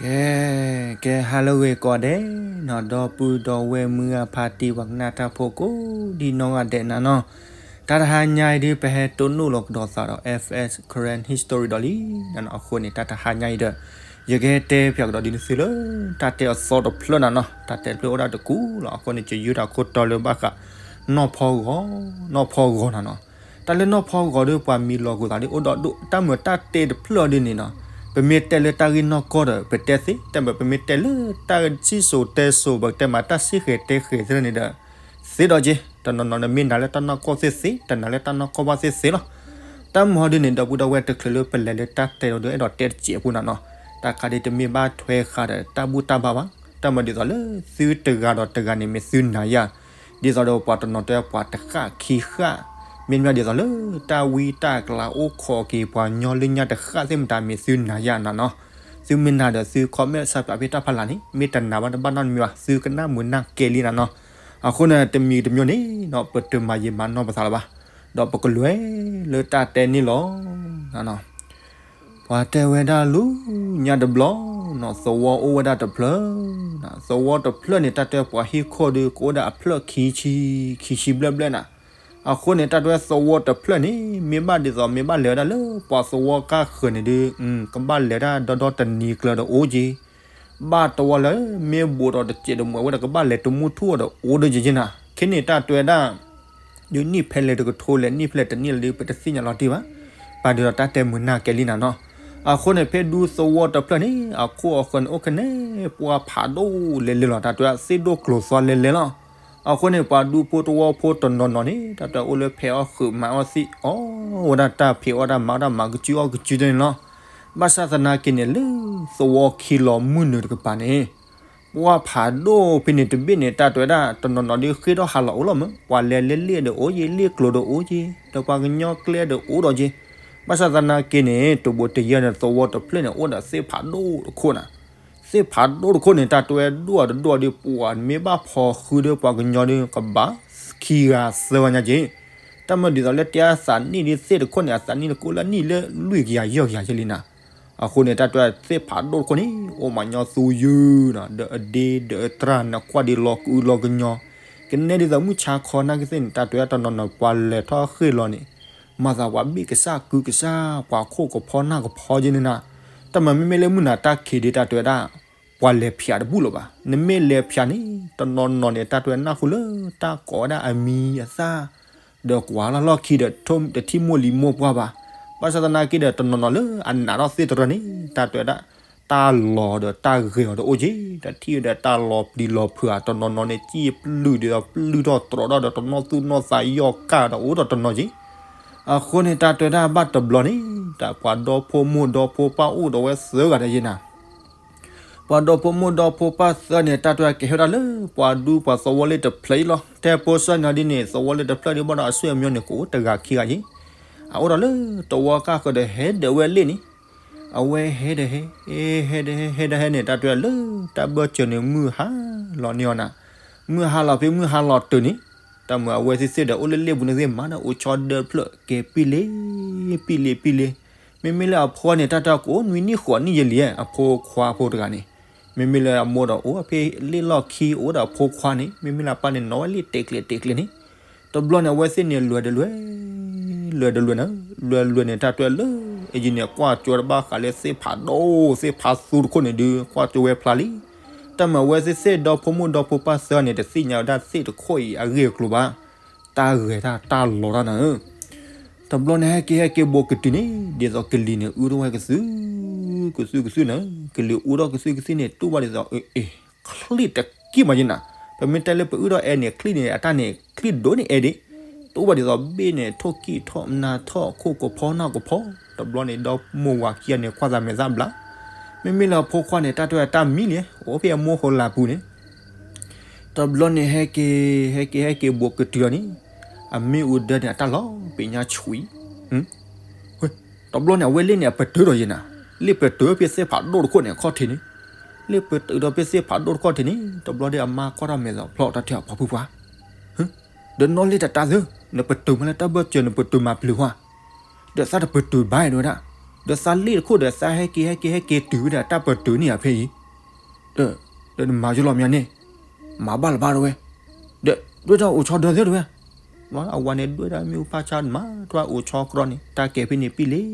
ကဲ, ကဲဟါလၢအဂ့ၤကိးဂၤဒဲးနီၤ, ဒီပုၢ်ဒီဝဲၢ်မုၢ်ဂၤဖါတံၢ် ပှၤကနၣ်တၢ်ဖိကိးဒံနီၢ်ဂၤဒဲးနၤနီၤ, တၢ်တဟါညါအံၤဒုး ပဟဲတိၢ်နီၣ်လီၤကဒီးသးဒီး F S Karen History ဒီးလံနၤနီၤ. အဃိန့ၣ် တၢ်တဟါညါအံၤဒီး ယကဟဲတဲပၠးကဒီးဒ်န့ၣ်သုလၢ တၢ်တဲအသီတဖျၢၣ်နၤနီၤ, တၢ်တဲတဖျၢၣ်အိၣ်ဒၣ်တကူလီၤ. အဃိန့ၣ် ယယုၢ်တၢ်ခိၣ်တီလၢဘၣ်ဃး နီၢ်ဖီဂီၤ, နီၢ်ဖီဂီၤနၤနီၤ. တၢ်လၢနီၢ်ဖီဂီၤဒီး ပှၤမံၤလီၤကွံာ်သးဒ်အိၣ်ဒီးဒိၣ်, တၢ်မုာ်တၢ်တဲတဖျၢၣ်ဒ်န့ၣ်နီၤ, ပမ့ၢ်တဲလၢတၢ်ဂ့ၢ်နီၢ်ကီၢ်ဒီး ပတဲသ့, တၢ်မုာ်ပမ့ၢ်တဲလၢတၢ်စံၣ်စိၤတဲစိၤ ပတဲမးတၢ်စံၣ်ဃဲၤတဲဃဲၤသ့ၣ်န့ၣ်ဒီး သ့ဒီးက့ၤ, တနီၤနီၤနမ့ၢ်နာ်လၢတၢ်နီၢ်ကီၢ်သ့ၣ်သ့, တနာ်လၢတၢ်နီၢ်ကီၢ်ဘၣ်သ့ၣ်သ့လီၤ. တၢ်မုာ်ဟီဒ်န့ၣ် ဒီပုၢ်ဒီဝဲၢ်တချုးလၢပလဲၤလၢတၢ်တဲဒီး အဲၣ်ဒိးတဲတစဲးဖိနၤနီၤ, တၢ်ခါဒ်တမ့ၢ်ဘၣ်ထွဲဃာ်ဒီးတၢ်ဘူၣ်တၢ်ဘါဘၣ်, တၢ်မုာ်ဒ်သိးလၢသုတဂၤဒီးတဂၤန့ၣ် မ့ၢ်သုနာ်ယၤ, ဒ်သိးဒီးပှၤတနီၤတဲပှၤတဃၣ်ခံဃၣ်, မ့မ့ၢ်ဒ်သိးလၢတၢ်ဝံတၢ်ကျါအိၣ်ခိးက့ၤပှၤညီလၢညါတဃၣ်သ့ၣ်မတၤ မ့ၢ်သုနာ်ယၤနၤနီၤ. သုမ့ၢ်နာ်ဒီးသု comment ဆၢပၠးဖဲတၢ်ဖီလာ်န့ၣ်, မ့ၢ်တနာ်ဘၣ်တဘၣ်နီတမံၤဘၣ်, သုကနၣ်မုာ်နၢ်ကဲလံနၤနီၤ. အဃိန့ၣ် တမံၤတမံၤန့ၣ်နီၤ ပတမၤယံာ်မၤနီၢ်ပသးလၢၤဘၣ်, ဒီးပကလဲၤလၢတၢ်တဲန့ၣ်လီၤ. ပှၤတဲဝဲဒၣ်လၢညါတဘျီနီၤ, သဝီအိၣ်ဝဲဒၣ်တဖျၢၣ်, သဝီတဖျၢၣ်န့ၣ် တၢ်တဲပှၤဟံၣ်ခိၣ်ဒီး ကအိၣ်ဒၣ်အဖျၢၣ်ခံဆံ, ခံဆံဘျဲၣ်ဘျဲၣ်နၤ. အဃိန့ၣ် တၢ်တဲသဝီတဖျၢၣ်န့ၣ် မ့ၢ်ဘၣ်ဒ်သိး မ့ၢ်ဘၣ်လဲၤဝဲဒၣ်လၢပှၤသဝီကါဃၢၤန့ၣ်ဒီး ကဘၣ်လဲၤဒၣ်ဒီဒီတနံၤကျၢၤဒီးအိၣ်က့ၤ, ဘၣ်တဝီလၢမ့ၢ်ဘူးဒီးတစဲးတမုာ်ဝဲဒီး ကဘၣ်လဲၤတမုၢ်ထူၣ်အီၤဒီးအိၣ်ဒီးက့ၤက့ၤနၤ. ခဲန့ၣ်တၢ်တဲဝဲဒၣ် ဒ်နံၣ်ဖဲလဲၣ်တကထိလဲၣ် နံၣ်ဖဲလဲၣ်တနံၣ်လဲၣ်ဒီး ပတသ့ၣ်ညါလီၤတံၢ်ဘၣ်. ပာ်ဒ်ဒီးတၢ်တဲမုာ်နၢ်ကဲလံနၤနီၤ. အဃိန့ၣ် ဖဲဒူသဝီတဖျၢၣ်န့ၣ် အခိၣ်အဃၢၤန့ၣ် အိၣ်ခဲန့ၣ် ပှၢ်ဖးဒိၣ်လဲၤလဲၤလီၤ, တၢ်တဲဝဲဒၣ်သ့ၣ်ဒိၣ်ကျိၤသွါလဲၤလဲၤလီၤ. အဃိန့ၣ် ပှၤဒူဖိတဝီဖိတနီၤနီၤန့ၣ် တၢ်တဲဝဲဒၣ်အိၣ်လၢဖဲးအီၣ်ဃုာ်မၤအီၣ်သံၣ်အီၣ်ဝဲဒၣ် တၢ်ဖံးအီၣ်တၢ်မၤအီၣ်တၢ်မၤကစုအီၣ်ကစုတန့ၣ်လီၤ. ဘၣ်ဆၣ်သနာ်က့န့ၣ် လၢသဝီခံလီၤမုၢ်နုာ်တကပၤန့ၣ် ပှၢ်ဖးဒိၣ်ဖဲန့ၣ်တဘ့ၣ်န့ၣ် တၢ်တဲဝဲဒၣ်တနီၤနီၤဒီးဃ့ၢ်ထီၣ်ဟးလီၤအိၣ်လီၤမး, ပှၤလဲၤလၢလ့ၣ်ဒီးအိၣ်က့ၤ, လ့ၣ်ကျိၤဒီးအိၣ်က့ၤ, ဒီးပှၤကညီကျဲဒီးအိၣ်ဒီးက့ၤ. ဘၣ်ဆၣ်သနာ်က့န့ၣ် တဘိးတယဲၢ်န့ၣ် သဝီတဖျၢၣ်န့ၣ် အိၣ်ဒီးသ့ၣ်ဖးဒိၣ်တခိၣ်နၤ. သ့ၣ်ဖးဒိၣ်တခိၣ်န့ၣ် တၢ်တဲဝဲဒၣ်ဒိၣ်အီၤတဒိၣ်ဒီး ပှၤမ့ၢ်ဘၣ်ဖီဃုဒီးပှၤကညီဒီး ကဘၣ်ခံဂၤသၢဂၤညါက့ၤ. တၢ်မ့ၢ်ဒ်သိးလၢတဲအသးနံၣ်ဒီးသ့ၣ်တခိၣ်န့ၣ် အသးနံၣ်တကိၣ်လၢနံၣ်လၢလွံၢ်ကယၤယဲၢ်ကယၤယဲၢ်လံနၤ. အဃိန့ၣ် တၢ်တဲဝဲဒၣ်သ့ၣ်ဖးဒိၣ်တခိၣ်န့ၣ် အိၣ်မးညီသူယုၢ်နၤ, ဒီးအဒ့ဒီးအတြၢ်န့ၣ် ကွၢ်ဒ်လီၤကအုလီၤကညီ, ကနဲဒ်သိးမုၢ်ဆါခီနာ်က့သ့ၣ်န့ၣ် တၢ်တဲဝဲဒၣ်တနီၤနီၤ ပှၤလဲၤထီၣ်ဃ့ၢ်လီၤန့ၣ် မၤသးပှၤဘ့ၣ်ကစၢ်ကုကစၢ် ပှၤခိၣ်ကဖီနၢ်ကဖီက့ၤန့ၣ်နၤ. တၢ်မ့ၢ်မ့မ့ၢ်လၢမုၢ်နၤတၢ်ခံးဒီး တၢ်တဲဝဲဒၣ် ပှၤလဲၤဖၠးတဘူၣ်လၢၤဘၣ်. နမ့ၢ်လဲၤဖၠးန့ၣ် တနီၤနီၤန့ၣ် တၢ်တဲဝဲနၢ်ဟူလၢတၢ်ကိးဝဲဒၣ်အမံၤအသၣ် ဒီးကွၢ်လီၢ်လီၢ်ခံဒီး တထံၣ်မိၢ်လံၤမိၢ်ပှၢ်ဘၣ်. ဘၣ်ဆၣ်သနာ်က့ဒီး တနီၤနီၤလၢအနာ်ထီၣ်သ့ၣ်တရၢန့ၣ် တၢ်တဲဝဲဒၣ် တၢ်လီၤဒီးတၢ်ဂဲၤအီၤတအိၣ်က့ၤ, တထံၣ်ဝဲဒီးတၢ်လီၤပျံၤလီၤဖုးဧါ, တနီၤနီၤန့ၣ် စံၣ်ပျုၢ်ဒ်သိးပျုၢ်ထီၣ်တြီထီၣ်ဒီး တနီၣ်သူၣ်နီၣ်သးယီၢ်ကၢ်ဒီးအိၣ်ဒီးတနီၤက့ၤ. အဃိန့ၣ် တၢ်တဲဝဲဒၣ်ဘၣ်တဘျီန့ၣ် တၢ်ပှၤဒီဖိမိၢ်ဒီဖိပၢ်အိၣ်ဒီးဝဲသၢဂၤဒဲးယဲၢ်နၤ. ပှၤဒီဖိမိၢ်ဒီဖိပၢ်သၢန့ၣ် တၢ်တဲဝဲကဟဲဝဲဒၣ်လၢ ပှၤဒူပှၤသဝီလ့ၣ်တဖျၢၣ်အံၤလီၤ. တဲဖိသၢန့ၣ်ဒ်န့ၣ် သဝီလ့ၣ်တဖျၢၣ်ဒီး ဘၣ်ဒီးအဆွေအမျိုးန့ၣ် ကအိၣ်တဂၤခံဂၤယဲၢ်. အအိၣ်ဒီးလၢသဝီကါဃၢၤဒီး ဟဲဒၢးဝဲလ့ၣ်န့ၣ်, အဝဲဟဲဒီးဟဲ, ဟဲဒီးဟဲ, ဟဲဒီးဟဲန့ၣ် တၢ်တဲဝဲဒၣ်လၢ တၢ်ဘၢၣ်စၢၤန့ၣ် မုၢ်ဟါလီၤန့ၢ်အီၤနၤ. မုၢ်ဟါလီၤဖဲမုၢ်ဟါလီၤတုၤန့ၣ် တၢ်မုာ်အဝဲသ့ၣ်သ့ၣ်ဒီး အိၣ်လၢလ့ၣ်ပူၤန့ၣ်သ့ၣ်မးဒီး အိၣ်ဆီဒၢတဖျၢၣ် ကဲပံၣ်လ့ၣ်, ပံၣ်လ့ၣ် ပံၣ်လ့ၣ်. မ့မ့ၢ်လၢအဖိန့ၣ် တၢ်တဲကိးနွံနံၣ်ဃိးနံၣ်ယဲၢ်လံ, အဖိခွါဖိတဂၤန့ၣ်. မ့မ့ၢ်လၢအမိၢ်ဒီးအိၣ်ဖဲလ့ၣ်လီၢ်ခံ အိၣ်ဒီးအဖိခွါန့ၣ်, မ့မ့ၢ်လၢအပၢ်န့ၣ် နီၣ်ဝဲလ့ၣ်တဲာ်ကျဲၤတဲာ်ကျဲၤန့ၣ်. တဘျီန့ၣ် အဝဲသ့ၣ်န့ၣ် လဲၤတလဲၤ, လဲၤတလဲၤန့ၣ်, လဲၤလဲၤန့ၣ် တၢ်တဲဝဲလၢ အယံၤန့ၣ် ကွၢ်ကၠိတဘၣ်ဃးလၢသ့ၣ်ဖးဒိၣ် သ့ၣ်ဖးသူတခိၣ်န့ၣ်ဒီး ကွၢ်ကၠိဝဲဖျါလံ. တၢ်မုာ်အဝဲသ့ၣ်သ့ၣ်ဒီဖိမိၢ်ဒီဖိပၢ်သၢန့ၣ် တသ့ၣ်ညါဝဲဒၣ်သ့ၣ်တခိၣ်အံၤအဂ့ၢ်အကျိၤဘၣ်. တၢ်ဂဲၤတၢ်တၢ်လီၤတၢ်နၤဧၢ. တဘျီန့ၣ် ဟဲက့ၤဟဲက့ၤဘိးကတုၤန့ၣ် ဒ်သိးကလံၤန့ၣ် အုၣ်ထီၣ်ဝဲကသုၣ်, ကသုၣ်ကသုၣ်နၤ, ကလံၤအုၣ်ထီၣ်ကသုၣ်ကသုၣ်န့ၣ် တူၢ်ဘၣ်ဒ်သိး အ့ ချံၣ်တက့ၢ်မးယဲၢ်နၤ. ပမ့ၢ်တဲလၢပအုၣ်ထီၣ်အဲန့ၣ် ချံၣ်န့ၣ် အတၢ်န့ၣ် ချံၣ်ဒိၣ်န့ၣ်အဲဒၣ်, တူၢ်ဘၣ်ဒ်သိးဘ့ၣ်န့ၣ် ထိၣ်ကံၣ်ထီၣ်နါထီၣ် ခိၣ်ကဖီနၢ်ကဖီ. တဘျီန့ၣ် ဒီမိၢ်ဝၤခံဂၤန့ၣ် ကွၢ်သးမဲာ်သၣ်ဘျါ. မ့မ့ၢ်လၢအဖိခွါန့ၣ် တၢ်တဲဝဲတၢ်မံလံ, အိၣ်ဖဲအမိၢ်ဟိလၢပူၤန့ၣ်. တဘျီန့ၣ် ဟဲက့ၤ ဟဲက့ၤ ဟဲက့ၤဘိးကတုၤအီၤန့ၣ်, အမ့ၣ်အူဒၢန့ၣ် အတၢ်လီၤပ့ၤညါဆှံ. တဘျီန့ၣ် အဝဲလ့ၣ်န့ၣ် အပတုာ်ဒီးယဲၢ်နၤ, လ့ၣ်ပတုာ်ဖဲသ့ၣ်ဖးဒိၣ်တခိၣ်န့ၣ် အခီၣ်ထံးန့ၣ်, လ့ၣ်ပတုာ်ဒီးဖဲသ့ၣ်ဖးဒိၣ်တခိၣ်ထံးန့ၣ်. တဘျီဒီးအမါကွၢ်ထီၣ်မဲာ်သးဖျီၣ် တၢ်တဲအီၤ ပှၤဖုပှၢ်, ဒီးနီၣ်လ့ၣ်တတါသု, နပတုာ်မးလၢတၢ်ဘၢၣ်စၢၤ နပတုာ်မၤပျုၤဝါ, ဒီးသးတပတုာ်ဘၣ်ဒဝဲဒၣ်. ဒီးသးလ့ၣ်တခိၣ်ဒီး သးဟဲက့ၤ ဟဲက့ၤ ဟဲက့ၤတုၤဝဲဒီး တၢ်ပတုာ်န့ၢ်ယၤဖဲအံၤ, ဒီးနမၤယိလီၤမ့ၢ်န့ၣ်, မၤဘၣ်လၢၤဘၣ်တဝဲ, ဒီး ဒွဲၣ်တၢ်အိၣ်ဆီဒၢသ့တဝဲ, အဝၤန့ၣ်ဒွဲၣ်တၢ်မ့ၣ်အူဖးဆါမး တဝဲအိၣ်ဆီကြီန့ၣ် တၢ်ကဲၤဖဲန့ၣ် ပံလ့ၤ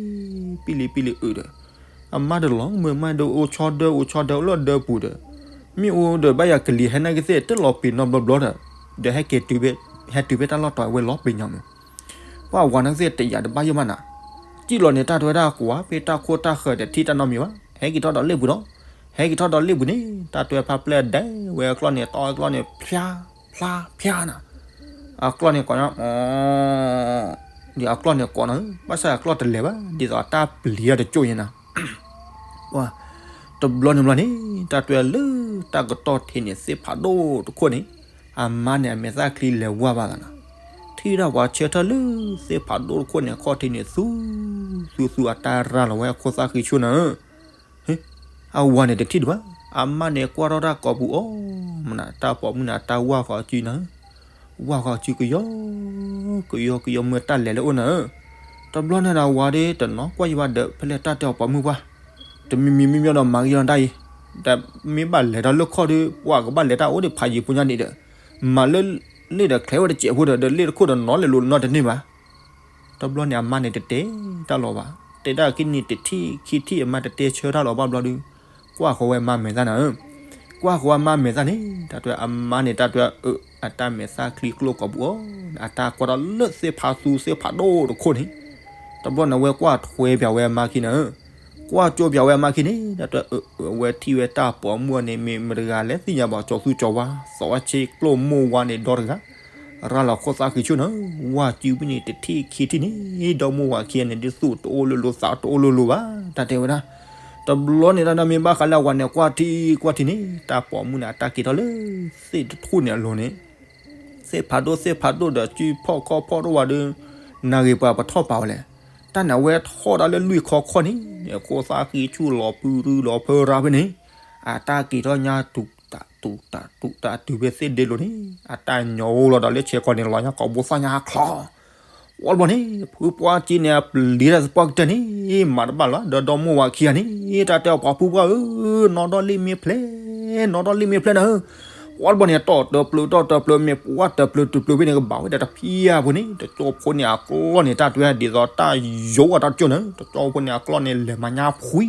ပံလ့ၤ ပံလ့ၤအုးဒီး, အမါတလီၤမုာ်မးဒီး အိၣ်ဆီဒၢ အိၣ်ဆီဒၢ အိၣ်လၢဒၢပူၤဒီး, မ့ၣ်အူဒီးဘၣ်ယၤကလံၤဟဲနာ်က့သ့ၣ် တလီၤပ့ၤနီတဘျီဘျီဒီး, ဒီးဟဲက့ၤတုၤဖဲ, ဟဲတုၤဖဲတၢ်လီၢ်တီၤဝဲလီၤပ့ၤညီမး ပှၤအဝၤနာ်က့သ့ၣ်တယာ်တဘၣ်ယိၣ်မးနၤ, စံၣ်လီၤန့ၣ်တၢ်တဝဲဒၣ်ကွၢ်ဖဲတၢ်ခိၣ်တၢ်ဃၢၤဒီးထံၣ်တၢ်နီတမံၤဘၣ်, ဟဲက့ၤထီၣ်ဒီးလ့ၣ်ပူၤဒီး, ဟဲက့ၤထီၣ်ဒီးလ့ၣ်ပူၤန့ၣ် တၢ်တဝဲဖးပျဲၢ်ဒဲးဝဲအကျီၢ်န့ၣ် တီအကျီၢ်န့ၣ် ဖျါ, ဖျါ ဖျါနၤ, အကျီၢ်န့ၣ်ကိးညါ, ဒ်အကျီၢ်န့ၣ်ကိးနၤ, ဘၣ်ဆၣ်အကျီၢ်တလဲၤဘၣ် ဒ်သိးအတၢ်ပျံၤတၢ်တကၠိၢ်ယဲနၤ တဘျီန့ၣ်ဘျီန့ၣ် တၢ်တဝဲလၢတၢ်ကတီၢ်ထံးန့ၣ် သ့ၣ်ဖးဒိၣ်တခိၣ်န့ၣ်, အမါန့ၣ်အမဲာ်သၣ်ချံလဲၤဝါဘၣ်သးနၤ, ထံၣ်ဒၣ်ပှၤဆၢထၢၣ်လၢသ့ၣ်ဖးဒိၣ်တခိၣ်န့ၣ် အခီၣ်ထံးန့ၣ် သူ, သူသူ အတၢ်ရၤလီၤဝဲအခိၣ်သၣ်ဃံဆူၣ်နၤဧၢ အဝၤန့ၣ်တထံၣ်ဒံးဘၣ်, အမါန့ၣ်ကွၢ်ထီၣ်တၢ်ကိာ်ပူၤအီၤ, မနၤတၢ်ပိာ်မုၣ်န့ၣ် အတၢ်ဝၢ်ဃီစုနၤဧၢ, ဝၢ်ဃီစုကယီ, ကယီကယီမ့ၢ်တၢ်လဲၤလၢအိၣ်နၤဧၢ, တဘျီန့ၣ်ဒီးအဝၤဒီးတနီၤကွၢ်ယံၤဘၣ်ဒီး ဖဲလဲၣ်တၢ်တဲအီၤပိာ်မုၣ်ပှၢ်, တမံၤမံၤမံၤမံၤဒီးမၤကယီတၢ်အံၤ, တမ့ၢ်ဘၣ်လဲၤဒီးလၢခီၣ်ဒီး ပှၤကဘၣ်လဲၤတၢ်အိၣ်ဒီးဖးယံၤဖိညါန့ၣ်ဒီး, မၤလၢလ့ၣ်ဒီးချဲးဝဲတစဲးဖိဒီး ဒီးလ့ၣ်တခိၣ်ဒီးနီၤလဲၤလိာ်နီတန့ၢ်ဘၣ် တဘျီန့ၣ်အမါန့ၣ်တတဲတၢ်လီၤဘၣ်, တဲဒၣ်က့ၤန့ၣ်တထံၣ်ခံထံၣ်အမါတတဲဆၢတၢ်လီၤဘၣ်ဘျီဒီး, ကွၢ်ဃီၤဝဲအမါမဲာ်သၣ်နၤဧၢ, ကွၢ်ဃီၤအမါမဲာ်သၣ်န့ၣ် တၢ်တဝဲအမါန့ၣ် တၢ်တဝဲအ အတၢ်မဲာ်သၣ်ချံကျိကိာ်ပူၤအီၤ, အတၢ်ကွၢ်ထီၣ်လၢသ့ၣ်ဖးသူသ့ၣ်ဖးဒိၣ်တခိၣ်န့ၣ်, တဘျီန့ၣ်ဝဲကွၢ်ထွဲပၠးဝဲအမါခံနၤဧၢ, ကွၢ်ကၠိပၠးဝဲအမါခံန့ၣ် တၢ်တဝဲအဝဲထံၣ်ဝဲတၢ်ပိာ်မုၣ်အီၤန့ၣ် မ့ၢ်မတဂၤလဲၣ်သ့ၣ်ညါဘၣ် ကၠီၤသူကၠီၤဝါ သီဝဲဆ့ကျိၣ်မိၢ်ဝါန့ၣ်ဒီတဂၤ ရၤလီၤခိၣ်သၣ်ဃံဆူၣ်နၤဧၢ, ဝၢ်စုဖဲန့ၣ်တထံၣ်ခံထံၣ်န့ၣ် ဒီမိၢ်ဝၤခံဂၤန့ၣ် ဒ်သိးတအိၣ်လၢလိၤသးတအိၣ်လၢလိၤဘၣ် တၢ်တဲဝဲဒၣ်, တဘျီန့ၣ်တၢ်မ့ၢ်ဘၣ်ဃးလၢအဝၤန့ၣ်ကွၢ်ထံကွၢ်ထံန့ၣ် တၢ်ပိာ်မုၣ်န့ၣ် အတၢ်က့ၤထီၣ်လၢသ့ၣ်တထူၣ်န့ၣ်အလိၤန့ၣ် သ့ၣ်ဖးဒိၣ်သ့ၣ်ဖးဒိၣ်ဒီးစုဖီၣ်ခီၣ်ဖီၣ်တအိၣ်ဘၣ်ဒီး နဂ့ၤပှၤပထီၣ်ပာ်ဝဲလဲၣ်, တၢ်န့ၣ်အဝဲထီၣ်ဒၣ်လၢလွံၢ်ခီခီန့ၣ် ခိၣ်သၣ်ဃံဆူၣ်လီၤဖုရူလီၤဖၢရၤဖဲန့ၣ် အတၢ်က့ၤထီၣ်ညါတူးတၢ်တူးတၢ်တူးတၢ်တုၤဖဲသ့ၣ်ဒ့လိၤန့ၣ် အတၢ်ညီအိၣ်လီၤဒီးလၢဆဲးကီးန့ၣ် လီၤညါကိာ်ဘိသၣ်ညါချီ ဝံၤတဘျီန့ၣ် ဖုပှၢ်က့န့ၣ် အပျံၤတၢ်သပှၢ်ကတၢၢ်န့ၣ် မၤတဘၣ်လၢၤ ဒီးဒီမိၢ်ဝၤခံဂၤန့ၣ် တၢ်တဲအီၤပှၤဖုပှၢ်ဧၢ, နီၢ်ဒီၣ်လ့ၣ်မ့ၢ်ဖျဲး, နီၢ်ဒီၣ်လ့ၣ်မ့ၢ်ဖျဲးနၤဧၢ, ဝံၤတဘျီန့ၣ် တီၢ်တပျုာ်တီၢ်တပျုာ် မ့ၢ်ပှၢ်တပျုာ်တပျုာ်ဖဲန့ၣ် ကဘၣ်ဝဲဒၣ်တဖံယၤဖိန့ၣ် တကၠိဖိန့ၣ်အကျီၢ်န့ၣ် တၢ်တွဲဒ်သိးတၢ်ယိၤအတၢ်ကၠိၢ်နၤဧၢ, တကၠိဖိန့ၣ်အကျီၢ်န့ၣ် လဲၤမၤညါဖှံ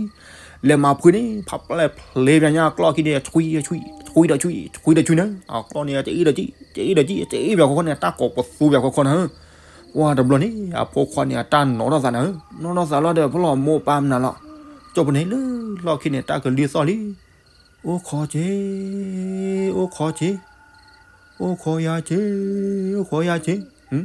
လဲၤမၤဖှံန့ၣ် ဖးပျဲၢ်ဖျဲးပၠးညါအကျီၢ်ခံန့ၣ် ဆွံဆွံ ဆွံဒီးဆွံ ဆွံဒီးဆွံနၤဧၢ, အကျီၢ်န့ၣ် တအ့ၣ်ဒီးကံၣ် တအ့ၣ်ဒီးကံၣ် တအ့ၣ်ပၠးခီခီန့ၣ် အတၢ်ကိးပသူပၠးခီခီနၤဧၢ, ဝံၤတဘျီန့ၣ် အဖိခွါန့ၣ် အတၢ်နီၣ်ထီၣ်သးနၤဧၢ, နီၣ်ထီၣ်သးလီၤဒီး ဖဲလီၤမိၢ်ပၢ်မနုၤလီၤ, ကၠိဖိန့ၣ်လၢလီၢ်ခံန့ၣ် တၢ်ကလုၢ်သီၣ်လံ, အိၣ်ခိးက့ၤ အိၣ်ခိးက့ၤ အိၣ်ခိးယၤက့ၤ အိၣ်ခိးယၤက့ၤ,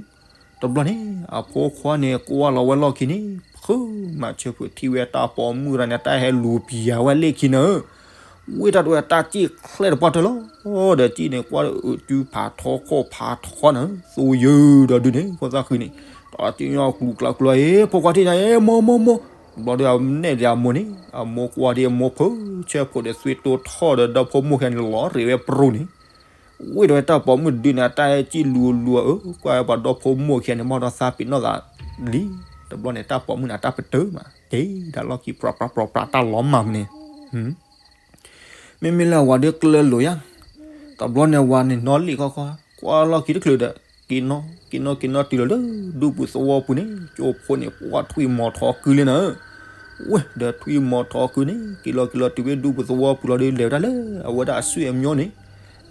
တဘျီန့ၣ် အဖိခွါန့ၣ် ကွၢ်လီၤဝဲလီၢ်ခံန့ၣ် ဖုမၤဆၢဖုးထံၣ်ဝဲတၢ်ပိာ်မုၣ်တဂၤန့ၣ် တၢ်ဟဲလူၤပျးဝဲလ့ၣ်ခံနၤဧၢ, ဝံၤတၢ်တဝဲတၢ်စံၣ်ချဲတပှၢ်တၢၢ်လီၤ, ဒီးစံၣ်န့ၣ် ကွၢ်အစုဖးထီခိၣ်ဖးထီနၤဧၢ, သူယုာ်ဒီးဒုးန့ၣ် ခိၣ်သၣ်ဃံန့ၣ် တၢ်စံၣ်ညီကျူၤကျါကျါအံၤ ဖိခွါထံၣ်ညါအံၤ မိၢ်မိၢ်မိၢ်, တဘျီဒီးအနဲၣ်ဒံးအမိၢ်န့ၣ် အမိၢ်ကွၢ်ဒံးအမိၢ်ဖုဆဲးဖိးဒီးသွံၣ်တိၢ်ထီၣ်ဒီးဒီဖိမိၢ်ခံဂၤန့ၣ် လီၤရ့းဝဲပရူၤန့ၣ် ဝံၤတဝဲတၢ်ပိာ်မုၣ်ဒုးန့ၣ် အတၢ်ဟဲစံၣ်လူၤလူၤအၢ ကွၢ်ပှၤဒီဖိမိၢ်ခံဂၤန့ၣ် ဘၣ်ဒီးသးပ့ၤနီၣ်သးလံ, တဘျီန့ၣ် တၢ်ပိာ်မုၣ်န့ၣ် အတၢ်ပတုာ်မး က့ၤဒၣ်လီၢ်ခံ ပြးပြးပြးပြးတၢ်လီၤမၢ်မးန့ၣ် မ့မ့ၢ်လၢအဝၤဒုးကျၢၤလိာ်ယါ, တဘျီန့ၣ်ဝၤန့ၣ်နီၣ်လံၣ်ခီခီ, ကွၢ်လီၢ်ခံတချုးဒီး, က့ၤနီၣ်, က့ၤနီၣ်က့ၤနီၣ်တုၤလီၤလၢဒူပူၤသဝီပူၤန့ၣ်, ကၠိဖိန့ၣ် ပှၢ်ထွံၣ်မီၤထီၣ်ကုလံနၤဧၢ, ဝဲဒီးထွံၣ်မီၤထီၣ်ကုန့ၣ် က့ၤလီၤက့ၤလီၤတုၤဖဲဒူပူၤသဝီပူၤလီၤဒီး လဲၤဝဲဒၣ်လၢအဝဲဒၣ်အဆွေမျိုးန့ၣ်,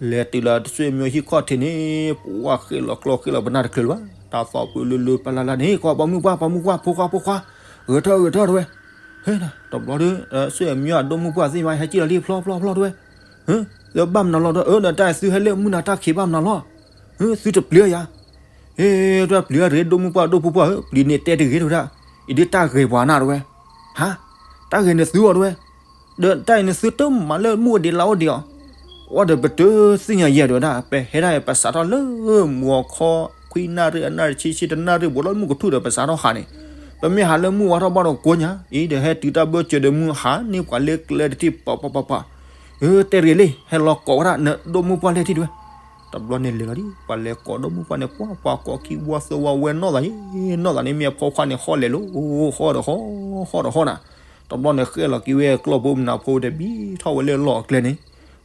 လဲၤတုၤလၢအဆွေမျိုးဟံၣ်ခီၣ်ထံးန့ၣ်, ပှၢ်ဃ့ၣ်လီၤကျီဃ့ၣ်လီၤပနၢ်တချုးလၢၤဘၣ်, တၢ်သီၣ်ပၢၢ်လၢလၢပလၢ်လၢ်န့ၣ်, ကွၢ်ပိာ်မုၣ်ပှၢ် ပိာ်မုၣ်ပှၢ် ဖိခွါဖိခွါ, ဂဲၤထၢၣ်ဂဲၤထၢၣ်တဝဲ ဟဲ, တဘျီဒီး, ဆွေမျိုးအဒိၣ်မုၣ်ပှၢ်သ့ၣ်မး ဟဲစံၣ်လီၤလံဖျီဖျီဖျီတဝဲ, သုဘၣ်မနုၤလီၤဒီး အၢ ဒီးတၢ်သုဟဲလၢမုၢ်နၤတၢ်ခံးဘၣ်မနုၤလီၤ, သုတပျံၤယၤ, ဟဲ, တၢ်ပျံၤအရ့ဒိၣ်မုၣ်ပှၢ်ဒိၣ်ဖိပှၢ်ဧၢ, ပျံၤန့ၣ်တဲတဂ့ၤတဝဲဒၣ်, အံၤဒ်တၢ်ဂဲၤပှၤနၢ်တဝဲ, ဟါ, တၢ်ဂဲၤန့ၣ်သုအီၤတဝဲ, ဒီးတၢ်အံၤန့ၣ်သုတမၤလၢမုၢ်အိၣ်ဒံးလါအိၣ်ဒံးအီၤ, အီၤဒီးပတသ့ၣ်ညါယဲၢ်တဝဲဒၣ်, ပဟဲဒၣ်ပစးထီၣ်လၢမုၢ်အခီ ခွံနၣ်ရံၣ်အနၣ်ရံၣ်ဆံဆံတနၣ်ရံၣ်ဘူးလီၤမုၢ်ကထူၣ်ဒီးပစးထီၣ်ဟးန့ၣ်, ပမ့ၢ်ဟးလၢမုၢ်ဝါထီၣ်ဘၣ်ဒီးကိးညါ, အံၤဒီးဟဲတုၤတၢ်ဘၢၣ်စၢၤဒီးမုၢ်ဟးန့ၢ်ပှၤလၢကျဲတထံၣ်ပှၤပှၤပှၤပှၤ, အၢ တဲတဂ့ၤလံ, ဟဲလီၤကိးဝဲဒၣ်နဒိၣ်မုၣ်ပှၢ်လဲၣ်ထံၣ်တဝဲ, တ တဘျီန့ၣ်လဲၤလီၤဒံး ပှၤလဲၤကိးဒီမုၢ်ပှၢ်န့ၣ် ပှၤပှၤကိးခံဝီသၢဝီဝဲနီၢ်သးယ့ နီၢ်သးန့ၣ် မ့ၢ်အဖိခွါန့ၣ် ဟီၣ်လဲၤလိၤ ဟီၣ်ဒီးဟီၣ် ဟီၣ်ဒီးဟီၣ်နၤ, တဘျီန့ၣ် ဃဲၣ်လီၤက့ၤဝဲကျီၢ်ဖိမနၤဖိဒီး ဘံထီၣ်ဝဲလၢလီၢ်အကျဲန့ၣ်,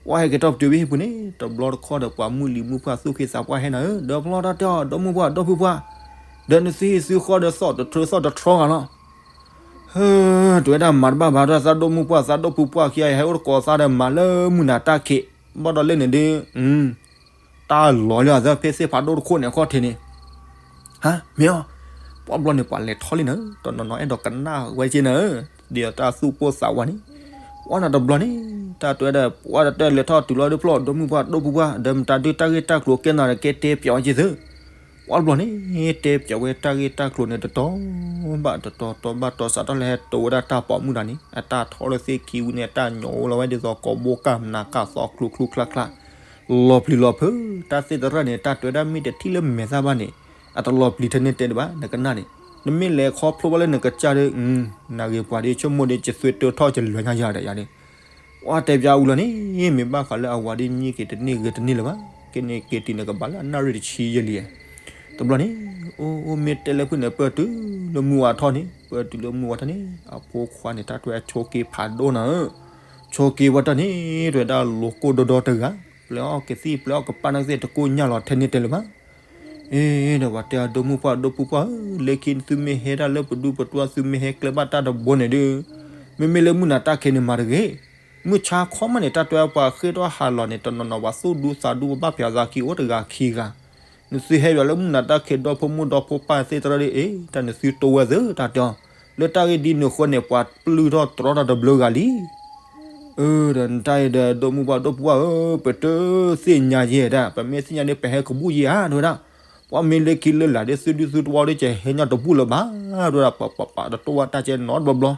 ပှၤဟဲက့ၤထီၣ်ပတုၤဝဲဟံၣ်ပူၤန့ၣ် တဘျီတခီဒီး ပှၤမုၢ်လံၤမုၢ်ပှၢ်သူၣ်က့သးပှၢ်ဟဲနၤဧၢ, ဒီးဖျီတၢ်တဲအီၤ ဒီမုၢ်ပှၢ် ဒီပုၢ်ပှၢ်, ဒီးနသုဟံၣ်သုဃီဒီး သီၣ်တထြၢသီၣ်တထြီဂၤလီၤ ဟၢ တဲဝဲဒၣ် မၤတဘၣ်ဘၣ် ဒီးသးဒီမုၢ်ပှၢ် သးဒီပုၢ်ပှၢ်ခံဂၤ ဟဲအိၣ်တကိးသးဒီး မၤလၢမုၢ်နၤတၢ်ခံး, ဘၣ်ဒီးလၢန့ၣ်ဒုး တၢ်လီၤလၢအသးဖဲသ့ၣ်ဖးဒိၣ်တခိၣ်န့ၣ် အခီၣ်ထံးန့ၣ်, ဟါ မ့ၢ်အီၤ, ပှၤဘျီန့ၣ် ပှၤလဲၤထီၣ်လံနၤ, တနီၤနီၤအဲၣ်ဒိးကနၣ်ဝဲက့နၤဧၢ, ဒ်သိးတၢ်သူၣ်ပိၢ်သးဝးန့ၣ်, ပှၤနၤတဘျီန့ၣ် တၢ်တဲဝဲဒၣ် ပှၤတတဲလဲၤထီၣ်တုၤလီၤဒုးဖျီၣ် ဒီမုၢ်ပှၢ် ဒီပုၢ်ပှၢ် ဒီးမတၤဒုးတၢ်ဂ့ၢ်တၢ်ကျိၤကဲနၤဒီး ကဲတဲပၠးဝဲက့သု ပှၤဘျီန့ၣ် တဲပၠးဝဲတၢ်ဂ့ၢ်တၢ်ကျိၤန့ၣ် တတီၤဘၣ်တတီၤ တီၤဘၣ်တီၤ စးထီၣ်လၢဟဲတိၤဝဲဒၣ်တၢ်ပိာ်မုၣ်တဂၤန့ၣ် အတၢ်ထီလၢသ့ၣ်ခံဝံၤန့ၣ် အတၢ်ညိးလီၤဝဲဒ်သိးကိးဘိကၢ်မနၤကၢ်သီ ကျိချူချါချါ, လီၤပျံၤလီၤဖုး တၢ်သ့ၣ်တရၢၣ်န့ၣ် တၢ်တဲဝဲဒၣ်မ့ၢ်တထံၣ်လၢမဲာ်သၣ်ဘၣ်န့ၣ် အတလီၤပျံၤထဲန့ၣ်တဲဒံးဘၣ် နကနၣ်န့ၣ်, နမ့ၢ်လဲၤခီဖျိဘၣ်လၢနကစၢ်ဒီး နဂ့ၤပှၤဒ်ဆိကမိၣ်ဒီး ကသွဲၣ်တဲထီၣ်ကလဲၤညါယၤဒီးယၤန့ၣ် ပှၤတဲပၠးဝံၤလီၤန့ၣ် မ့ၢ်ဘၣ်ဃးလၢအဝၤဒ်ညံက့ၤတန့ၢ်ဂ့ၤတန့ၢ်လၢၤဘၣ်, ကန့ၣ်က့ၤတုၤန့ၣ်ကဘၣ်လၢအနၣ်ရံၣ်တဆံယဲၢ်လံ, တဘျီန့ၣ် အိၣ်အိၣ်မ့ၢ်တဲလၢဖုၣ်န့ၣ် ပၢၢ်တုၤလၢမုၢ်ဝါထီၣ်န့ၣ် ပၢၢ်တုၤလၢမုၢ်ဝါထီၣ်န့ၣ် အဖိခွါန့ၣ် တၢ်တဲဝဲဆိးက့ၤဖးဒိၣ်နၤဧၢ, ဆိးက့ၤဝဲတၢ်န့ၣ် တဲဝဲဒၣ်လိၤကိၢ်ဒီဒီတဂၤ, ပျဲအီၣ်ကသံၣ်ပျဲအီၣ်ကပၢ်နၢ်ကသ့ၣ်တကိၢ်ညၣ်လီၤထဲန့ၣ်တဲလၢၤဘၣ် အ့ ဒီးပှၤတဲအဒိမုၣ်ပှၢ် ဒီပုၢ်ပှၢ်ဧၢ, လၢခံသုမ့ၢ်ဟဲဒၣ်လၢပဒူပတွၤ သုမ့ၢ်ဟဲကျဲဘၣ်တၢ်တဘိန့ၣ်ဒီး, မ့မ့ၢ်လၢမုၢ်နၤတၢ်ခံးန့ၣ်မၤတဂ့ၤ, မုၢ်ဆါခီမးန့ၣ် တၢ်တဲပှၤဃ့ၢ်ထီၣ်ဟးလီၤန့ၣ် တနီၤနီၤပှၤသူၣ်ဒူသးဒူ ပဘၣ်ပၠးသးခံအိၣ်တဂၤခံဂၤ, နသုဟဲယွၤလၢမုၢ်နၤတၢ်ခံး ဒီဖိမိၢ်ဒီဖိပၢ်သ့ၣ်တရၢဒီး အ့ တၢ်နသုတိဝဲသ့တၢ်တဲအီၤ, လၢတၢ်ဂ့ၢ်ဒ်န့ၣ်အဃိန့ၣ် ပှၤပျုၢ်ထီၣ်တြီထီၣ်တဘျုးဂၤလံ အၢ ဒီးနတၢ်အံၤဒီး ဒီမုၣ်ပှၢ်ဒီပုၢ်ပှၢ်ဧၢ, ပတသ့ၣ်ညါယဲဒၣ်, ပမ့ၢ်သ့ၣ်ညါဒီး ပဟဲကဘူၣ်ယဲဧါ တဲဝဲဒၣ်, ပှၤမ့ၢ်လၢခံလၢလာ်ဒီး သုဒုသုတဝီဒီး ကဟဲညီတဘူၣ်လၢၤဘၣ် တဲဝဲဒၣ်, ပပပတတိၢ်ဝဲတၢ်ကဲနီတဘျီဘျီ,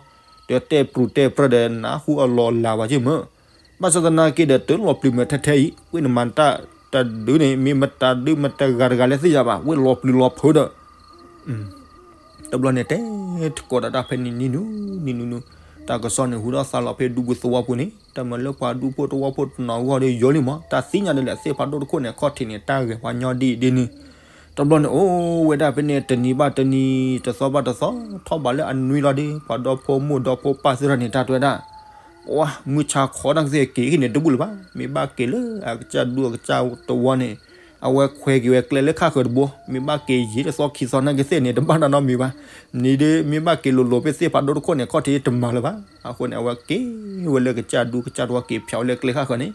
ဒီးတဲပျုၤတဲပြၢဒီး နၢ်ဟူအလီၤလးဝဲက့မ့ၢ်, ဘၣ်ဆၣ်သနာ်က့ဒီး တလီၤပျံၤမ့ၢ်ထဲထဲအံၤ, ဝ့ၢ်နမၤတၢ်တဒုန့ၣ် မ့ၢ်မတၤဒုမတၤဂၤတဂၤလၢသ့ၣ်ညါဘၣ်, ဝ့ၢ်လီၤပျံၤလီၤဖုးဒီး တဘျီန့ၣ်တဲတကိးဒီးတၢ်ဖဲန့ၣ်နံၤနူနံၤနူနူ, တၢ်ကစီၣ်န့ၣ်ဟူထီၣ်သါလီၤဖဲဒူပူၤသဝီပူၤန့ၣ်, တၢ်မၤလၢပှၤဒူဖိတဝီဖိတနီၤအဂီၢ်ဒီးယိၤလံမး, တၢ်သ့ၣ်ညါဒီးလဲၣ် သ့ၣ်ဖးဒိၣ်တခိၣ်န့ၣ် အခီၣ်ထံးန့ၣ် တၢ်ဂဲၤပှၤညီဒ်အံၤဒ်နုၤ, တဘျီန့ၣ်အိၣ်ဝဲဒၣ်ဖဲန့ၣ် တနံၤဘၣ်တနံၤ တသီဘၣ်တသီ, ထီၣ်ဘးလၢအနွံလီၤဒီး ပှၤဒီဖိမိၢ်ဒီဖိပၢ်သ့ၣ်တဖၣ်န့ၣ် တၢ်တဲဝဲဒၣ် ပှၤမုၢ်ဆါခီနၢ်ကသ့ၣ်က့ၤက့ၤန့ၣ် တဘူၣ်လၢၤဘၣ်, မ့ၢ်ဘၣ်က့ၤလၢအကစၢ်ဒူအကစၢ်တဝီန့ၣ်, အဝဲခွဲက့ၤဝဲကျဲလၢခၣ်ဃၢၤတဘိ, မ့ၢ်ဘၣ်က့ၤယံာ်တသီခံသီနၢ်ကသ့ၣ်န့ၣ် တဘၣ်တၢ်နီတမံၤဘၣ်, နံၤဒီး မ့ၢ်ဘၣ်က့ၤလိၤလိၤဖဲသ့ၣ်ဖးဒိၣ်တခိၣ်န့ၣ် အခီၣ်ထံးတမၤလၢၤဘၣ်, အဃိန့ၣ် အဝဲက့ၤဝဲလၢကစၢ်ဒူကစၢ်တဝီ က့ၤဖျိးဝဲလၢကျဲခၣ်ဃၢၤန့ၣ်,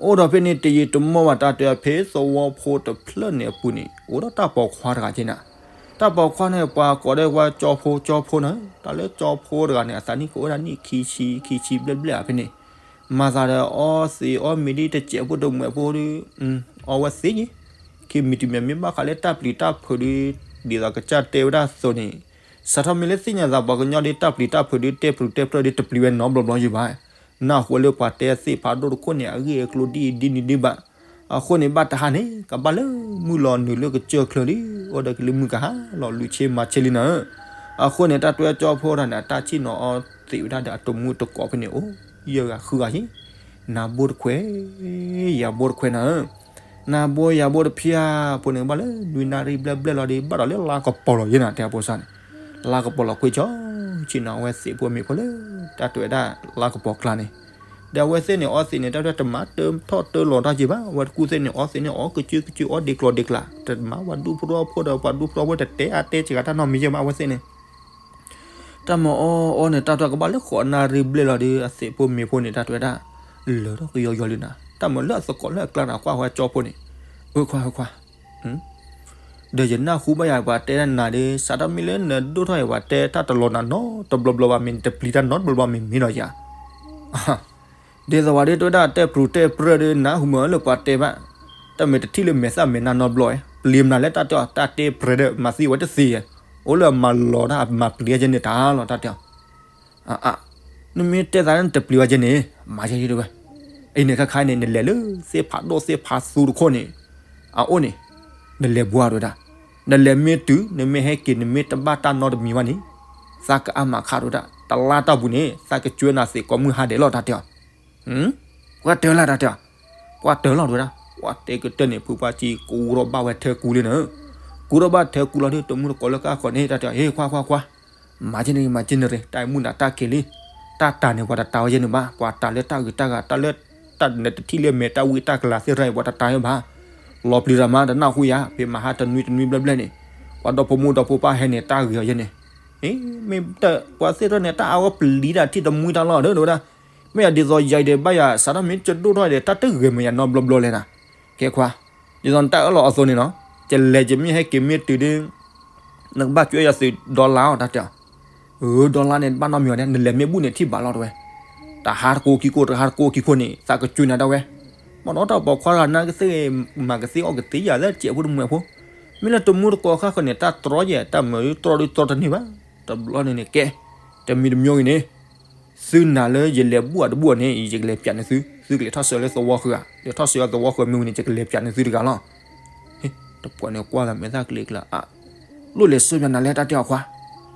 အိၣ်ဒီးဖဲန့ၣ် တယံာ်တမီၢ်ဘၣ် တၢ်တဲဖဲသဝီဖိတဖျၢၣ်န့ၣ်အပူၤန့ၣ် အိၣ်ဒီးတၢ်ပိာ်ခွါတဂၤက့ၤနၤ, တၢ်ပိာ်ခွါန့ၣ် ပှၤကိးဒီးဝဲကၠီဖိ ကၠီဖိန့ၣ်, တၢ်လၢကၠီဖိတဂၤန့ၣ် အသးနံၣ်ကအိၣ်ဝဲဒၣ်နံၣ်ခံဆံ ခံဆံဘျဲၣ်ဘျဲၣ်ဧါဖဲန့ၣ်, မၤသးဒီးအီသံးအီမ့ၤဒ်တစဲးဖိတမှဲးဖိဒီး, အီဝဲသ့ၣ်ညါ, ခံမံၤတမံၤမ့ၢ်ဘၣ်ဃးလၢတၢ်ပျံၤတၢ်ဖုးဒီး, ဒ်သိးကစၢ်တဲဝဲဒၣ်အသိးန့ၣ်, စးထီၣ်မ့ၢ်လၢသ့ၣ်ညါသးပှၤကညီဒီး တၢ်ပျံၤတၢ်ဖုးဒီး တဲပျုၤတဲပြၢဒီး တပျံၤဝဲနီတဘျီဘျီယံၤဘၣ်, နၢ်ဟူလၢပှၤတဲသ့ၣ်ဖးဒိၣ်တခိၣ်န့ၣ် အဂ့ၢ်အကျိၤဒ်အံၤဒ်နုၤဒ်ဘၣ်, အဃိန့ၣ် ဘၣ်တဟါန့ၣ် ကဘၣ်လၢမုၢ်လီၤနုာ်လၢကစၢၢ်ချၢလံ, အိၣ်ဒီးကလံၤမုၢ်ကဟါလီၤ လူၤဆ့မၤဆ့လံနၤဧၢ, အဃိန့ၣ် တၢ်တဲကၠီဖိတဂၤန့ၣ် အတၢ်ဆ့ၣ်နီၤအီသံးဝဲဒၣ်ဒီး အတမူတကိးဖဲန့ၣ် အိၣ်ယဲၢ်ဂၤဃုဂၤယ့ၣ်, နၤဘိတခွဲး, ယၤဘိတခွဲးနၤဧၢ, နၤဘိယၤဘိတဖၠၣ်ဖိန့ၣ် ဘၣ်လၢနွံနၣ်ရံၣ်ဘျဲၣ်ဘျဲၣ်လီၤဒီး ဘၣ်ဒီးလၢလါကပီၤလီၤယဲၢ်နၤ တဲအဖိစၢ်န့ၣ်, လါကပီၤလီၤခွ့ကၠီ, ဆ့ၣ်နီၤအဝဲသ့ၣ်ဖိမ့ၢ်ဖိလၢ တၢ်တဲဝဲဒၣ်လါကပီၤကျါန့ၣ်, ဒီးအဝဲသ့ၣ်န့ၣ် အီသံးန့ၣ် တၢ်တဲတမၤတၢထီၣ်တၢလီၤတၢ်က့ၤဘၣ်, အဝဲတကူၣ်သ့ၣ်န့ၣ် အီသံးန့ၣ် အီကစုကစု အီဒ့ကျီၤဒ့ကျါ, တမၤပှၤဒူဖိတဝီဖိဒီး ပှၤဒူဖိတဝီဖိတတဲအါတဲစှၤတၢ်နီတမံၤယဲၢ်ဘၣ် အဝဲသ့ၣ်န့ၣ် တၢ်မၤအီအီန့ၣ် တၢ်တဲကဘၣ်လၢဃိးနၣ်ရံၣ်ဘျဲၣ်လီၤဒီး အသ့ၣ်ဖိမ့ၢ်ဖိန့ၣ် တၢ်တဲဝဲဒၣ် လၢာ်ထီၣ်ကယီယီလံနၤ, တၢ်မၤလၢအသကိးလၢအကျါနၤ ကွၢ်ဝဲကၠီဖိန့ၣ်, အခွါ အခွါ ဒီးယနၢ်ဟူဘၣ်ယၤပှၤတဲဒၣ်နၤဒီး စးထီၣ်မ့ၢ်လၢနဒိၣ်ထီၣ်အံၤ ပှၤတဲတၢ်တလီၤနၤနီတဘျီဘျီဘၣ် မ့ၢ်နတပျံၤတၢ်နီတဘျီဘျီမ့ၢ်မ့ၢ်ဒီးယၤ, ဒ်သိးဝဲဒၣ်တဲဝဲဒၣ်တဲပျုၤတဲပြၢဒီး နၢ်ဟူမးလၢပှၤတဲဘၣ်, တၢ်မ့ၢ်တထံၣ်လၢမဲာ်သၣ်မဲာ်နါနီတဘျီ, ပျံၤမနုၤလဲၣ် တၢ်တဲအီၤ တၢ်တဲပြၢဒီး မၤသံဝဲတသ့, အိၣ်လၢအမၤလီၤတၢ် အမၤပျံၤအကဲန့ၣ်တၢ်လီၤ တၢ်တဲအီၤ အါအါ, နမ့ၢ်တဲသးလၢနတပျံၤဝဲကဲန့ၣ် မၤယဲယဲတဝဲ, အံၤန့ၣ်ခါခါန့ၣ် နလဲၤလၢသ့ၣ်ဖးဒိၣ်သ့ၣ်ဖးသူတခိၣ်န့ၣ်, အအိၣ်န့ၣ်, နလဲၤဘှါတဝဲဒၣ်, နလဲၤမ့ၢ်တုၤ နမ့ၢ်ဟဲက့ၤ နမ့ၢ်တဘၣ်တၢ်နီတမံၤဘၣ်န့ၣ်, သးကအါမးခါတဝဲဒၣ်, တလါတီၢ်ပူၤန့ၣ် သးကကွဲနၤသ့ၣ်ကိးမုၢ်ဟါဒဲးလီၤ တၢ်တဲအီၤ, ကွၢ်တၢၢ်လၢ် တၢ်တဲအီၤ, ကွၢ်တၢၢ်လီၤတဝဲဒၣ် ပှၤတဲကတၢၢ်န့ၣ် ဖုပှၢ်ကံကူထီၣ်ဘၣ်ဝဲထၢကူလံနၤဧၢ. ကူထီၣ်ဘၣ်ထၢကူလီၤဒီး တမူတကိးလၢကါဃီန့ၣ် တၢ်တဲအီၤ ဟ့ၣ်ခွါခွါခွါ, မၤက့န့ၣ် မၤက့န့ၣ်ရ့ၣ်, တၢ်မုၢ်နၤတၢ်က့ၤလံ, တၢ်တၤန့ၣ် ပှၤတတၤဝဲယဲန့ၣ်ဘၣ်, ပှၤတၤလၢတၢ်ဂုၤတၢ်ဂၤ တၢ်လၢ တၢ်နတထံၣ်လၢမဲာ်တၢ်ဝံတၢ်ကလၤသ့ၣ်တဖၣ်အံၤ ပှၤတတၤဝဲဘၣ်. လီၤပျံၤတၢ်မး တနၢ်ဟူယၤ, ဖဲမဟါတနွံတနွံဘျဲၣ်ဘျဲၣ်န့ၣ် ပှၤဒီဖိမိၢ်ဒီဖိပၢ်ဟဲန့ၣ် တၢ်ဂ့ၤအီၤယဲန့ၣ်, မ့ၢ်တၢ်ပှၤသ့ၣ်တဖၣ်န့ၣ် တၢ်အါဝဲပျံၤတၢ်ထံၣ်တမှံတၢ်လီၤဒီးဝဲဒၣ်, မ့ၢ်ယၤဒ်သိးယၤအံၤဒီးဘၣ်ယၤ စးထီၣ်မ့ၢ်ကဒိၣ်ထီၣ်ဒီး တၢ်တဂ့ၤမ့ၢ်ယၤနီတဘျီဘျီလဲၣ်နၤ, ကဲခွါ, ဒ်သိးနတၢ်အၢၣ်လီၤအသိးန့ၣ်နီၤ, ကလဲၤကမ့ၢ်ဟဲက့ၤမ့ၢ်တုၤဒီး နကဘၣ်ကွဲးယၤသုး dollar အီၤ တၢ်တဲအီၤ အၢ dollar န့ၣ် ဘၣ်နီတမံၤအီၤန့ၣ် နလဲၤမ့ၢ်ဘူၣ်န့ၣ်ထံၣ်ဘၣ်လီၤတဲဝဲ, တဟါတကိးခံကိး တဟါတကိးခံခိၣ်န့ၣ် သးကစူၤနၤဒၣ်ဝဲ, မ့ၢ်နီၢ်တၢ်ပိာ်ခွါတဂၤနာ်ကသ့ၣ် မၤကသ့အီၣ်ကသ့ယၤလၢစဲးဖိတမှဲၤဖိ, မ့ၢ်လၢတမူတကိးခါဃီန့ၣ် တၢ်တြီယဲၢ် တၢ်မၤတြီဒုးတြီတန့ၢ်ဘၣ်, တဘျီန့ၣ်န့ၣ်ကဲ, တမံၤတမံၤဂ့ၤန့ၣ် သုနာ်လၢယလဲၤဘူၣ်အတဘူၣ်န့ၣ် ယကလဲၤပျးန့ၢ်သု, သုကလဲၤထီၣ်ဆှၢလၢသဝီဃၢၤဧါ, လဲၤထီၣ်ဆှၢလၢသဝီဃၢၤမ့ၢ်ဝံၤန့ၣ် ယကလဲၤပျးန့ၢ်သုတဂၤလီၤ. တပှၢ်န့ၣ်ကွၢ်လၢမဲာ်သၣ်ကလံကလါအါ, လိၣ်လဲၤဆှၢပျးနၤလဲၣ်တၢ်တဲအီၤခွါ,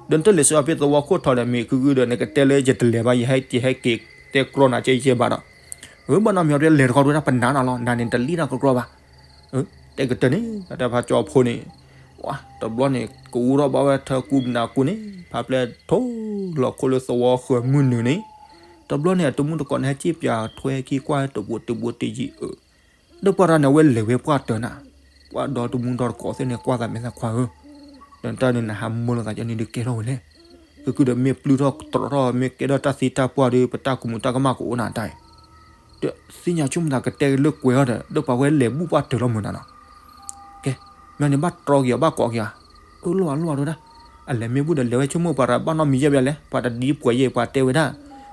ဒီးနတလဲၤဆှၢအီၤဖဲသဝီခိၣ်ထီၣ်ဒီး မ့ၢ်ကုကုဒီးနကတဲလၢယတလဲၤဘၣ် ယဟဲက့ၤဟဲက့ၤတဲကြီနၤကဲယဲဘၣ်ဒီး, အၢ ဘၣ်နီတမံၤအီၤ လဲၤတခီတဝဲဒၣ်ပနာ်နၤလီၤ, နၤန့ၣ်တလံၣ်တၢ်ကကြီဘၣ် တဲကတၢၢ်န့ၣ် တၢ်တဲဖးကၠီဖိန့ၣ်, တဘျီန့ၣ် ကအိၣ်ထီၣ်ဘၣ်ဝဲထၢကူနၤကူန့ၣ် ဖးဖျဲၣ်ထိလီၤခိၣ်လၢသဝီဃၢၤမုၢ်နုာ်န့ၣ်, တဘျီန့ၣ် အတမူတကိးန့ၣ် ဟဲက့ၤပျးထွဲခံကွၢ်တဘိးတဘိးတယံၤအၢ, ဒီးပှၤတဂၤန့ၣ် အဝဲလဲၤဝဲပှၢ်တၢၢ်နၤ, ပှၤဒီတမူဒီတကိးသ့ၣ်န့ၣ် ကွၢ်သးမဲာ်သၣ်ခွါဧၢ, ဒီးတၢ်န့ၣ်နဟးမၢလီၤသးကန့ၣ်ဒုးကဲထီၣ်ဝဲလဲၣ်, ကကုဒီးမ့ၢ်ပျုၢ်ထီၣ်တြီထီၣ် မ့ၢ်ကဲထီၣ်တၢ်သံတၢ်ပှၢ်ဒီး ပတၢ်ကမူၤတၢ်ကမၣ်ကအိၣ်နၤတၢ်အံၤ ဒီးသ့ၣ်ညါဆိကမိၣ်သးကတဲလၢကွဲးအီၤဒီး ဒီးပှၤဝဲလဲၤဘူၣ်ပှၢ်တၢၢ်လီၤမုၢ်နၤနီၤ, ကဲ, မ့ၢ်န့ၣ်ဘၣ်တြီက့ၤအီၤ ဘၣ်ကိးက့ၤဧါ, အၢလိၣ်ဧါလိၣ်ဧါတဲဝဲဒၣ်, အလဲၤမ့ၢ်ဘူၣ်ဒီးလဲၤဝဲဆိကမိၣ်ပှၤတဂၤဘၣ်နီတမံၤယဲၢ်ဘၣ်လဲၣ်, ပှၤတဒ်ပှဲၤယဲၢ် ပှၤတဲဝဲဒၣ်,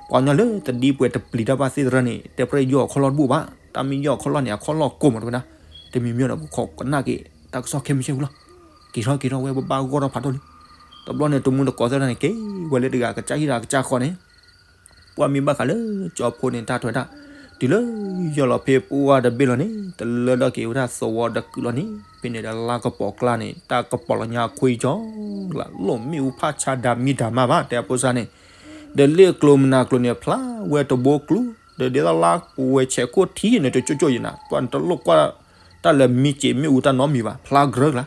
ပှၤကညီလၢတဒ်ပှဲၤတပျံၤတၢ်ဘၣ်သ့ၣ်တဖၣ်န့ၣ် တဲပြဲၢ်ယီၢ်အခီၣ်လီၢ်တဘူၣ်ဘၣ်, တၢ်မ့ၢ်ယီၢ်အခီၣ်လီၢ်န့ၣ် အခီၣ်လီၢ်ကိၢ်မးတဲဝဲဒၣ်, တမံၤမံၤဒီးပခိးကနၣ်က့ၤ တၢ်ကစီၣ်ခဲမုၢ်ဆ့ၣ်ပူၤလီၤ, က့ၤထီၣ်က့ၤထီၣ်ဝဲဘၣ်ဘၣ်ဂီၢ်ထီၣ်ဖးဒိၣ်လံ, တဘျီန့ၣ် တမူတကိးသ့ၣ်တဖၣ်န့ၣ် က့ၤဝဲလၢတဂၤကစၢ်ဟံၣ်ဒီးကစၢ်ဃီန့ၣ် ပှၢ်မ့ၢ်ဘၣ်ဃးလၢကၠီဖိန့ၣ် တၢ်ထွဲဒၣ်, တုၤလၢယီၢ်လီၤဖဲပှၢ်တဘ့ၣ်လီၤန့ၣ် တလၢထီၣ်က့ၤဝဲဒၣ်သဝီတကုးလီၤန့ၣ် ဖဲန့ၣ်ဒီးလါကပီၤကျါန့ၣ် တၢ်ကပီၤလီၤညါခွံကၠီလၢ လိၣ်မ့ၣ်အူဖးဆါဒၤမံဒၤမါဘၣ် တဲအဖိစၢ်န့ၣ်, ဒီးလ့ၣ်အကျိၤမနၤကျိၤန့ၣ် ဖျါဝဲတဘိကျိၤ, ဒီးဒ်သိးလါပဝဲဆဲးခိၣ်ထံးန့ၣ် တကၠိကၠိယနၤ ပှၢ်နတလိၣ်ကွၢ် တၢ်လၢမံစ့းမ့ၣ်အူတၢ်နီတမံၤဘၣ် ဖျါကြၢးကျါ,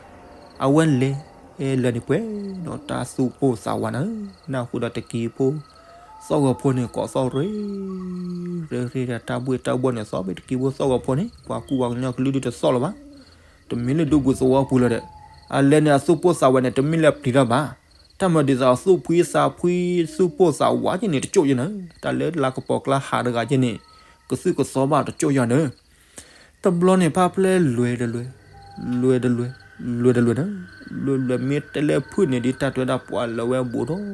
အဝဲလဲၤ လဲၤန့ၣ်ပှဲၤဒီးတၢ်သူၣ်ပိၢ်သးဝးနၤဧၢ, နၢ်ဟူဒီးတကံဖိ သီၣ်ဂီၤဖိန့ၣ် ကိးသီၣ်ရ့ ရ့ရ့ဒီးတၢ်ဘှ့ၣ်တၢ်ဘှီၣ်န့ၣ် သီၣ်ဘ့ၣ်တကံဖိသီၣ်ဂီၤဖိန့ၣ် ပှၤကူပှၤကညီကလုၢ်ဒုးတသီၣ်လၢၤဘၣ်, တမ့ၢ်လၢဒူပူၤသဝီပူၤလၢၤဒီး, အလဲၤန့ၣ်အသူၣ်ပိၢ်သးဝးန့ၣ် တမ့ၢ်လၢပျံၤတၢ်ဘၣ်, တၢ်မၤဒ်သိးအသူၣ်ဖှံသးဖှံ သူၣ်ပိၢ်သးဝးက့န့ၣ် တကၠိယနၤဧၢ, တၢ်လၢလါကပီၤကျါဟးတဂၤက့န့ၣ် ကသူၣ်ကသီဘၣ်တကၠိယနၤဧၢ တဘျီန့ၣ် ဖါဖျဲလွဲတလွဲ, လွဲတလွဲ, လွဲတလွဲန့ၣ်, လွဲလွဲမ့ၢ်တဲလၢဖုၣ်န့ၣ်ဒ်တၢ်တွဲဒၣ်ပှၤလၢဝဲဘူးထီၣ်,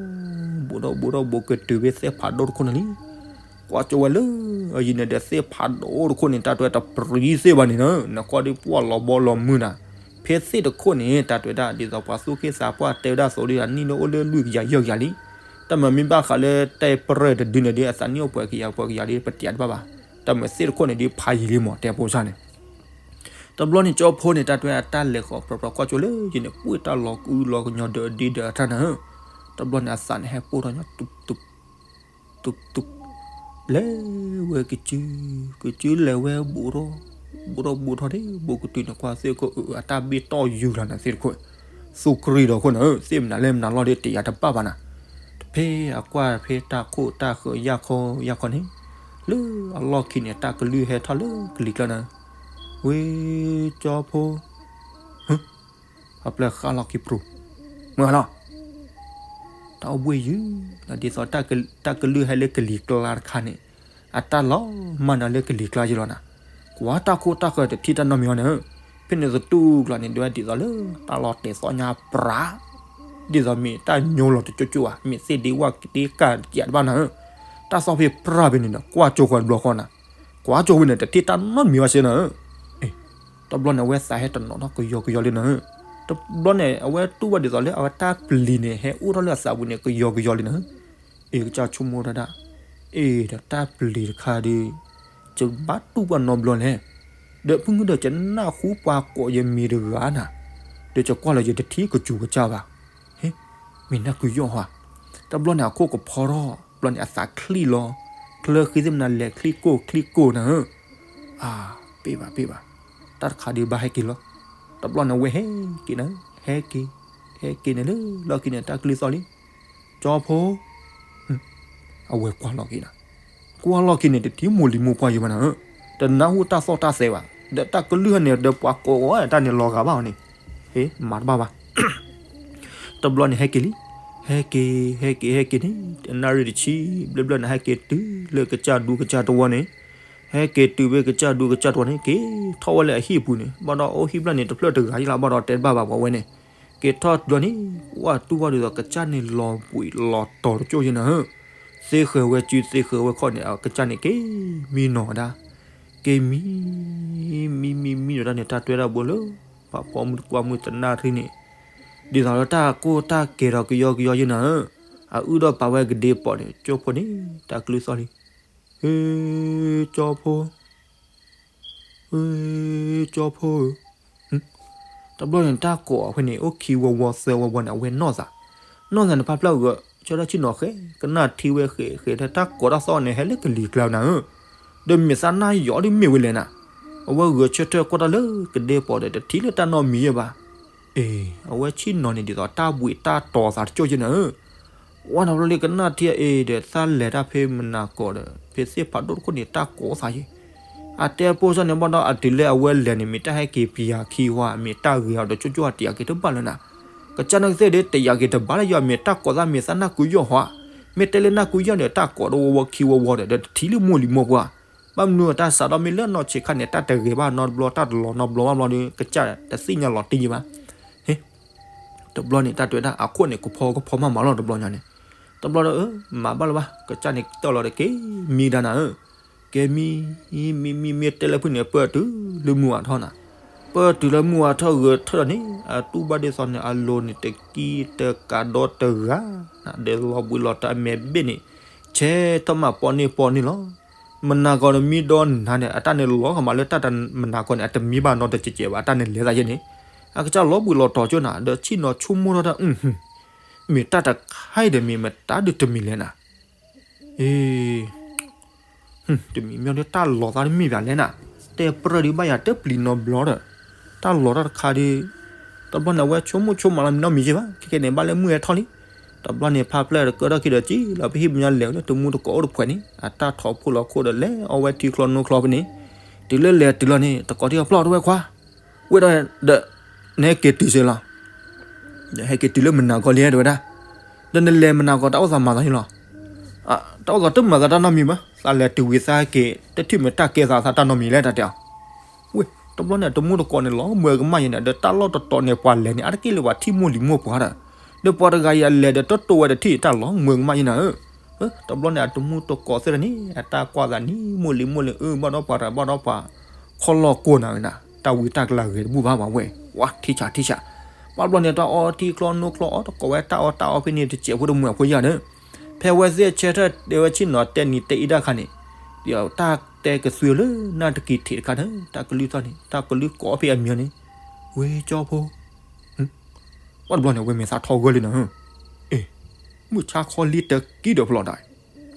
ဘူးထီၣ်ဘူးထီၣ် ဘူးကတုၤဖဲသ့ၣ်ဖးဒိၣ်တခိၣ်န့ၣ်လံ. ကွၢ်ကၠိဝဲလၢအယံၤန့ၣ်ဒီး သ့ၣ်ဖးဒိၣ်တခိၣ်န့ၣ် တၢ်တွဲတပြံသ့ၣ်ဘၣ်န့ၣ်နီၤ, နကွၢ်ဒ်ပှၢ်လီၤဘီလီၤမုၢ်နၤ, ဖဲသ့ၣ်တခိၣ်န့ၣ် တၢ်တွဲဒၣ်ဒ်သိးပှၤသူၣ်က့သးပှၢ်တဲဝဲဒၣ်သိးဒ်အနံၣ်ဒီးအိၣ်လၢလွံၢ်ကယၤယဲၢ်ကယၤလံ. တၢ်မၤမ့ၢ်ဘၣ်ဃးလၢတၢ်ပြဲၢ်တဒုန့ၣ်ဒီး အသးနံၣ်အိၣ်ပှဲၤကယၤပှဲၤကယၤဒီး ပတဲတဘၣ်ဘၣ်. တၢ်မၤသ့ၣ်တခိၣ်န့ၣ်ဒီး ဖးယံၤလံမး တဲဖိစၢ်န့ၣ် တဘျီန့ၣ် ကၠီဖိန့ၣ် တၢ်တွဲအတၢ်လဲၤဃီၤပြီပြီ ကွၢ်ကၠိလၢယံၤန့ၣ် ပှ့ၢ်တၢ်လီၤကူလီၤကညီဒီးအဒ့ဒီးအတၢ်နၤဧၢ, တဘျီန့ၣ် အသးန့ၣ်ဟဲပိၢ်ထီၣ်ညီ တုးတုး လဲၤဝဲကစု, ကစုလဲၤဝဲဘူးထီၣ်, ဘူးထီၣ်ဘူးထီၣ်န့ၣ် ဘူးကတုၤန့ၣ် ကွၢ်သ့ၣ်ခိၣ်အတၢ်ဘ့ၣ်တီၢ်ယူၤလီၤနၤသ့ၣ်တခိၣ်, သူၣ်ကရံၣ်ဒီးခိၣ်နၤဧၢ, သ့ၣ်မနုၤလဲၣ်မနုၤလီၤဒီးတယာ်တဘၣ်ဘၣ်နၤ, တဖဲအကွၢ်ဖဲတၢ်ခိၣ်တၢ်ဃၢၤယၢ်ခီယၢ်ခီန့ၣ်, လၢအလီၢ်ခံန့ၣ် တၢ်ကလုၢ်ဟဲထီၣ်လၢကလံၤကျါနၤ, ဝ့ၢ်ကၠီဖိ ဟၢ အပျဲၢ်ဃၣ်လီၤခံပြူၤ, မုၢ်ဟါလီၤ, တၢ်အိၣ်ဘှံးယုာ်, ဒ်သိးတၢ်ကလုၢ်ဟဲလၢကလံၤကျါတခါန့ၣ်, အတၢ်လီၤမၢ်နၤလၢကလံၤကျါယလီၤနၤ, ကွၢ်တၢ်ခိၣ်တၢ်ဃၢၤတထံၣ်တၢ်နီတမံၤအီၤန့ၣ်, ဖဲန့ၣ်သတူၢ်ကျါန့ၣ် ဒွဲဒ်သိးလၢ တၢ်လီၤတဲာ်သီညါပြး, ဒ်သိးမ့ၢ်တၢ်ညိလီၤတကၠိကၠိဧါ, မ့ၢ်သ့ၣ်ဒ့ဝၣ်ဒ့ကၢ်တကးတဘၣ်နၤဧၢ, တၢ်သီၣ်ဖဲပြးဖဲန့ၣ်ဒီး ကွၢ်ကၠိဃီတဘျီဃီနၤ, ကွၢ်ကၠိဝဲန့ၣ် တထံၣ်တၢ်နီတမံၤဘၣ်စ့ၢ်နၤဧၢ တဘျီန့ၣ် အဝဲသးဟဲတနီၤထီၣ်ကယီကယီလံနၤဧၢ, တဘျီန့ၣ် အဝဲတူၢ်ဘၣ်ဒ်သိးလၢ အဝဲတၢ်ပျံၤန့ၣ် ဟဲအိၣ်ထီၣ်လၢအသးပူၤန့ၣ် ကယီကယီလံနၤဧၢ, အ့ၣ် ကစၢ်ဆိကမိၣ်တၢ်ဒၣ်, အ့ၣ် ဒီးတၢ်ပျံၤတခါဒီး ယဘၣ်တူၢ်ဘၣ်နီတဘျီလဲၣ်, ဒီးဖုမုၢ်ဒီးယနၢ်ဟူပှၤကိးယမံၤတဂၤနၤ, ဒီးယကွၢ်လၢယတထံၣ်ကစူၤကစၢ်ဘၣ်, ဟ့ၣ်, မ့ၢ်နၢ်ကုယီၢ်ဟါ, တဘျီန့ၣ် အခိၣ်ကဖီထီၣ်, တဘျီန့ၣ် အသးချံၣ်လီၤ, ချၢဃံသ့ၣ်မနၤလဲၤချံၣ်ကိၢ်ချံၣ်ကိၢ်နၤဧၢ, အါ, ပ့ၢ်ဘၣ်ပ့ၢ်ဘၣ်, တၢ်တခါဒုးဘၣ်ဟဲက့ၤလီၤ. တဘျီန့ၣ် အဝဲဟဲက့ၤနၤ, ဟဲက့ၤ, ဟဲက့ၤန့ၣ်လၢလီၢ်ခံန့ၣ် တၢ်ကလုၢ်သီၣ်လံ, ကၠီဖိ, အဝဲကွၢ်လီၢ်ခံနၤ, ကွၢ်လီၢ်ခံန့ၣ် တထံၣ်မိၢ်လံၤမိၢ်ပှၢ်ယံၤဘၣ်နၤဧၢ, တနၢ်ဟူတၢ်သီၣ်တၢ်သဲဘၣ်, ဒီးတၢ်ကလုၢ်ဟဲန့ၣ် ဒီးပှၤကိးဂီၤတၢ်န့ၣ်လီၤဂာ်ဘၣ်အီၤန့ၣ်, ဟ့ မၤတဘၣ်ဘၣ်. တဘျီန့ၣ် ဟဲက့ၤလံ, ဟဲက့ၤ, ဟဲက့ၤ, ဟဲက့ၤန့ၣ် တနၣ်ရံၣ်တဆံဘျဲၣ်ဘျဲၣ်န့ၣ် ဟဲက့ၤတုၤလၢကစၢ်ဒူကစၢ်တဝီန့ၣ်, ဟဲက့ၤတုၤဖဲကစၢ်ဒူကစၢ်တဝီန့ၣ် က့ၤထီၣ်ဝဲလၢအဟံၣ်ပူၤန့ၣ်, ဘၣ်ဒီးအိၣ်ဟံၣ်ဖျၢၣ်န့ၣ် တဖျၢၣ်တဂၤယံၤလီၤ, ဘၣ်ဒီးတဲတဘၣ်ဘၣ်ပှၤဝဲန့ၣ်, က့ၤထီၣ်တုၤန့ၣ် ဝဲတူၢ်ဘၣ်ဒ်သိး ကစၢ်န့ၣ်လီၤဘှံးလီၤတီၤတကၠိၢ်ယံၤနၤဧၢ, သ့ဃဲၤဝဲစုသ့ဃဲၤဝဲခီၣ်န့ၣ် အကစၢ်န့ၣ် က့ၤမံနီၤဝဲဒၣ်, က့ၤမံ, မံမံမံဒီးတၢ်န့ၣ် တၢ်တွဲဒၣ်ဘိလၢ ပှၤပိာ်မုၣ်တကွၢ်မုၣ်တနၣ်ရံၣ်န့ၣ်, ဒ်သိးလၢတၢ်ကိၢ်တၢ်ကဲၤဒီးကယီကယီယံၤနၤဧၢ, အအုၣ်ဒီးပာ်ဝဲကဒ့ပီၤန့ၣ် ကၠိဖိန့ၣ် တၢ်ကလုၢ်သီၣ်လံ, ဟ့ ကၠီဖိ ဟ့ ကၠီဖိဧၢ, တဘျီန့ၣ် တၢ်ကိးအီၤဖဲန့ၣ် အိၣ်ခံဝီဝီသၢဝီဝီန့ၣ် အဝဲနီၢ်သး, နီၢ်သးန့ၣ် ဖါဖျၢၣ်ဂဲၤဆၢထၢၣ်ဆ့ၣ်နီၤဃဲ, ကနၣ်ထံဝဲဃဲးဃဲး တၢ်ကိးတၢ်သီၣ်န့ၣ် ဟဲလၢကလံၤကျါနၤဧၢ, ဒီးမဲာ်သၣ်နၢ်ယီၤဒ်မ့ၢ်ဝဲလဲၣ်နၤ, အဝဲဂဲၤဆၢထၢၣ်ကွၢ်တၢ်လၢကဒ့ပီၤဒီး တထံၣ်လၢတၢ်နီတမံၤယဲၢ်ဘၣ်. အ့ အဝဲဆ့ၣ်နီၤန့ၣ် ဒ်သိးတၢ်ဘှံးတၢ်တီၤသးတကၠိၢ်ယံၤနၤဧၢ, ဝဲန့ၣ်ဘျီလၢကနၣ်ထံအ့ဒီး သးလဲၤတၢ်ဖဲမနၤကီးဒီး ဖဲသ့ၣ်ဖးဒိၣ်တခိၣ်န့ၣ် တၢ်ကိးသးယံၤ, အတဲဖိစၢ်န့ၣ် ဘၣ်ဒီးအတုၤလၢအဝဲလဲၤန့ၣ် မ့ၢ်တၢ်ဟဲက့ၤပယၤခံဝါ မ့ၢ်တၢ်ဂ့ၤအီၤဒီးကၠိၢ်ကၠိၢ်အတယၤက့ၤတဘၣ်လၢနၤ, ကစၢ်န့ၣ်ကသ့ၣ်ဒီး တယၤက့ၤတဘၣ်လၢယွၤ မ့ၢ်တၢ်ကိးသး မ့ၢ်သးနၢ်ကူယီၢ်ဟီ, မ့ၢ်တဲလၢနၢ်ကူယီၢ်ဒီး တၢ်ကိးတဝီဝီခံဝီဝီဒီး ဒီးတထံၣ်လၢမိၢ်လံၤမိၢ်ပှၢ်, ဘၣ်မနုၤအတၢ်စးထီၣ်မ့ၢ်လၢနီၢ်ဆံးခါန့ၣ် တၢ်တဂ့ၤဘၣ်နီတဘျီ တၢ်တလီၤနီတဘျီဘၣ်ဘျီဒီး ကစၢ်တသ့ၣ်ညါလီၤတံၢ်ယံၤဘၣ်. ဟ့ တဘျီန့ၣ် တၢ်တဲဝဲဒၣ် အခိၣ်န့ၣ် ကဖီကဖီမးမးလီၤ တဘျီညါန့ၣ်, တဘျီဒီး မၤဘၣ်လၢၤဘၣ် ကစၢ်န့ၣ် ကတၢၢ်လီၤဒီးက့ၤမံဒၣ်နၤဧၢ, က့ၤမံ, မံမံမံတဲလၢဖုၣ်န့ၣ် ပၢၢ်တုၤလၢမုၢ်ဝါထီၣ်နၤ, ပၢၢ်တုၤလၢမုၢ်ဝါထီၣ်ဂဲၤထၢၣ်လီၤန့ၣ် အတူၢ်ဘၣ်ဒ်သိးန့ၣ် အလိၤန့ၣ် တကံတကးဒီတဂၤနၤ, ဒီးလီၤဘှံးလီၤတီၤအမဲာ်ဘ့ၣ်န့ၣ် ဆဲးထီၣ်မးပီန့ၢ်ပီန့ၢ်လီၤ. မနၤကီးန့ၣ်မံဒီနၤန့ၣ် အတၢ်န့ၣ်လီၤကမးလၢတၢ်တမနၤကီးန့ၣ် အတမံဘၣ်နီတစဲးစဲးဘၣ် အတၢ်န့ၣ်လဲၤသးယဲန့ၣ်, အကစၢ်လီၤဘှံးလီၤတီၤကၠိၢ်နၤ ဒီးဆ့ၣ်နီၤဆိကမိၣ်ထီၣ်တၢ် မ့ၢ်တၢ်တခါအံၤဒီး မ့ၢ်မတၤဒုးတမံၤလဲၣ်နၤ, အ့ တမံၤမ့ၢ်ဒီးတၢ်လီၤသးတမ့ၢ်ဘၣ်လဲၣ်နၤ, တဲပြၢၢ်ဒုးဘၣ်ယၤတပျံၤနီတဘျီဒီး, တၢ်လီၤတၢ်တခါဒီး, တဘျီန့ၣ် အဝဲဆိကမိၣ်ဆိကမးလီၤမံၤနီတမံၤယဲၢ်ဘၣ် ခဲကဲန့ၣ် ဘၣ်လၢမုၢ်ဟဲထီၣ်လံ. တဘျီန့ၣ် ဖါဖျၢၣ်တကၢထီၣ်ခံဒီး စံၣ်လီၤဖဲဟံၣ်ပူၤညါလဲၤဝဲလၢတမူတကိးအိၣ်တဖှဲးန့ၣ် အတၢ်ထီၣ်ဖိလီၤခိၣ်ဒီး လဲၤအီဝဲထံချီနိချီဖဲန့ၣ်, တုၤလၢလဲၤတုၤလီၤန့ၣ် တကိးထံၣ်အဖျီၣ်တဝဲခွါ, ဝဲဒီး, ဒီး, နဟဲက့ၤတုၤစ့လီၤ ဒီးဟဲက့ၤတုၤလၢမနၤကီးလံ တဲဝဲဒၣ်, ဒီးနလဲၤမနၤကီး တၢ်အိၣ်သးမၤသးယ့လီၤ. တၢ်အိၣ်သးတမၤသးတၢ်နီတမံၤဘၣ်, သးလဲၤတုၤဝံၤသးဟဲက့ၤ တထံၣ်မ့ၢ်တၢ်ကဲသးသးတၢ်နီတမံၤလဲၣ် တၢ်တဲအီၤ. ဝ့ၢ် တဘျီန့ၣ် အတမူတကိးန့ၣ် လီၤမုာ်ကမၣ်ယဲန့ၣ် ဒီးတၢ်လီၢ်တတီၤန့ၣ် ပှၤလဲၤန့ၣ် အါတက့ၢ်လၢပှၤထံၣ်မိၢ်လံၤမိၢ်ပှၢ်ဒီး, ဒီးပှၤတဂၤအံၤအလဲၤဒီးတတိၢ်ဝဲတထံၣ် တၢ်လီၤမုာ်ကမၣ်ယဲနၤဧၢ. တဘျီန့ၣ် အတမူတကိးသ့ၣ်တဖၣ်န့ၣ် အတၢ်ကွၢ်သးန့ၣ် မိၢ်လံၤမိၢ်လံၤ အၢ ဘၣ်ဒီးပှၤတၢ်ဘၣ်ဒီးပှၤ ခီၣ်လီၢ်ကိၢ်နၤဝဲနၤ, တၢ်ဝံတၢ်ကလၤဂဲၤတဘူၣ်ဘၣ်ဝဲ, ဝါ ထံဆးထံဆး, ဘၣ်ဘျီန့ၣ် တၢ်အီထံချီနိချီအီၤ တကိးဝဲတၢ်အီၣ်တၢ်အီဖဲန့ၣ် တစဲးဖိတမုာ်အဖိယါဒီး, ဖဲဝဲသ့ၣ်ဆၢထၢၣ်တဲဝဲဆ့ၣ်နီၤတဲနံၤတဲအံၤတၢ်ခါန့ၣ်, ဒီးတၢ်တဲကသွံလၢနၢ်တကံၤထံးတခါန့ၣ် တၢ်ကလုၢ်သီၣ်န့ၣ် တၢ်ကလုၢ်ကိးဖဲအမံၤန့ၣ်, ဝ့ၢ်ကၠီဖိ ပှၢ်တဘျီန့ၣ် ဝဲမဲာ်သၣ်ထီၣ်ဂၢၢ်လံနၤ, အ့ မုၢ်ဆါခီလံတကံဒီးဖျီတၢ်,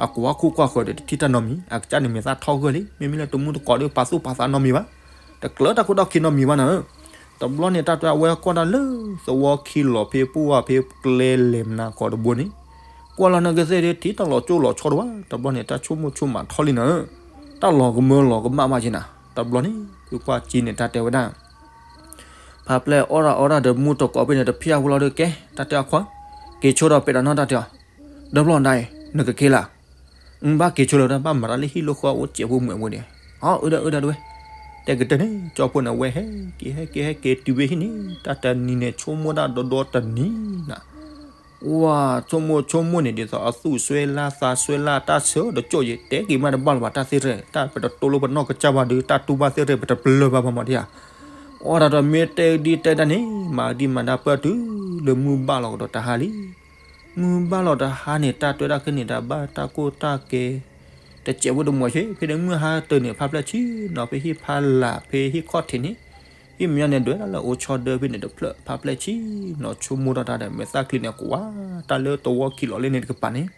အကွၢ်ခိၣ်ကွၢ်ဃၢၤဒီးတထံၣ်တၢ်နီတမံၤ, အကစၢ်န့ၣ်မဲာ်သၣ်ထီၣ်ဂၢၢ်လံ, မ့မ့ၢ်လၢတမူတကိးဒီးပာ်သူၣ်ပာ်သးနီတမံၤဘၣ်, တကျၢၤတၢ်ခိၣ်တၢ်ခံနီတမံၤဘၣ်နၤဧၢ. တဘျီန့ၣ် တၢ်တဲအဝဲကွၢ်တၢ်လၢသဝီခံလီၤဖဲပှၢ်ဖဲကျဲလဲၤမနၤကီးတဘိန့ၣ်, ကွၢ်လီၤနကသ့ၣ်ဒီးထံၣ်တၢ်လီၤကၠိလီၤဆီတဘၣ်, တဘျီန့ၣ် တၢ်ဆိကမိၣ်ဆိကမးထီၣ်လံနၤဧၢ, တၢ်လီၤကမၢလီၤကမၣ်ဘၣ်က့နၤ, တဘျီန့ၣ် ဖုကွၢ်ကၠံန့ၣ် တၢ်တဲဝဲဒၣ် ဖါပျဲၢ်အီၣ်ဒၣ်အီဒၣ်ဒီးမူတကိးဖဲန့ၣ် တဖျၢၣ်ဖိလီၤဒီးကဲ, တၢ်တဲအခွါ, က့ၤဆိဒီးပဲာ်တၢ်နီၢ်တၢ်တဲအီၤ, ဒီဖျီၣ်ဒၣ်အံၤ နကက့ၤလၢ်, ဘၣ်က့ၤဆိလၢၤဒီး ဘၣ်မၤတၢ်လၢဟံၣ်လၢဃီအိၣ်စဲးဖိမုၣ်အဝဲန့ၣ်, အၢ အၢဒၣ်အၢဒၣ်တဝဲ, တဲကတၢၢ်န့ၣ် ကၠီဖိန့ၣ် အဝဲဟဲက့ၤဟဲက့ၤဟဲက့ၤတုၤဖဲဟံၣ်န့ၣ် တၢ်တနံၤန့ၣ် ဆိကမိၣ်ဒၣ်ဒီဒီတနံၤနၤ ဝါ ဆိကမိၣ်ဆိကမိၣ်န့ၣ် ဒ်သိးအသူၣ်စွဲလၢသးစွဲလၢတၢ်ဆၢတကၠိၢ်ယံၤ တဲက့ၤမးတဘၣ်လၢၤဘၣ် တၢ်သ့ၣ်ရဲၣ် တၢ်ပတတိလိပနီၢ်ကစၢ်ဘၣ်ဒီး တၢ်တူၢ်ဘၣ်သ့ၣ်ရဲၣ် ပတပျၢၤဘၣ်ဘၣ်မးဒံဧါ. အီၣ်ဒၣ်ဒီးမ့ၢ်တဲဒ်တဲဒၣ်န့ၣ် မၤဒံးမၤဒါပၢၢ်တုၤလၢမုၢ်ဘၣ်လီၤကဒီးတဟါလံ. မုၢ်ဘၣ်လီၤတဟါန့ၣ် တၢ်တွဲဒၣ်ခဲန့ၣ် တၢ်ဘၣ်တၢ်ကိၢ်တၢ်ကဲ တစဲးဖိတမုၢ်ဆ့ ဖဲန့ၣ်မုၢ်ဟါတၢၢ်န့ၣ် ဖါပျဲၢ်ဆံနီၤ ဖဲဟံၣ်ဖါလာ် ဖဲဟံၣ်ခီၣ်ထံးန့ၣ် ဟံၣ်မညီန့ၣ် ဒွဲၣ်ဒၣ်လၢအိၣ်ဆီဒၢဖဲန့ၣ်တဖျၢၣ် ဖါပျဲၢ်ဆံနီၤ ဆိကမိၣ်ထီၣ်တၢ်ဒီး မဲာ်သၣ်ချံန့ၣ် ကွၢ်တၢ်လၢသဝီခံလီၤလၢန့ၣ်တကပၤန့ၣ်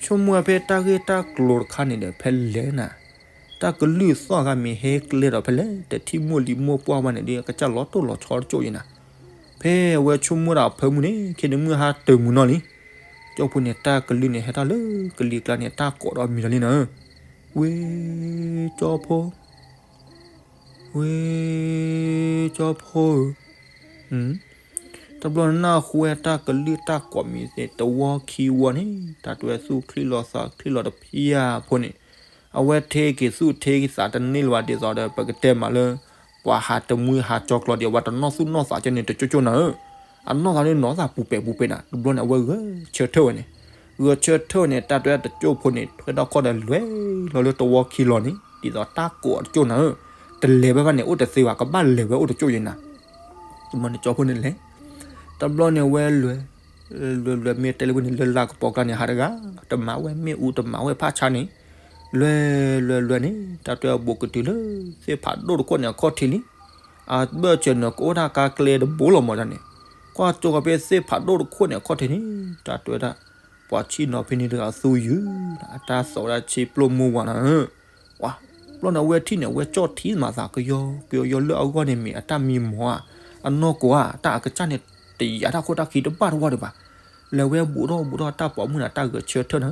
ဆိကမိၣ်ဝဲဖဲတၢ်ဂ့ၢ်တၢ်ကျိၤတခါန့ၣ်ဒီး ဖဲလဲၣ်နၤ တၢ် တၢ်ကလုၢ်သီၣ်ဂၤမ့ၢ်ဟဲကျဲဒီးဖဲလဲၣ် တထံၣ်မိၢ်လံၤမိၢ်ပှၢ်ဘၣ်န့ၣ်ဒီး အကစၢ်လီၤတိၢ်လီၤဆီတကၠိၢ်ယဲနၤ. ဖဲအဝဲဆိကမိၣ်ဒၣ်အဖၢမုၢ်န့ၣ် ခဲန့ၣ်မုၢ်ဟါတၢၢ်မုၢ်နီၢ်လံ. ကၠီဖိန့ၣ် တၢ်ကလုၢ်န့ၣ် ဟဲထီၣ်လၢကလံၤကျါန့ၣ် တၢ်ကိးဒီးမံၤလီၤလံနၤဧၢ, ဝ့ၢ်ကၠီဖိ ဝ့ၢ်ကၠီဖိ, တဘျီနၢ်ဟူဝဲတၢ်ကလုၢ်တၢ်ကိးမံၤသ့ၣ် တဝီခံဝီန့ၣ် တၢ်တဲသူၣ်ချံလီၤသးချံလီၤတဖၣ်ဖိန့ၣ်, အဝဲထဲက့ၤသူၣ်ထဲက့ၤသးတန့ၢ်လၢၤဘၣ်ဒ်သိးဒီး ပကတဲမးလၢ ပှၤဟးတမှံဟးကၠီကျီဒံး အဝဲတနီၣ်သူၣ်နီၣ်သးကဲန့ၣ်တကၠိၢ်ကၠိၢ်နၤဧၢ, အနီၢ်သးန့ၣ်နီၢ်သးပူၤပဲာ်ပူၤပဲာ်နၤ. တဘျီန့ၣ် အဝဲဂဲၤဆၢထၢၣ်ဝဲန့ၣ်, ဂဲၤဆၢထၢၣ်ဝဲန့ၣ် တၢ်တဲတကၠိၢ်ဖိန့ၣ် ထွဲထီၣ်ခီၣ်ဒီးလဲၤလီၤလၢတဝီခံလီၤန့ၣ် ဒ်သိးတၢ်ကိးတကၠိၢ်နၤဧၢ, တလဲၤဝဲဘၣ်န့ၣ် အိၣ်တသ့ဘၣ် ကဘၣ်လဲၤဝဲအိၣ်တကၠိၢ်ယဲနၤ. တဘျီန့ၣ်ကၠီဖိန့ၣ်လဲၤ, တဘျီန့ၣ်ဝဲလဲၤ, လဲၤလဲၤမ့ၢ်တဲလၢဝဲန့ၣ် လၢလၢကပီၤကျါန့ၣ် ဟးတဂၤ, တမၤဝဲမ့ၣ်အူ တမၤဝဲဖးဆါန့ၣ်, လဲၤ လဲၤလဲၤန့ၣ် တၢ်တဲအဘူးကတုၤလၢ သ့ၣ်ဖးဒိၣ်တခိၣ်န့ၣ်အခီၣ်ထံးလံ. အဘၢၣ်စၢၤန့ၣ် ကအိၣ်ဒၣ်ကါကျဲတဘိလီၤမးန့ၣ်, ကွၢ်ကၠိကီးဖဲသ့ၣ်ဖးဒိၣ်တခိၣ်န့ၣ်အခီၣ်ထံးန့ၣ် တၢ်တဲဝဲဒၣ် ပှၤဆံၣ်နီၤဖဲန့ၣ်တဂၤသူယုၢ်, အတၢ်သီးဝဲဒၣ်ဆ့ပျိၢ်မိၢ်ဝၤနၤဧၢ. ပှၤ, တဘျီန့ၣ်အဝဲထံၣ်န့ၣ် အဝဲကၠီၣ်ထံမၤသးကယီကယီလၢအဂီၢ်န့ၣ်မ့ၢ်အတၢ်မံမီၢ်ဧါ, အနီၢ်ကီၢ်ဧါ, တၢ်အကစၢ်န့ၣ် တယာ်တၢ်ခိၣ်တၢ်ခံတဘၣ်တဝီဒံးဘၣ်. လဲၤဝဲဘူးထီၣ်ဘူးထီၣ်တၢ်ပိာ်မုၣ်န့ၣ် တၢ်ဂဲၤဆၢထၢၣ်နၤ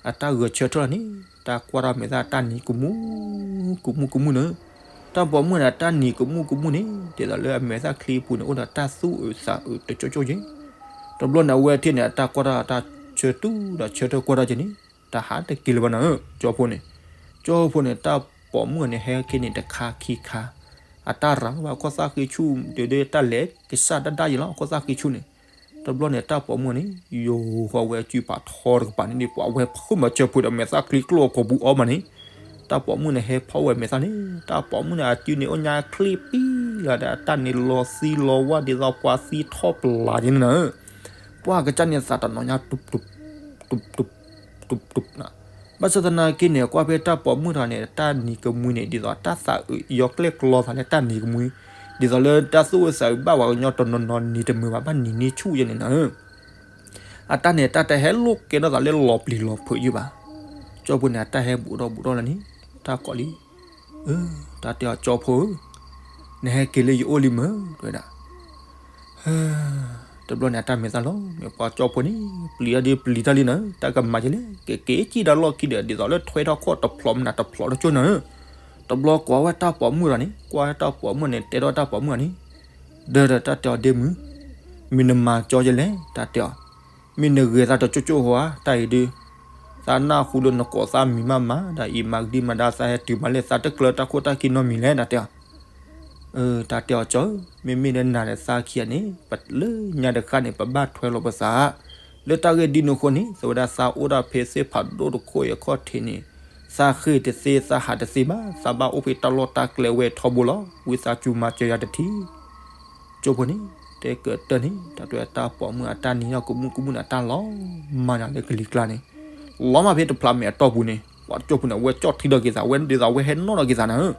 အတၢ်ဂဲၤဆၢထၢၣ်လီၤန့ၣ် တၢ်ကွၢ်ထီၣ်အမဲာ်သၣ်တၢ်နံၤကမူၣ်, ကမူၣ်ကမူၣ်န့ၣ်, တၢ်ပိာ်မုၣ်န့ၣ် တၢ်နံၤကမူၣ်ကမူၣ်န့ၣ် ဒ်သိးလၢအမဲာ်သၣ်ချံပူၤန့ၣ် အိၣ်ဒီးတၢ်သူၣ်အုးသးအုးတကၠိၢ်ကၠိၢ်ယဲ. တဘျီန့ၣ် အဝဲထံၣ်န့ၣ် အတၢ်ကွၢ်ထီၣ်တၢ်ဆၢတူၢ်ဒီးဆၢထၢၣ်ကွၢ်ထီၣ်ကဲန့ၣ် တၢ်ဟးတက့ၤလၢၤဘၣ်နၤဧၢ, ကၠီဖိန့ၣ်, ကၠီဖိန့ၣ် တၢ်ပိာ်မုၣ်န့ၣ် ဟဲက့ၤန့ၣ်တခါခံခါ, အတၢ်ရၤလီၤဘၣ်ခီၣ်သၣ်ဃံဆူၣ် ဒုးဒုးတၢ်လဲၤကစၢ်ဒၣ်ဒၣ်ယဲလီၤ ခီၣ်သၣ်ဃံဆူၣ်န့ၣ်. တဘျီန့ၣ် တၢ်ပိာ်မုၣ်န့ၣ် ယိၤဃီဝဲအစုပာ်ထီတကပၤန့ၣ်ဒ် ပှၤဝဲဖုမၤစၢၤဖိဒီးမဲာ်သၣ်ချံကျိၣ်အကိာ်ပူၤအီမးန့ၣ်, တၢ်ပိာ်မုၣ်န့ၣ် ဟဲဖီၣ်ဝဲမဲာ်သၣ်န့ၣ် တၢ်ပိာ်မုၣ်န့ၣ် အစုန့ၣ်အိၣ်ညါချ့ပံလီၤဒီး အတၢ်န့ၣ်လီၤသံလီၤဝါဒ်သိးပှၤသံထီၣ်ပျၢ်ကဲန့ၣ်နၤဧၢ. ပှၤကစၢ်န့ၣ်သးတနီၤညါ တူးတူး တူးတူး, ဘၣ်ဆၣ်သနာ်က့န့ၣ် ကွၢ်ဖဲတၢ်ပိာ်မုၣ်တဂၤန့ၣ် တၢ်နံၤကမှံန့ၣ် ဒ်သိးတၢ်သးအုးယီၤကျဲၣ်ကျီသးလၢတၢ်နံၤကမှံ, ဒ်သိးလၢတၢ်သူၣ်အုးသးအုးဘၣ်ဝဲကညီတနီၤနီၤနံၤတမုာ်ဘၣ် ဘၣ်နံၤနံၤဆူၣ်ယဲန့ၣ်နၤဧၢ. အတၢ်န့ၣ် တၢ်တဟဲလိာ်ကဲထီၣ်သးလၢလီၤပျံၤလီၤဖုးယုၢ်ဘၣ်. ကၠီဖိန့ၣ် အတၢ်ဟဲဘူးထီၣ်ဘူးထီၣ်လၢန့ၣ် တၢ်ကိးလံ, တၢ်တဲအီၤ ကၠီဖိဧၢ, နဟဲက့ၤလၢယအိၣ်လံမၢ် တဲဝဲဒၣ်. တဘျီန့ၣ် အတၢ်မဲာ်သၣ်လီၤ မ့ၢ်ပှၤကၠီဖိန့ၣ် ပျံၤတၢ်ဒ်ပျံၤတၢ်လံနၤဧၢ, တၢ်ကမၤယဲလဲၣ် ကက့ၤကံၣ်ဒၣ်လီၢ်ခံဒီး ဒ်သိးလၢထွဲထီၣ်ခီၣ်တဖျိးမနုၤတဖျိးတကၠိၢ်နၤဧၢ. တဘျီကွၢ်ဝဲတၢ်ပိာ်မုၣ်ဒီးန့ၣ် ကွၢ်ဝဲတၢ်ပိာ်မုၣ်န့ၣ် တဲထီၣ်တၢ်ပိာ်မုၣ်န့ၣ်, ဒီးဒီးတၢ်တဲအီၤဒ့မုၣ်, မ့ၢ်နမၤကၠီယဲလဲၣ် တၢ်တဲအီၤ, မ့ၢ်နဂဲၤသးတကၠိၢ်ကၠိၢ်ဧါ တၢ်အံၤဒုး, သးနၢ်ဟူလၢနကိးသးမံၤမးမး ဒီးအံၤမၤကဒံမၤဒါသးဟဲတုၤမးလဲၣ် သးတကျၢၤတၢ်ခိၣ်တၢ်ခံနီတမံၤလဲၣ် တၢ်တဲအီၤ. တၢ်တဲအီၤ ကၠီဧၢ, မ့မ့ၢ်လၢနၤဒီးသးခံဂၤန့ၣ် ပလၢညါတဃၣ်န့ၣ် ပဘၣ်ထွဲလီၤပသး, လၢတၢ်ဂ့ၢ်ဒ်န့ၣ်အဃိန့ၣ် သဝဲဒၣ်သးအိၣ်ဒၣ်ဖဲသ့ၣ်ဖးဒိၣ်တခိၣ်အံၤအခီၣ်ထံးန့ၣ်, သးဃ့ၢ်တသ့ သးဟးတသ့ဘၣ်, သးဘၣ်အိၣ်ဖဲတၢ်လီၢ်တၢ်ကျဲဝဲထီဘိလီၤ, ဝံသးစူၤမၤစၢၤယၤတထံၣ် ကၠိဖိန့ၣ် တဲကတၢၢ်န့ၣ် တၢ်တဲတၢ်ပိာ်မုၣ်အတၢ်နံၤနီၢ်ကမူၣ်ကမူၣ်န့ၣ် အတၢ်လီၤမၢ်ညါလၢကလံၤကျါန့ၣ်, လီၤမၢ်ဖဲတဖျးမဲာ်အတီၢ်ပူၤန့ၣ် ပှၤကၠိဖိန့ၣ် အဝဲကၠီၣ်ထံဒီးက့ၤသး ဝဲဒ်သိးအဝဲဟဲနီၣ်ဒီးက့ၤသးနၤဧၢ,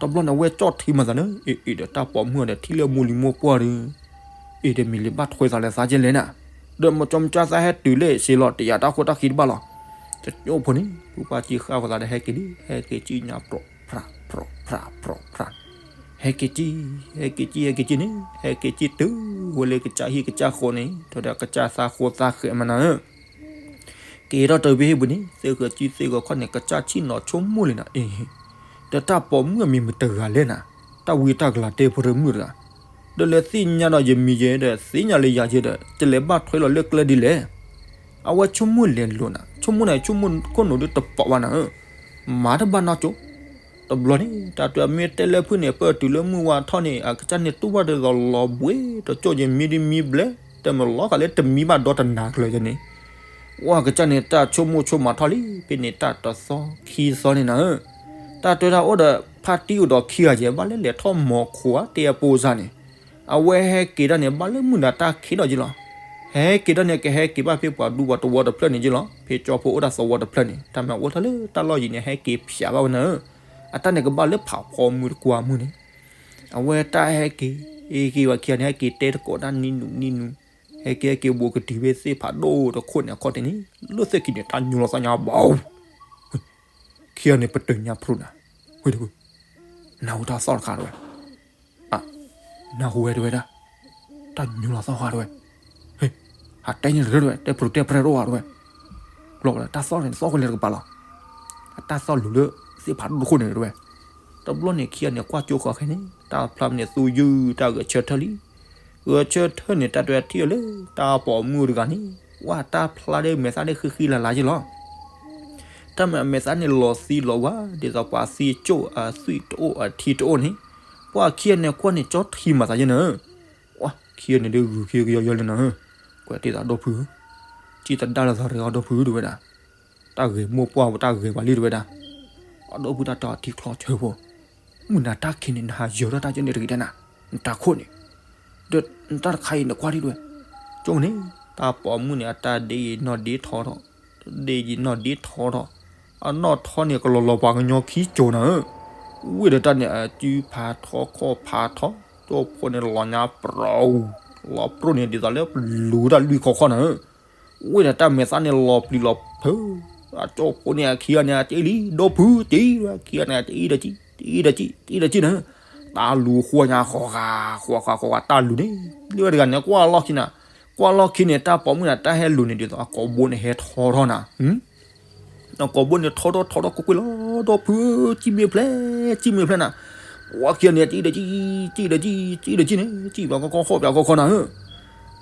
တဘျီန့ၣ် အဝဲကၠီၣ်ထံမၤသးန့ၣ် အ့ၣ်အ့ၣ်ဒီးတၢ်ပိာ်မုၣ်ဒီးထံၣ်လၢမိၢ်လံၤမိၢ်ပှၢ်ဒီး, အ့ၣ်ဒီးမ့ၢ်လံဘၣ်ထွဲသးလၢသးကဲလဲၣ်နၤ, ဒီးမကၠီမကၠၢ်သးဟဲတုၤလၢစ့လီၤ တယာ်တၢ်ခိၣ်တၢ်ခံတဘၣ်လီၤ, ကၠိဖိန့ၣ် ဖုပှၢ်ကံဃၣ်ဃီသးဒီးဟဲက့ၤလံ ဟဲက့ၤကံၣ်ညါပြီၣ် ဖြးဖြးဖြးဖြးဖြး, ဟဲက့ၤကံၣ် ဟဲက့ၤကံၣ် ဟဲက့ၤကံၣ်န့ၣ် ဟဲက့ၤကံၣ်တုၤဝဲလၢကစၢ်ဟံၣ်ကစၢ်ဃီန့ၣ် ဒီးကစၢ်သးဃိသးဃဲးမးနၤဧၢ, က့ၤထီၣ်တဘ့ၣ်ဟံၣ်ပူၤန့ၣ် သ့ၣ်ဃၢၤကံၣ်သ့ၣ်ဂီၤခီၣ်န့ၣ် ကစၢ်ဆံၣ်နီၤဆိကမိၣ်လံနၤ အ့ၣ်, ဒီးတၢ်ပိာ်မုၣ်အမံၤမတဂၤလဲၣ်နၤ, တၢ်ဝံတၢ်ကလၤတဲဖိတမုၣ်တဂၤ, ဒီးလဲၤသ့ၣ်ညါဒီးယမံၤယဲဒီး သ့ၣ်ညါလၢယၤယဲဒီး တလဲၤဘၣ်ထွဲလီၤလၢကျဲဒ်လဲၣ် အဝဲဆိကမိၣ်လဲၤလိၤနၤ ဆိကမိၣ်န့ၣ် ဆိကမိၣ်ခိၣ်နူာ်ဒ်တပီးဘၣ်နၤဧၢ, မၤတဘၣ်နီၢ်ကၠိ, တဘျီန့ၣ် တၢ်တဲမ့ၢ်တဲလၢဖုၣ်န့ၣ် ပၢၢ်တုၤလၢမုၢ်ဝါထီၣ်န့ၣ် အကစၢ်န့ၣ်တူၢ်ဘၣ်ဒ်သိးလီၤဘှံးတကၠိၢ်ယဲ မံဒ်မံဘျဲ, တမ့ၢ်လီၤဃာ်လၢတမံဘၣ်ဒီတနၤကျၢၤယဲန့ၣ်, ဝဲကစၢ်န့ၣ် တၢ်ဆိကမိၣ်ဆိကမးထီၣ်လံ ဖဲန့ၣ်တၢ်တသီခံသီန့ၣ်နၤဧၢ, တၢ်တဲဒၣ်အိၣ်ဒီး ဖါတံၢ်အိၣ်ဒီးခံဂၤယဲ ဘၣ်လၢလဲၤထီၣ်မီၤခိၣ်ဧါ တဲအပိစၢ်န့ၣ် အဝဲဟဲက့ၤဒၣ်န့ၣ် ဘၣ်လၢမုၢ်နၤတၢ်ခံးဒီးယဲလီၤ, ဟဲက့ၤဒၣ်န့ၣ် ကဟဲက့ၤဘၣ်ဖဲပှၤဒူပှၤသဝီတဖျၢၣ်န့ၣ်ယဲလီၤ, ဖဲကၠီဖိအိၣ်တၢ်သဝီတဖျၢၣ်န့ၣ် တၢ်မၤအိၣ်ထီၣ်လၢတၢ်လီၢ်ယံၤန့ၣ် ဟဲက့ၤဖျးဘၣ်ဝဲနၤဧၢ, အတၢ်န့ၣ်ကဘၣ်လၢဖးဖီမုၢ်တကွၢ်မုၢ်န့ၣ်, အဝဲတၢ်ဟဲက့ၤ, ဟဲက့ၤဝဲခံဂၤန့ၣ် ဟဲက့ၤတဲတကိးတၢ်နံၤနူၤနံၤနူၤ, ဟဲက့ၤဟဲက့ၤဘူးကတုၤဖဲသ့ၣ်ဖးဒိၣ်တခိၣ်န့ၣ်အခီၣ်ထံးန့ၣ် လၢသ့ၣ်ခံန့ၣ် တၢ်ညိလီၤသးညါဘၣ် ခံ ခံဂၤန့ၣ်ပတုာ်ညါဖျိနၤ, ဝ့ၢ်တဖု, နၢ်ဟူတၢ်သီၣ်တခါတဝဲ, နၢ်ဟူဝဲတဝဲဒၣ်, တၢ်ညိလီၤသီၣ်ဃာ်တဝဲ, ဟ့, ဟးတဲန့ၣ်တရၢတဝဲ တဲပရူၤတဲပြဲတအိၣ်ဧါတဝဲ, ဘျီဝဲတၢ်သီၣ်န့ၣ်သီၣ်ကွံာ်လဲၤတကပၤလီၤ, အတၢ်သီၣ်လူၤလၢသ့ၣ်ဖးဒိၣ်တခိၣ်န့ၣ်တဝဲ, တဘျီန့ၣ်ခံဂၤန့ၣ်ကွၢ်ကၠိဃီခဲန့ၣ် တၢ်ဖျါမန့ၣ်သူယုၢ်တၢ်ဂဲၤဆၢထၢၣ်လံ, ဂဲၤဆၢထၢၣ်န့ၣ် တၢ်တဝဲထံၣ်အီၤလၢ တၢ်ပိာ်မုၣ်တဂၤန့ၣ် ဝဲတၢ်ဖျါဒ်မဲာ်သၣ်ဒ်ဃံဃံလၤလၤယ့ၢ်လီၤ တၢ်မဲာ်မဲာ်သၣ်န့ၣ်လီၤသံလီၤဝါ ဒ်သိးပှၤသံကၠိၣ်အသွံၣ်တအိၣ်အထံတအိၣ်န့ၣ်, ပှၤခံဂၤန့ၣ်ကွၢ်န့ၣ်ကၠီထံမၤသးယ့ၢ်နၤဧၢ, ပှၤခံဂၤန့ၣ်ဒ်ဂုာ်ခံကယီယီလၢနၤဧၢ, ကွဲးတ့ၢ်သးဒီဖုဧၢ, စံၣ်သဒါလၢသးရဲၣ်အီၤဒီဖုတဝဲဒၣ်, တၢ်ဂဲၤမိၢ်ပှၢ်ဝဲတၢ်ဂဲၤပှၤလံတဝဲဒၣ်, အဒီဖုတၢ်တီၤထံချီဆၢဖိ, မုၢ်နၤတၢ်ခံးန့ၣ် နဟးယၢၤထီၣ်တၢ်ကၠိန့ၣ်တဂ့ၤတဲနၤ, နတၢ်ခိၣ်န့ၣ် ဒီးနတၢ်တခါအံၤနကွၢ်ဒ်တဝဲ, ကၠိန့ၣ် တၢ်ပိာ်မုၣ်န့ၣ် အတၢ်ဒ့ယံာ်နီၢ်ဒ့ထီထီၣ်, ဒ့ယံာ်နီၢ်ဒ့ထီထီၣ်, အနီၢ်ထီန့ၣ် ကလီၤလီၤပှၤကညီခံကၠိနၤဧၢ, ဝ့ၢ်ဒီးတၢ်န့ၣ် အစုဖးထီခီၣ်ဖးထီ, ကၠိဖိန့ၣ်လီၤညါပြီ, လီၤပြီန့ၣ် ဒ်သိးလၢပလူၤတၢ်လွံၢ်ခီခီနၤဧၢ ဝ့ၢ်ဒီးတၢ်မဲာ်သၣ်န့ၣ်လီၤပျံၤလီၤဖုး, အကၠိဖိန့ၣ် အခံဂၤန့ၣ် အကၠံလံ ဒီဖုကၠံ, ခံဂၤန့ၣ် အကၠံဒီးကၠံ, ကၠံဒီးကၠံ, ကၠံဒီးကၠံနၤ, တၢ်လူၤဃီညါဃီဃာ်ဃီဃာ်ဃီဃာ် တၢ်လူၤန့ၣ်, လၢဝဲတဂၤန့ၣ် ကွၢ်လီၢ်ခံနၤ, ကွၢ်လီၢ်ခံန့ၣ် တၢ်ပိာ်မုၣ်န့ၣ် တၢ်ဟဲလူၤန့ၣ် ဒ်သိးအကိာ်ဘိန့ၣ်ဟဲထီထီၣ်နၤ အကိာ်ဘိန့ၣ်ထီထီၣ်ထီထီၣ်ကွ့ၢ်ကွ့ၢ်လီၤ, ဒီဖုဧၢ, ကၠံမ့ၢ်ဖျဲး, ကၠံမ့ၢ်ဖျဲးနၤ, ပှၤခံဂၤန့ၣ် ကၠံဒီးကၠံ, ကၠံဒီးကၠံ, ကၠံဒီးကၠံန့ၣ်, ကၠံပှၤကီကီဃီပှၤကီကီနၤဧၢ,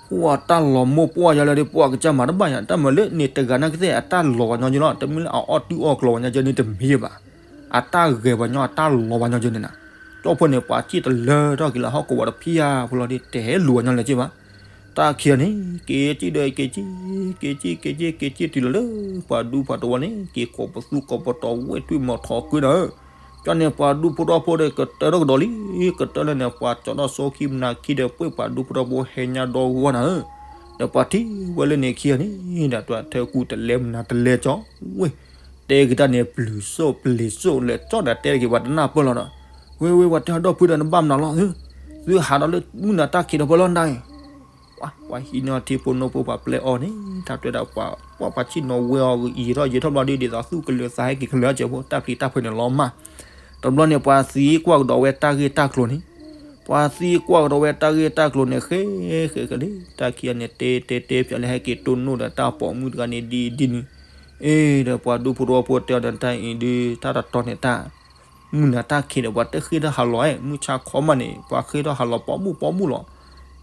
ပှၤတၢ်လီၤမိၢ်ပှၢ်ယၤလၢဒ်ပှၤကစၢ်မၤတဘၣ်ယၤ တၢ်မၤလၢန့ၣ်တဂၤနာ်ကသ့ၣ် အတၢ်လီၤပှၤညီကၠိလီၤ, တမ့ၢ်လၢအအီၣ်တုၤအီၣ်ကျီၤပှၤညီကၠိန့ၣ်တမ့ၢ်ဘၣ်, အတၢ်ဂဲၤပှၤညီ အတၢ်လီၤပှၤညီကၠိန့ၣ်နၤ, ကၠိဖိန့ၣ် ပှၤကၠံၣ်တလၢထီၣ်က့ၤလၢဟီၣ်ကဝီၤတဖၣ်ဖိလီၤဒ် တဟဲလူၤပှၤညီလၢၤကၠ့ဘၣ် တၢ်ခံဂၤန့ၣ် က့ၤကၠံဒီးက့ၤကၠံ, က့ၤကၠံ က့ၤကၠံ က့ၤကၠံတုၤလီၤလၢ ပှၤဒူဖိတဝီန့ၣ် က့ၤကိးပသူကိးပတီၤဝဲၢ်တွံၢ်မီၤထီၣ်ကွံာ်နၤဧၢ, ကၠီန့ၣ် ပှၤဒူဖိတဝီဖိဒီး ကတၢၢ်ထီၣ်ကဒီးလံ, ကတၢၢ်လၢန့ၣ် ပှၤကၠီထီၣ်ဆိခံမနၤခံဒီး ပှ့ၢ်ပှၤဒူဖိတဝီဖိဟဲညါဒီဂီၢ်နၤဧၢ, ဒီးပှၤထံၣ်ဝဲလၢန့ၣ်ခံဂၤန့ၣ် ဒီးတွၤထၢကူတလဲမနၤတလဲကၠီ, ဝ့ၢ် တဲက့ၤတၢ်န့ၣ် ပျုၤစိၣ်ပျ့ၤစိၣ်လဲၤကၠီဒီးတဲက့ၤပှၤတနၢ်ပၢၢ်လီၤဒီး, ဝ့ၢ်ဝ့ၢ် ပှၤတဲအီၤဒီဖုဒီး နဘၣ်မနုၤလီၤ, သုဟးဒီးလၢမုၢ်နၤတၢ်ခံးဒီးပှၤလီၤနၤအံၤ, ပှၤဟံးန့ၢ်အီၤထံဖိနိဖိပှၤပျဲအီၤန့ၣ် တၢ်တွဲဒၣ်ပှၤ ပှၤပှၤဆံၣ်နီၤဝဲအီၤ ယံာ်ထီၣ်ယံာ်ထီၣ်ဘျီဒ် ဒ်သိးသူၣ်ကလၢၤသးဟဲက့ၤကလၢၤကဲးဖိ တၢ်ပျံၤတၢ်ဖုးန့ၣ်လီၤမၢ်, တဘျီန့ၣ် ပှၤသံကွၢ်ကဒီးဝဲတၢ်ဂ့ၢ်တၢ်ကျိၤန့ၣ်, ပှၤသံကွၢ်ကဒီးဝဲတၢ်ဂ့ၢ်တၢ်ကျိၤန့ၣ် ဃဲဃဲဃဲလံ, တၢ်ခံဂၤန့ၣ် တဲတဲတဲ ပျဲလၢဟဲက့ၤတိၢ်နီၣ်ဒီးတၢ်ပိာ်မုၣ်တဂၤန့ၣ်ဒ်ဒ်န့ၣ်, အ့ဒီးပှၤဒူဖိတဝီဖိတဲအီၤဒီး တၢ်အံၤဒုး တၢ်တတီၤန့ၣ်တၢ် မုၢ်နၤတၢ်ခံးဒီး ပှၤတဃ့ၢ်ထီၣ်ဟးလီၤ, မုၢ်ဆါခီမးန့ၣ် ပှၤဃ့ၢ်ထီၣ်ဟးလီၤပိာ်မုၣ်ပိာ်မုၣ်လီၤ,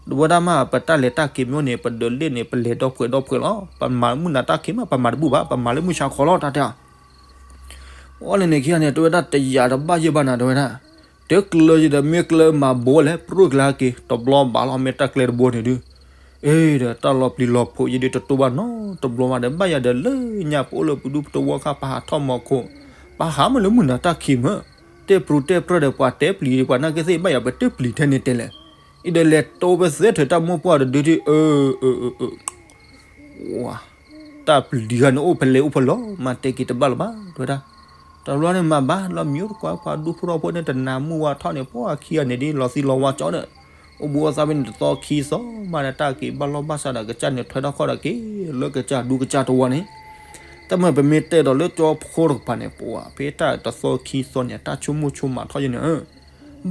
တဝဲဒၣ်မး ပတၢ်လဲၤတၢ်က့ၤမ့ၢ်အိၣ်န့ၣ် ပဒုးလ့ၣ်န့ၣ် ပလဲၤဒီဖှဲးဒီဖှဲးလီၤ, ပမၤမုၢ်နၤတၢ်ခံးမး ပမၤတဘူၣ်ဘၣ် ပမၤလၢမုၢ်ဆါခီလီၤ တၢ်တဲအီၤ, အီၤလဲၣ်န့ၣ်ခံဂၤန့ၣ် တဝဲဒၣ်တယာ်တဘၣ်ယဲၢ်ဘၣ်နၤ တဝဲဒၣ်, တကျၢၤယဒီးမ့ၢ်ကျၢၤမၤဘိလဲၣ် ပြူၢ်ကျါက့ၤ တဘျီဘၣ်လီၤ မ့ၢ်တၢ်ကျဲတဘိန့ၣ်ဒုး, အ့ဒီးတၢ်လီၤပျံၤလီၤဖုးယဒုးတတိၢ်ဘၣ်နီတဘျီဘၣ်ဒီး ဘၣ်ယၤဒီးလၢညါပအိၣ်လၢပဒူပတဝီခါ ပဟးထီၣ်မီၤခိၣ်, ပဟးမ့ၢ်လၢမုၢ်နၤတၢ်ခံးမး, တဲပရူၤတဲပြၢဒီးပှၤတဲပျံၤ ပှၤနာ်က့သ့ၣ်ဘၣ်ယၤ ပတဲပျံၤထဲန့ၣ်တဲလဲၣ်, အံၤဒီးလဲၤတိပသဲထၢၣ်တၢ်မိၢ်ပှၢ်တဒုးဒုး အၢ အၢ အၢ ဝါ, တၢ်ပျံၤတဂၤန့ၣ်အိၣ်ဖဲလဲၣ်အိၣ်ဖဲလဲၣ် မၤတဲက့ၤတဘၣ်လၢၤဘၣ် တဝဲဒၣ်, တဘျီန့ၣ်မၤဘၣ်လီၤမံၤအိၣ်တကွၢ် ပှၤဒူဖိထီၣ်ဖိန့ၣ် တနၤမုၢ်ဝါထီၣ်န့ၣ် ပှၤခံဂၤန့ၣ်ဒ်လီၤသံလီၤဝါကၠီဒီး, အိၣ်ဘူးအိၣ်သးဖဲန့ၣ်တသီခံသီမးဒီး တၢ်က့ၤဘၣ်လီၢ်ဘၣ်စးဒီး ကစၢ်န့ၣ်ထွဲထီၣ်ခီၣ်ဒီးက့ၤလၢကစၢ်ဒူကစၢ်တဝီန့ၣ်, တၢ်မ့ၢ်ပမ့ၢ်တဲဒီးလၢကၠီဖိတကပၤန့ၣ် ပှၤဖဲတၢ်တသီခံသီန့ၣ် တၢ်ဆိကမိၣ်ဆိကမးထီၣ်ယဲၢ်န့ၣ်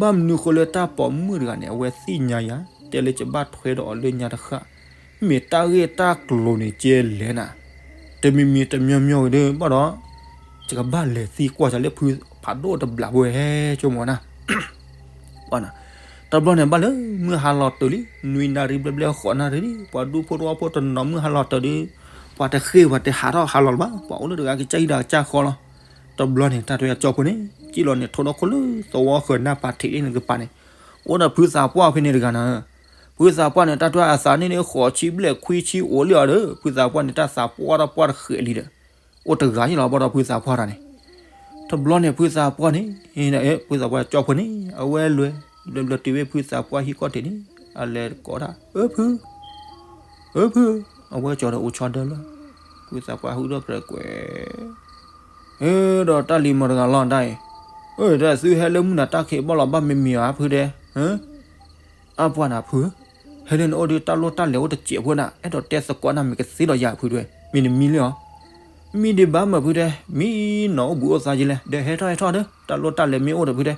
ဘၣ်မနုၤဃိလၢတၢ်ပိာ်မုၣ်တဂၤန့ၣ် အဝဲသ့ၣ်ညါယၤ တဲလၢယဘၣ်ထွဲဒီးအီၤလၢညါတဃၣ်, မ့ၢ်တၢ်ဂ့ၢ်တၢ်ကျိၤန့ၣ်ကဲလဲၣ်နၤ, တမံၤမံၤတမံၤမံၤဂ့ၤဒုး ဘၣ်ဒီး ယကဘၣ်လဲၤသံကွၢ်ယၤလၢဖုဖးဒိၣ်တဘျးဖိဟဲဆိကမိၣ်နၤ တဘျီန့ၣ် ဘၣ်လၢမုၢ်ဟါလီၤတၢၤလံ နွံနၣ်ရံၣ်ဘျဲၣ်ဘျဲၣ်ဃိးနၣ်ရံၣ်လံ ပှၤဒူဖိတဝီဖိတနီၤမုၢ်ဟါလီၤတၢၤဒီး ပှၤတဃ့ၢ်ပှၤတဟးထီၣ်ဟးလီၤလၢၤဘၣ် ပှၤအိၣ်လၢတဂၤကစၢ်ဟံၣ်ဒီးကစၢ်ဃီလီၤ. တဘျီန့ၣ် တၢ်တဝဲအကၠီဖိန့ၣ် စံၣ်လီၤန့ၣ် ထိးဒီခိၣ်လၢသဝီဃၢၤနၢ်ပၤထံးလံန့ၣ်ကပၤန့ၣ် အိၣ်ဒီးဖုသးပှၢ်ဖဲန့ၣ်တဂၤနၤ ဖုသးပှၢ်န့ၣ် တၢ်တဝဲအသးန့ၣ်န့ၣ် ဃိးဆံဘျဲၣ်ခွံဆံအိၣ်လံအီၤဒီး ဖုသးပှၢ်န့ၣ် တၢ်သးပှၢ်တၢ်ပှၢ်တဃဲးလံဒီး အိၣ်တဂၤန့ၣ်လီၤ ဘၣ်ဒီးဖုသးပှၢ်တၢ်န့ၣ် တဘျီန့ၣ် ဖုသးပှၢ်န့ၣ် ဖုသးပှၢ်ကၠီဖိန့ၣ် အဝဲလဲၤ ဘျၢဘျၢတုၤဝဲဖုသးပှၢ်ဟံၣ်ကီၢ်ထံးန့ၣ် အလဲၤကိးတၢ် အၢဖု အၢဖု အဝဲကၠီဒီးအိၣ်ဆီဒၢလၢ ဖုသးပှၢ်ဟူထီၣ်ပြဲးကွဲး ဒီးတၢ်လံၤမီၤတဂၤလီၤဒၣ်အံၤ အၢ တၢ်သုဟဲလၢမုၢ်နၤတၢ်ခံးဘၣ်လီၤဘၣ်မ့မ့ၢ်ဧါဖုတဲ အပှၢ်နၤဖု, ဟဲလၢနအိၣ်ဒီးတၢ်လိၣ်တၢ်လဲၤအိၣ်တစဲးဖိနၤ အဲၣ်ဒိးတဲသကိးနၤမ့ၢ်ကသ့ဒီးယၤဖုတဲ, မ့ၢ်နမံလံဧါ. မံဒံးဘၣ်မၢ်ဖုတဲ, မံနီၢ်အိၣ်ဘှံးအိၣ်သါယလဲၣ်, ဒီးဟဲထီၣ်ဟဲထီၣ်ဒီး တၢ်လီၢ်တၢ်လဲၤမ့ၢ်အိၣ်ဒီးဖုတဲ.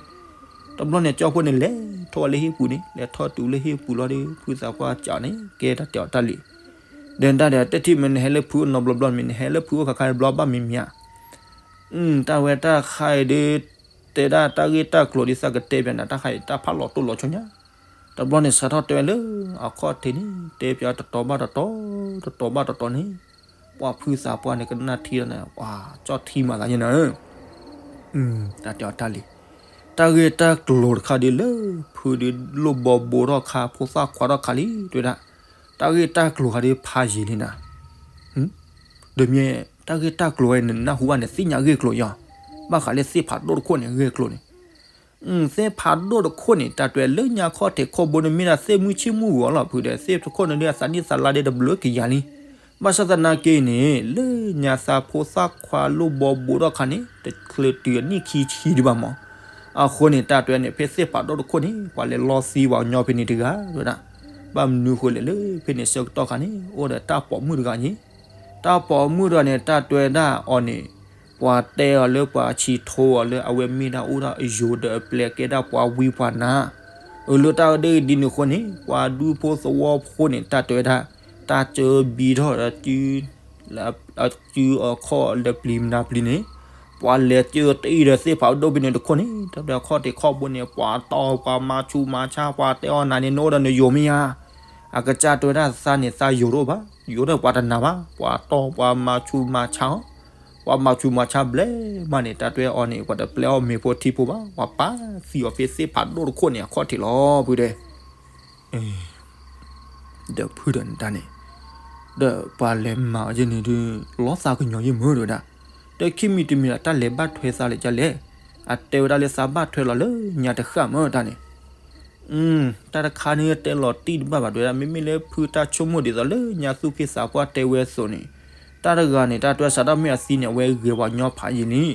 တဘျီန့ၣ် ကၠီဖိန့ၣ်လဲၤထီၣ်ဝဲလၢဟံၣ်ပူၤန့ၣ်, လဲၤထီၣ်တုၤလၢဟံၣ်ပူၤလီၤဒီး ဖုသးပှၢ်ကးန့ၣ် ကဲတၢ်တဲအီၤတၢ်လံၤ, ဒီးတၢ်ဒီးတထံၣ်မ့ၢ်နဟဲလၢဖုအိၣ်နီတဘျီဘျီမ့ၢ် နဟဲလၢဖုအိၣ်ခါခါဘျီဘၣ်မံၤမံၤဧါ. တၢ်ဝဲတၢ်ခါအံၤဒီး တဲဒၣ်တၢ်ဂ့ၢ်တၢ်ကျိၤဒ်သးကတဲပၠးနၤ တၢ်ခါအံၤတၢ်ဖးလီၤတိၢ်လီၤဆီညါ. တဘျီန့ၣ် စးထီၣ်တဲဝဲလၢအခီၣ်ထံးန့ၣ် တဲပၠးတတီၤဘၣ်တတီၤ, တတီၤဘၣ်တတီၤန့ၣ်, ပှၤဖုသးပှၢ်န့ၣ် ကနၣ်ထံဒီးန့ၣ် ပှၤကၠီၣ်ထံမၤသးယဲၢ်နၤဧၢ. တၢ်တဲအီၤတၢ်လံၤ, တၢ်ဂ့ၢ်တၢ်ကျိၤတခါဒီးလၢ ဖုဒီးလိၣ်ဘီဘိထီၣ်ခါ ဖိသၣ်ခွါထီၣ်ခါလံ တဲဝဲဒၣ်, တၢ်ဂ့ၢ်တၢ်ကျိၤခါဒီးဖးယံာ်လံနၤ. ဒီးမ့ၢ်တၢ်ဂ့ၢ်တၢ်ကျိၤဝဲန့ၣ် နနၢ်ဟူဘၣ်န့ၣ် သ့ၣ်ညါဂ့ၢ်ကျိၤယီၤ, ဘၣ်ဃးလၢသ့ၣ်ဖးဒိၣ်တခိၣ်န့ၣ် ဂ့ၢ်ကျိၤန့ၣ် သ့ၣ်ဖးဒိၣ်တခိၣ်န့ၣ် တၢ်တဲလၢညါခီၣ်ထံးခီၣ်ဘိန့ၣ် မ့ၢ်ဒၣ်သ့ၣ်မုၢ်ဆ့ၣ်မုၢ်ဂီၤလီၤဖုဒီး သ့ၣ်တခိၣ်န့ၣ်ဒီး အသးနံၣ်သးလါဒီးတဘျုးကယၤလံ. ဘၣ်ဆၣ်သနာ်က့န့ၣ် လၢညါသးဖိသၣ်ခွါလိၣ်ဘီဘိထီၣ်ခါန့ၣ် တချုးတုၤအနံၣ်ခံဆံဒံးဘၣ်မး. အဃိန့ၣ် တၢ်တဲန့ၣ် ဖဲသ့ၣ်ဖးဒိၣ်တခိၣ်န့ၣ် ပှၤလဲၤလီသံပှၤကညီဖဲန့ၣ်တဂၤဝဲဒၣ်. ဘၣ်မနုၤဃိလဲၣ်လၢ ဖဲန့ၣ်ဆၢကတီၢ်ခါန့ၣ် အိၣ်ဒီးတၢ်ပိာ်မုၣ်တဂၤန့ၣ်, တၢ်ပိာ်မုၣ်တဂၤန့ၣ် တၢ်တဲဒၣ်အီၤန့ၣ် ပှၤတဲအီၤလၢပှၤဆံးထိအီၤလၢ အဝဲမ့ၢ်ဒၣ်အိၣ်ဒၣ်ယိၤဒီးအပျဲၢ်ကဲဒၣ်ပှၤဝံပှၤနါ, အလၢတၢ်ဒ်ဒ်န့ၣ်အဃိန့ၣ် ပှၤဒူဖိသဝီဖိန့ၣ် တၢ်တဲဝဲဒၣ် တၢ်ကၢဘံထီၣ်ဒီး အစုအခီၣ်လၢပျံၤမနုၤပျံၤန့ၣ်, ပှၤလဲၤကၢတအံၤဒီးသ့ၣ်ဖးဒိၣ်ဖဲန့ၣ်တခိၣ်န့ၣ် တၢ်တဲခီၣ်ထံးခီၣ်ဘိန့ၣ် ပှၤတီပှၤမၤဆူးမၤဆါ ပှၤတဲအီၤနၤန့ၣ် နအိၣ်ဒီးနယိၤမ့ၢ်ဧါ, အကစၢ်တဲဝဲဒၣ်သးန့ၣ် သးယိၤတအိၣ်ဘၣ်, ယိၤဒီးပှၤတနာ်ဘၣ်, ပှၤတီပှၤမၤဆူးမၤဆါအီၤ, ပှၤမၤဆူးမၤဆါဘျဲၣ်မးန့ၣ် တၢ်တဲအီၤန့ၣ် ပှၤတပျဲအီၣ်မ့ၤဖိထံဖိဘၣ်, ပှၤပာ်သံအီၤဖဲသ့ၣ်ဖးဒိၣ်တခိၣ်န့ၣ် အခီၣ်ထံးလီၤဖုတဲ ဒီးဖုဒီးနတၢ်န့ၣ်, ဒီးပှၤလဲၤမၤအီၤယဲၢ်န့ၣ်ဒုး လီသးကညီၤယဲၢ်မၢဒဝဲဒၣ်, ဒီးခံမံၤတမံၤဒီးတၢ်လဲၤဘၣ်ထွဲသးလၢကလဲၣ်, အတဲဝဲဒၣ်လၢသးဘၣ်ထွဲလီၤလၢညါတဃၣ်မၢတၢ်န့ၣ်, တၢ်တခါန့ၣ်တဲလီၤတံၢ်တဘၣ်ဘၣ် ဒဝဲဒၣ် မ့မ့ၢ်လၢဖုတၢ်ဆိကမိၣ်ဒ်သိးလၢညါသူၣ်က့သးပှၢ်တဲဝဲအသိးန့ၣ်, တၢ်တဂၤန့ၣ် တၢ်တဲစးထီၣ်မ့ၢ်အသံန့ၣ် အဝဲဂဲၤပှၤကညီဖးယံာ်လံ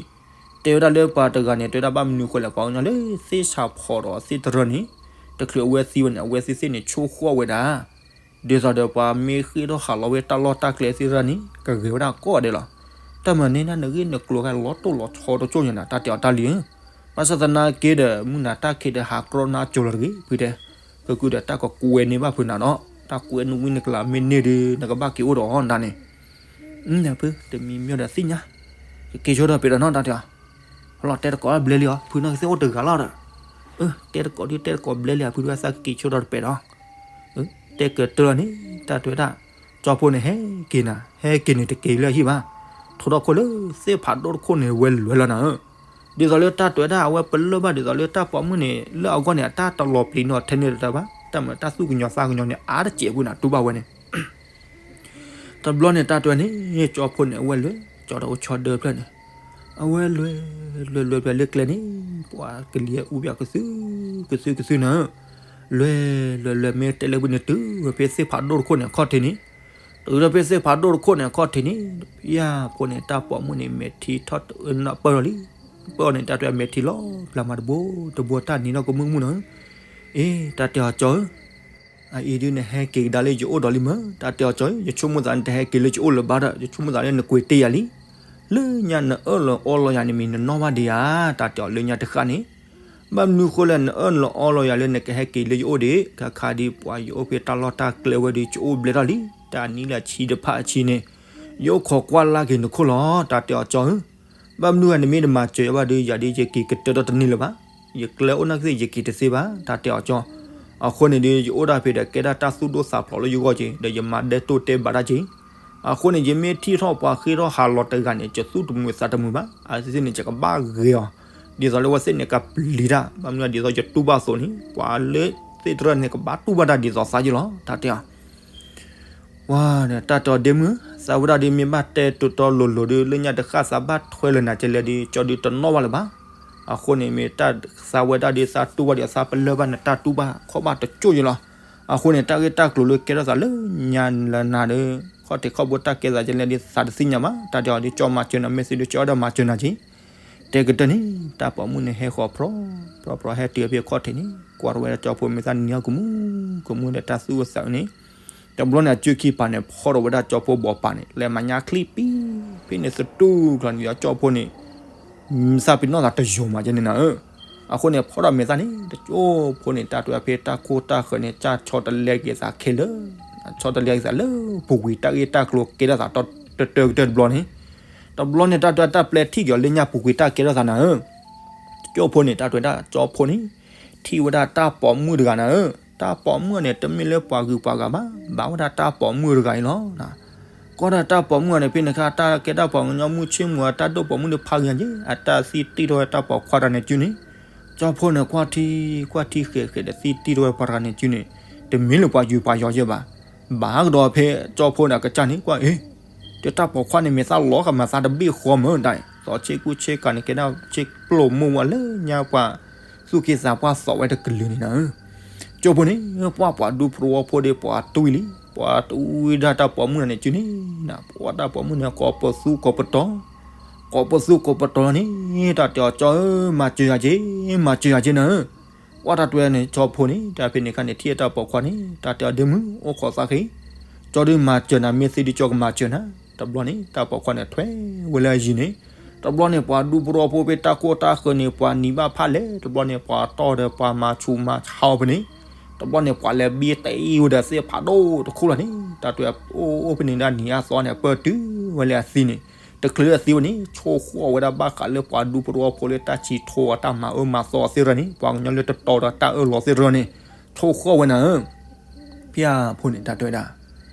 တဲဝဲဒၣ်လၢပှၤတဂၤန့ၣ် တဲဝဲဒၣ်ဘၣ်မနုၤဃိလဲၣ် ပှၤကညီလၢသ့ၣ်ဆၣ်ဖီၣ်ဒီးသ့ၣ်တရၢန့ၣ်, တချုးအဝဲသံဝဲန့ၣ် အဝဲသ့ၣ်သ့ၣ်န့ၣ်ဆိၣ်ဃီၣ်ဝဲဒၣ်, ဒ်သိးဒီးပှၤမ့ၢ်ဃ့ထီၣ်ဟးလီၤဝဲတၢ်လီၢ်တၢ်ကျဲသ့ၣ်တရၢန့ၣ် ကဂဲၤဝဲဒၣ်ကိးဂၤဒဲးလီၤ. တၢ်မၤန့ၢ်နၤနဂ့ၢ်နကျိၤဂၤလီၤတိၢ်လီၤဆီတကၠိၢ်ညါနၤ တၢ်တဲအီၤတၢ်လံ, ဘၣ်ဆၣ်သနာ်က့ဒီး မုၢ်နၤတၢ်ခံးဒီးဟးကြီနါကၠိၤလီၤတဂ့ၤ ဖုတဲ, ကကုဒီးတၢ်ကကွဲန့ၢ်ဘၣ်ဖုနၤဒီး တၢ်ကွဲနဝံနကလးမ့ၢ်န့ၢ်ဒီး နကဘၣ်က့ၤအိၣ်ဒီးအီၤနၤန့ၣ် ဖု တမံၤမ့ၢ်ဒီးသ့ၣ်ညါ, ကက့ၤဆိဒီးပှဲၤဒီးနီၢ်တၢ်တဲအီၤ, ဟလီၤတဲတကိးဘျဲလံအီၤ ဖုနီၢ်ကသ့ၣ်အိၣ်တဂၤလီၤဒီး, တဲတကိးဒုးတဲတကိးဘျဲလံအီၤ ဖုဒုးသးကက့ၤဆိဒီးတပှဲၤဒီး, တဲကတၢၢ်လီၤန့ၣ် တၢ်တဲဝဲဒၣ်, ကၠီဖိန့ၣ်ဟဲက့ၤနၤ ဟဲက့ၤန့ၣ်တက့ၤလၢအဟံၣ်ဘၣ်, ထိထီၣ်ခိၣ်လၢသ့ၣ်ဖးဒိၣ်တခိၣ်န့ၣ်ဝဲလဲၤလီၤနၤဧၢ, ဒ်သိးလၢတၢ်တဲဝဲဒၣ်အဝဲပလၢၢ်ဘၣ်ဒ်သိးလၢတၢ်ပိာ်မုၣ်န့ၣ် လၢအဂီၢ်န့ၣ် အတၢ်တလီၤပျံၤနီၢ်ထဲန့ၣ်တတၢ်ဘၣ် တၢ်မၤတၢ်သူၣ်ကညီၤသးကညီၤန့ၣ် အါတစဲးဖုနၤတူၢ်ဘၣ်ဝဲန့ၣ် တဘျီန့ၣ် တၢ်တဲန့ၣ် ကၠီဖိန့ၣ် အဝဲလဲၤ ကၠီဒီးအိၣ်ဆီဒၢဖျၢၣ်န့ၣ်, အဝဲလဲၤ လဲၤလဲၤဖျၢၣ်လၢကျဲန့ၣ် ပှၤကလံၤအူပၠးကသု ကသုကသုနၤ, လဲၤ လဲၤ လဲၤမ့ၢ်တဲလၢဖဲန့ၣ် တုၤဝဲဖဲသ့ၣ်ဖးဒိၣ်တခိၣ်န့ၣ် အခီၣ်ထံးန့ၣ်, တုၤဒီးဖဲသ့ၣ်ဖးဒိၣ်တခိၣ်န့ၣ် အခီၣ်ထံးန့ၣ်, ယၤဖိန့ၣ် တၢ်ပိာ်မုၣ်န့ၣ် မဲာ်ထံထီၣ်ပၢၢ်လီၤလံ, ပၢၢ်အီၤန့ၣ် တၢ်တဲမဲာ်ထံလီၤ ပျၢ်မၤတဘိ တဘိတၢ်နံၤထီၣ်ကမုၣ်ကမုၣ်နၤ, အ့ တၢ်တဲအီၤကၠီဧၢ အအံၤဒုးနဟဲက့ၤကဒါလၢယအိၣ်ဒီးလံမၢ, တၢ်တဲအီၤကၠီဧၢ ယဆိကမိၣ်သးနတဟဲက့ၤလၢယအိၣ်လၢၤဘၣ်ဒီး ယဆိကမိၣ်သးလၢနကွံာ်တ့ၢ်ယၤလံ, လၢညါနအၢၣ်လီၤအီလီၤယၤန့ၣ်မ့ၢ်နနီၢ်ဘၣ်ဒံးဧါ, တၢ်တဲအီၤလၢညါတဃၣ်န့ၣ်, ဘၣ်မနုၤဃိလဲၣ် နအၢၣ်လီၤအီလီၤယၤလၢနကဟဲက့ၤလၢယအိၣ်ဒံး ခါခါဒ်ပှၤယအိၣ်ဖဲတၢ်လီၢ်တၢ်ကျဲဝဲဒုး ယအိၣ်ဘျဲၣ်ထီၣ်လံ, တၢ်နံၣ်လၢဆံတဖၣ်အဆံန့ၣ်, ယအိၣ်ခိးကွၢ်လၢ်က့ၤနခိၣ်လီၤ, တၢ်တဲအီၤကၠီဧၢ ဘၣ်မနုၤဂၤနမ့ၢ်တမၤစၢၤယၤဘၣ်ဒီး ယၤဒ်ယက့ၤကတၢၢ်ဒီးတန့ၢ်လၢၤဘၣ်, ယကျဲအိၣ်နာ်က့သ့ၣ် ယက့ၤတသ့ဘၣ်, တၢ်တဲအီၤကၠီ, အဃိန့ၣ်ဒီး ယအိၣ်ဒၣ်ဖဲဒီးကဲဒၣ်တၢ်သူၣ်ဒိၣ်သးဖျိးလၢယဂီၢ်က့ၤ ဒီးယမၤဒဲးတိၢ်တဲဘၣ်တၢ်က့ၤ, အဃိန့ၣ် ယမ့ၢ်ထံၣ်ထီၣ်ပှၤဃ့ထီၣ်ဟးလီၤတဂၤန့ၣ် ယသူၣ်တမုာ်သးတမုာ်ဘၣ်, အသ့ၣ်န့ၣ် ယကဘၣ်ဂဲၤအီၤ, ဒ်သိးလၢအဝဲသ့ၣ်န့ၣ်ကပျံၤတၢ်, ဘၣ်မနုၤဒ်သိးယတူၢ်ဘၣ်အသိးန့ၣ် ပှၤလၢသ့ၣ်တရၢန့ၣ် ကဘၣ်တူၢ်ဘၣ်တၢ်ဒ်သိးသးက့ၤလီၤ, တၢ်တဲအီၤ ဝါဒီးတၢ်တဲအီၤဒ့မုၣ်, သးဝဲဒၣ်ဒုးမ့ၢ်ဘၣ်တဲတိၤတီလိၤလိၤဒုး လၢညါတဃၣ်သးဘၣ်ထွဲလၢၤနၤကလဲၣ်ဒုး ကၠီဒုးတနီၣ်ဘၣ်လၢၤဘၣ်, အဃိန့ၣ်မ့ၢ်တၢ်သးဝဲဒၣ်ဒုးသးတူၢ်ဘၣ်ဒံး သးပလၢၢ်ဘၣ်နတၢ်တူၢ်ဘၣ်ခီၣ်ဘၣ်တကၠိၢ်ယလီၤ, အဃိန့ၣ် တၢ်ဂ့ၢ်တၢ်ကျိၤလၢကဲထီၣ်သးလၢညါလၢနၤဒီး ခီၣ်ထံးခီၣ်ဘိတၢ်ကဲသးကလဲၣ်ဒုး သးတသ့ၣ်ညါဘၣ်, တၢ်တဲအီၤဒုး ကၠီမၤစၢၤနၤ မ့ၢ်သ့ဒုး ကၠီဒီးမၤစၢၤနၤက့ၤ တဲကတၢၢ်န့ၣ် တၢ်ပိာ်မုၣ်န့ၣ်ဟဲဃီၤဖြီ ဖြီဖြီဟဲတုၤဖဲခီၣ်ထံးန့ၣ် ကွၢ်ထီၣ်ဝဲဒၣ်ကၠီဖိမ့ၢ်သၣ်နံၤဟီၣ်ကမူၣ် ကမူၣ်ဒီးတၢ်သူၣ်အသးန့ၣ်, တဘျီန့ၣ် အစုခံပၤန့ၣ် ဖီၣ်ထီၣ်ဝဲဒၣ်ကၠီဖိဘီပၤန့ၣ် လဲၤမၤညါချံပံ ဖဲန့ၣ်သတူၢ်ကျီၤန့ၣ်ဒီးကၠီဖိန့ၣ် သးပ့ၤနီၣ်သးတယိာ်မးကဲန့ၣ်နၤဧၢ. အဃိန့ၣ် ဖီၣ်ဒီးမဲာ်သၣ်န့ၣ် တကၠိဖိန့ၣ် တၢ်တဲဖဲတၢ်ကိၢ်တၢ်ဃၢၤန့ၣ် ကၢ်ဆီတလဲက့ၤသးခဲလၢာ်, ဆီတလဲက့ၤသးလၢပူၤကွံာ်တၢ်ဂ့ၢ်တၢ်ကျိၤကဲထီၣ်သးတၢ်တၢတၢကတၢၢ်တဘျီန့ၣ်, တဘျီန့ၣ် တၢ်တဲတၢ်ပျဲထံၣ်က့ၤအီၤလၢညါပူၤကွံာ်တၢ်ကဲထီၣ်သးနၤဧၢ. ကၠိဖိန့ၣ် တၢ်တဲဝဲဒၣ်ကၠီဖိန့ၣ် ထံၣ်ဝဲဒၣ်တၢ်ပိာ်မုၣ်တဂၤနၤဧၢ. တၢ်ပိာ်မုၣ်န့ၣ် တမ့ၢ်လၢပှၤဂုၤပှၤဂၤဘၣ်, ဘၣ်ဝဲဒၣ်တၢ်ပိာ်မုၣ်တဂၤအံၤလီၤ. ကွၢ်ဒီးတၢ်ပိာ်မုၣ်န့ၣ် ဖဲန့ၣ်အခါ တၢ်ကဲတၢ်ပှၤကညီမုၣ်ဆ့ၣ်မုၢ် အတၢ်ဒိၣ်ပိာ်မုၣ်ဒီးဖးဂ့ၤယဲ, အတၢ်သံတံၢ်ထီၣ်ဝဲတၢ်ပိာ်ခွါတဂၤန့ၣ်စုန့ၣ်, ကၠီဖိန့ၣ် ကွၢ်ထံကွၢ်ထံဃဲးဃဲးဒီးသံတံၢ်ထီၣ်ဝဲပှၤတဂၤန့ၣ်စုန့ၣ်, တမ့ၢ်လၢပှၤယူၤပှၤယီၤယဲဘၣ်. ဘၣ်ကဒီးဖဲကၠီဖိန့ၣ်အကစၢ်န့ၣ် ကွၢ်အ့ၣ် တၢ်ပိာ်ခွါန့ၣ် မဲာ်သၣ်လီၤဃာ်မၤသးတဘ့ၣ်ဃီမၢဒၣ်, သီဆ့ကူဆ့ကၤန့ၣ် ကဲဒၣ်ဆ့ကျိၣ်မိၢ်ဝဲလၢညါပှၤသူၣ်က့သးပှၢ်သီၣ်ဝဲတကလုာ်န့ၣ်နၤဧၢ. ကၠိဖိန့ၣ် ပှၢ်ပှၤဒူဖိတဝီဖိဒီးပှၤတွံၢ်လံ, ပှၤတွံၢ်ဒၣ်တၢ်ပိာ်မုၣ်န့ၣ်စုန့ၣ်, ပှၤတၢ်ပိာ်မုၣ်န့ၣ် ကိးပသူကိးပတီၤ, ကိးပသူကိးပတီၤလီၤန့ၣ်, တၢ်တဲအီၤကၠီဧၢ, မၤစၢၤယၤက့ၤ, မၤစၢၤယၤက့ၤနၤဧၢ. ကွၢ်တၢ်တဲန့ၣ် ကၠီဖိန့ၣ် တၢ်ဖဲန့ၣ်အခါန့ၣ် ထံၣ်တၢ်ပိာ်ခွါန့ၣ် တၢ်တဲအီၤဒ့မုၣ် အိၣ်ခိးသးဃ့, ကၠီဒုးမၤစၢၤနၤ မ့ၢ်သ့ဒုးကၠီကမၤစၢၤနၤ. တဘျီန့ၣ် တၢ်ပိာ်ခွါန့ၣ်ထွဲဝဲလၢအယံၤန့ၣ်, တဘျီန့ၣ် ပှၤဒူဖိတဝီဖိဖဲတၢ်ကိၢ်တၢ်ဃၢၤန့ၣ် ပှၤနံၤဘၣ်ဖးလဲၢ်, တဘျီန့ၣ် ပှၤတီၢ်ဒီးပှၤမၤဆူးမၤဆါအီၤဖဲန့ၣ်, တဘျီန့ၣ် ပှၤလဲၤဘံတ့ဝဲဒီးသ့ၣ်ဖးဒိၣ်တခိၣ်လီၤန့ၣ်, တၢ်တဲအိၣ်ဖဲန့ၣ်ဒၣ်နံၤအါသီန့ၣ် ပၢၢ်တုၤဝဲလၢအသံန့ၣ်, တချုးလၢအသံဝဲန့ၣ် ဆိၣ်ဃီၣ်ဝဲဒၣ်ဘၣ်ဃးလၢပှၤဒူဖိတဝီဖိလၢတၢ်စံးထိအီၤတၢ်မၤအၢမၤသီအီၤသ့ၣ်တဖၣ်န့ၣ်, ပှၤကညီလၢတတီဒီးတၢ်အၢၣ်လီၤသ့ၣ်တဖၣ်န့ၣ်, ဆိၣ်ဃီၣ်ဝဲနၤဧၢ. ဖဲအဖိန့ၣ် တၢ်တဲဝဲဒၣ်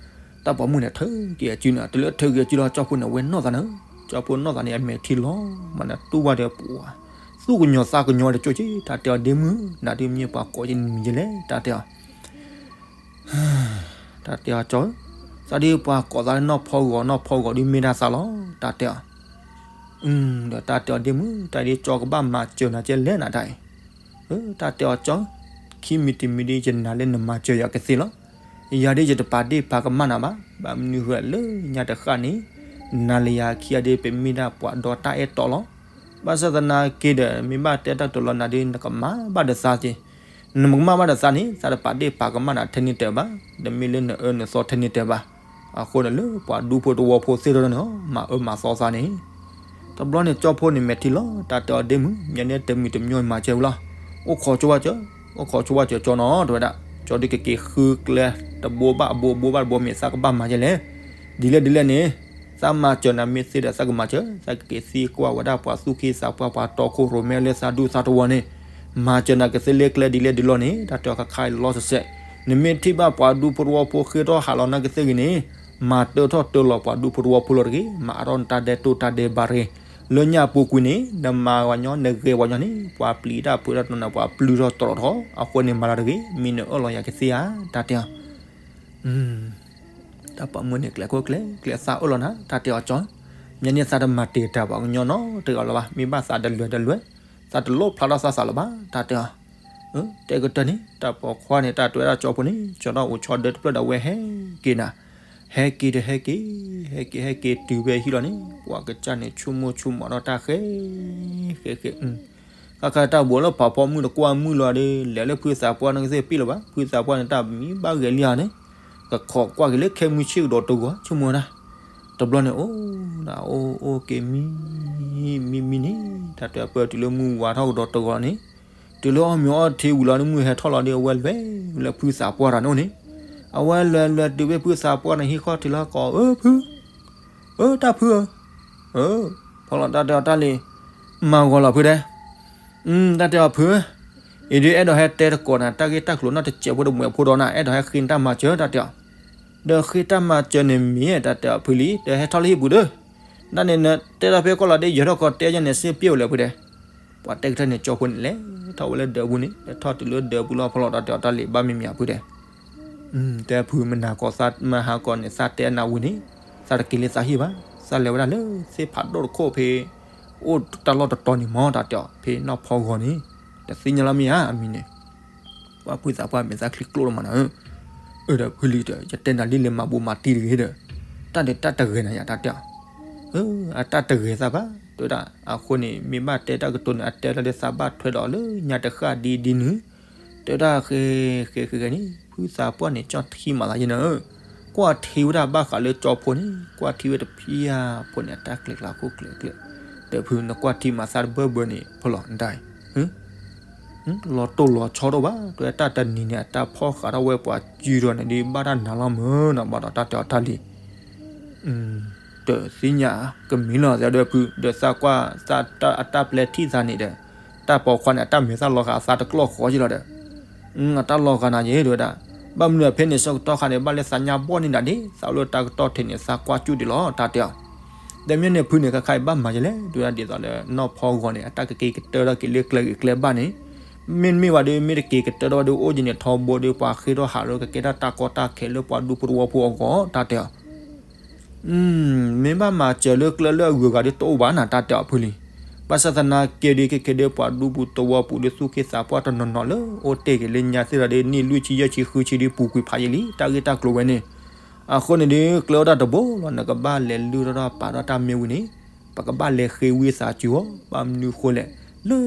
တၢ်ပိာ်မုၣ်န့ၣ် ထုးက့ၤအစုန့ၣ်, တလၢထုးက့ၤအစုလီၤ ကၠီဖိန့ၣ် ဝဲနီၢ်သးနၤဧၢ, ကၠီဖိနီၢ်သးန့ၣ် အမဲာ်ထံလီၤ, မၤနတူၢ်ဘၣ်ဒီးပှၤ သူၣ်ကညီၤသးကညီၤတကၠိက့ၤ, တၢ်တဲအီၤဒ့မုၣ် နၤဒုးမ့ၢ်ပှၤကိးယဲၢ်နမံၤယဲၢ်လဲၣ်, တၢ်တဲအီၤ တၢ်တဲအီၤကၠီ, သးဒုးပှၤကိးသးလၢနီၢ်ဖီဂီၤ, နီၢ်ဖီဂီၤဒုးမ့ၢ်ဒၣ်သးလီၤ, တၢ်တဲအီၤ, ဒီးတၢ်တဲအီၤဒ့မုၣ် တၢ်ဒ်ကၠီကဘၣ်မၤစၢၤနၤကဲလဲၣ်နၤတၢ်အံၤ, တၢ်တဲအီၤကၠီ, ခံမံၤတမံၤဒ်ယနာ်လၢနမၤစၢၤယၤကသ့လီၤ. ယၤဒ်ယတပာ်ဒ့ၣ်ပာ်ကမၣ်နၤဘၣ်, ဘၣ်မနုၤဃိလၢညါတဃၣ်န့ၣ်, နၤလၢယၤခံဂၤဒ်ပမ့ၢ်ဒၣ်ပှၤဒီတၢ်အဲၣ်တီလီၤ. ဘၣ်ဆၣ်သနာ်က့ဒီး မ့ၢ်ဘၣ်တဲတၢ်ကတိၤလီၤနၤဒ်နကမၤဘၣ်ဒီးသးက့ၤ, နမကမၣ်ဘၣ်ဒီးသးန့ၣ် သးတပာ်ဒ့ၣ်ပာ်ကမၣ်နၤထဲန့ၣ်တၢၤဘၣ်, တမ့ၢ်လၢနအၢနသီထဲန့ၣ်တၢၤဘၣ်. အဃိန့ၣ်လၢပှၤဒူဖိတဝီဖိသ့ၣ်တဖၣ်န့ၣ် မၤအၢမၤသီသးန့ၣ် တဘျီန့ၣ် ကၠီဖိန့ၣ်မဲာ်ထံလီၤ, တၢ်တဲအီၤဒ့မုၣ် မ့ၢ်န့ၣ်တမံၤတမံၤမၤစၢၤဝံၤလီၤ. အိၣ်ခိးဆိဝဲစၢၤ, အိၣ်ခိးဆိဝဲစၢၤကၠီနီၤ တဲဝဲဒၣ်, ကၠီဒုးကက့ၤဃုကျဲတဘိဘၣ်တဘိ တဘိဘၣ်တဘိ မ့ၢ်သးကဘၣ်မၤယဲလဲၣ်. ဒ်လဲၣ်ဒ်လဲၣ်န့ၣ် သးမၤစၢၤနၤမ့ၢ်သ့ဒီးသးကမၤစၢၤ, သးကက့ၤသံကွၢ်ဝဲဒၣ်ပှၤသူၣ်က့သးပှၢ်ပှၤတီခိၣ်ရိၣ်မဲလၢသးဒူသးတဝီန့ၣ်, မၤစၢၤနၤကသ့လၢကျဲဒ်လဲၣ်ဒ်လဲၣ်န့ၣ်, တၢ်တဲအီၤခါခါလီၤစဲးစဲး, နမ့ၢ်ထံၣ်ဘၣ်ပှၤဒူဖိတဝီဖိဃ့ထီၣ်ဟးလီၤနၤကသ့ဂ့ၤန့ၣ်, မၤတၢထီၣ်တၢလီၤပှၤဒူဖိတဝီဖိလီၤတဂ့ၤ, မၤအါထီၣ်နတၢ်ဒဲးတိၢ်တၢ်ဒဲးဘးတဂ့ၤ. လၢညါအပူၤကွံာ်န့ၣ် နမၤပှၤကညီ နဂဲၤပှၤကညီန့ၣ် ပှၤပျံၤတၢ်ဖုးတၢ်တီၤနၤ ပှၤပျုၢ်ထီၣ်တြီထီၣ်, အဃိန့ၣ်မၤလီၤတဂ့ၤ, မ့ၢ်နအၢၣ်လီၤယၤကသ့ဧါ, တၢ်တဲအီၤ တၢ်ပိာ်မုၣ်န့ၣ် ကျဲခိၣ်ကျဲ ကျဲသးအၢၣ်လီၤနၤ တၢ်တဲအီၤကၠီ, မ့ၢ်န့ၣ်သးတမၤတ့ၢ်တၢ်ပှၤကညီနီတဂၤလၢၤဘၣ်, မ့ၢ်ဘၣ်သးတလွဲၢ်တလွဲၢ်, သးတလိၣ်ဖျါထီၣ်သးသးလၢၤဘၣ် တၢ်တဲအီၤ, တဲကတၢၢ်န့ၣ် တၢ်ပိာ်ခွါန့ၣ် တၢ်တဲဝဲဒၣ်ကၠီဖိန့ၣ် ကၠီထီၣ်အိၣ်ဆီဒၢတဖျၢၣ်ဒီးဝဲဟဲက့ၤနၤ, ဟဲက့ၤဒီးဟဲက့ၤ, ဟဲက့ၤ ဟဲက့ၤတုၤဖဲဟံၣ်လီၤန့ၣ် ပှၤကစၢ်န့ၣ် ဆိကမိၣ်ဆိကမးထီၣ်တၢ်ဃဲ ဃဲဃဲ ခါခါတၢ်ဘိးလၢဖးဖီမုၢ်တကွၢ်မုၢ်လီၤဒီး လဲၤလၢဖုသးပှၢ်န့ၣ်ကသ့ၣ်ပံၣ်လၢၤဘၣ်, ဖုသးပှၢ်န့ၣ် တၢ်မံဘၣ်ဂဲၤလံဧါန့ၣ်, ကခိးကွၢ်က့ၤလၢခဲမုၢ်ဆ့ၣ်ကဒီးတဂီၤ ဆိကမိၣ်ဝဲဒၣ်, တဘျီန့ၣ် အိၣ်ဒၣ်အိၣ်အိၣ်က့ၤမံ မံမံန့ၣ် တၢ်တဲပၢတုၤလၢမုၢ်ဝါထီၣ်ကဒီးတဂီၤန့ၣ်, တုၤလၢအီၣ်မ့ၤအီထံဝံၤလီၤန့ၣ် မုၢ်ဟဲထီၣ်လီၤဒီး အဝဲလဲၤလၢဖုသးပှၢ်တဂၤန့ၣ်အိၣ်န့ၣ်, အဝဲလဲၤလဲၤတုၤဖဲဖုသးပှၢ်န့ၣ်ဟံၣ်ဃီတုၤလၢကီး အၢ ဖု အၢ တၢ်ဖုဧၢ, ဖီလီၤတၢ်တဲအီၤတၢ်လံၤ, မၤဂီၤလီၤဖုဒဲး, တၢ်တဲအီၤဖု, အံၤဒုးအဲၣ်ဒိးဟဲတဲတကိးနၤ တၢ်ဂ့ၢ်တၢ်ကျိၤနီၢ်တစဲးဖိတမှဲးဖိဒီးနၤ အဲၣ်ဒိးဟဲဃ့တၢ်မၤစၢၤ တၢ်တဲအီၤ, ဒီးဃ့တၢ်မၤစၢၤန့ၣ်မ့ၢ် တၢ်တဲအီၤဖုလံ ဒီးဟဲထီၣ်လၢဟံၣ်ပူၤဒီး, ဒ်န့ၣ်နတဲတၢ်ဖဲကီၢ်လီၤဒ့ ယဲၤထီၣ်ကီးတဲယဲန့ၣ် စ့ပျဲဝဲလၢဖုဒဲး ပှၤတဲကတၢၢ်န့ၣ် ကၠီဖိန့ၣ် လဲၤထီၣ်ဝဲလၢဒၢးပူၤန့ၣ် လဲၤထီၣ်တုၤလၢဒၢးပူၤလီၤ ဖီလီၤတၢ်တဲအီၤတၢ်လံၤ ဘၣ်မံမံအဖုဒဲး, တဲဖုမနၤကီးသးမဟါကီးန့ၣ် သးတဲနၤဝံၤန့ၣ်, သးတက့ၤလၢသးဟံၣ်ဘၣ်, သးလဲၤဝဲဒၣ်လၢသ့ၣ်ဖးဒိၣ်တခိၣ်ဖဲ အိၣ်တၢ်လီၢ်တတီၤန့ၣ်မ့ၢ် တၢ်တဲအီၤ ဖဲနီၢ်ဖီဂီၤန့ၣ်, တသ့ၣ်ညါလီၤမ့ၢ်ဧါ အမံၤန့ၣ် ပှၤဖုသးပှၢ်မဲာ်သၣ်ချံကျိၣ်လီၤမးနၤဧၢ, အၢ ဒီးဖုလံၤဒီး ယတဲနၤလံလၢမၤဘူၣ်မၤတံၢ်တဂ့ၤဒီး, တၢ်န့ၣ်တၢ်တဂဲၤနၤယၤတၢ်တဲအီၤ, အတၢ်တဂဲၤသးဘၣ် တဲဝဲဒၣ်, အဃိန့ၣ် မ့ၢ်ဘၣ်တဲတၢ်ကတိၤန့ၣ် အတဲလီၤလၢသးဘၣ်ထွဲဒီးလၢညါတဃၣ်ဒ်ဒ်နုၤ, တဲဝဲဒၣ်ဃဲဃဲဃဲဃဲန့ၣ် ဖုသးပှၢ်န့ၣ် ကၠီထံမၤသးယဲနၤဧၢ, ကွၢ်ထံဝဲဒၣ်ဘၣ်ဃးလၢကၠီဖိန့ၣ် ကွၢ်ထံဝဲတဖျၢၣ်ဖိန့ၣ် အတၢ်ကျဲၤကျါခိၣ်ကျဲၤကျဲၤ, ဒီးဖုနကွၢ်ထံမၤသးတဘၢဘၢန့ၣ် ဖီလီၤနတၢ်အံၤ လီၤတိၢ်လီၤဆီတအိၣ်ဘၣ်, တဲတၢ်တနံၤန့ၣ် အတၢ်ဖီၣ်ဃာ်ထီၣ်ဝဲပှၤစုဒီးန့ၣ်ဒ်ဘၣ်တၢ်နၤလီၤမုၢ်နီၤ ဘၣ်ဒီးတၢ်တဲအီၤတၢ်လံ တသ့ၣ်ညါကမံၤလီၤသးဒီးဖု ဒီးသးကွၢ်သးအတၢ်ပျဲထံၣ်သးန့ၣ်ဒီး တၢ်ပိာ်ခွါန့ၣ် အတၢ်မဲာ်သၣ်လီၤဃာ်အသးတကျီၢ်ဃီက့လီၤဒီး အတၢ်လီၤဂာ်နၤယဲၤတဲဝဲဒၣ်, ဘၣ်မနုၤအဖဲန့ၣ် ဆၢကတီၢ်ခါန့ၣ် ဘၣ်လၢသးညါဘီၣ်န့ၢ်ဒၣ်ဒ် သးအိၣ်လၢတၢ်ကတီၢ်ထဲန့ၣ် သးကွၢ်ကၠူၣ်ဒံးလီၤ တၢ်တဲအီၤ. ဒီးမ့ၢ်န့ၣ်ဖုန့ၣ် ခဲခါအံၤဘၣ်မၤယဲၤလဲၣ် တဲဝဲဒၣ်ဒ်သိးလၢနီၢ်ဖီဂီၤန့ၣ် အတၢ်ကက့ၤကတၢၢ်ထီၣ်က့ၤလၢကျဲဂ့ၤကျဲဘၣ်န့ၣ်, မ့တမ့ၢ်ဘၣ်ဒီး မ့ၢ်တက့ၤကတၢၢ်ထီၣ်ဘၣ်ဒီး အိၣ်ယံၤန့ၣ်ထီဘိဒီး ပှၤဃ့ထီၣ်ဟးလၢကကဲထီၣ်တၢ်ကီတၢ်ခဲလၢပှၤဒူဖိတဝီဖိအဂီၢ် တၢ်တဲအီၤ မ့ၢ်ဘၣ်မၤစၢၤလၢကျဲလၢအဂုၤအဂၤဒ်တအိၣ်ဘၣ်နၤ တၢ်တဲအီၤဖုလံ. ဘၣ်ဆၣ်သနာ်က့ဒီး ခဲခဲဒီးပှၤဒူဖိတဝီဖိဒီးသူၣ်က့သးပှၢ်တနီၤနီၤလၢအိၣ်တ့ၢ်က့ၤလၢညါသ့ၣ်ဒီး နံၣ်လွံၢ်ဆံယဲၢ်ဆံဃုဆံဒီးပူၤကွံာ်ဖးယံာ်လံ တၢ်ဂ့ၢ်တၢ်ကျိၤဝဲန့ၣ်. အဃိန့ၣ်ဒီး ကျဲအိၣ်ဒၣ်တဘိလီၤ နကဘၣ်လဲၤလုၢ်ထီၣ်ဒီးပာ်ဒီးတၢ်မ့ၢ်ဝံၤန့ၣ် ပကဘၣ်လဲၤဃ့ဝံသးစူၤအီၤ ဘၣ်မနုၤဃိလဲၣ် လၢ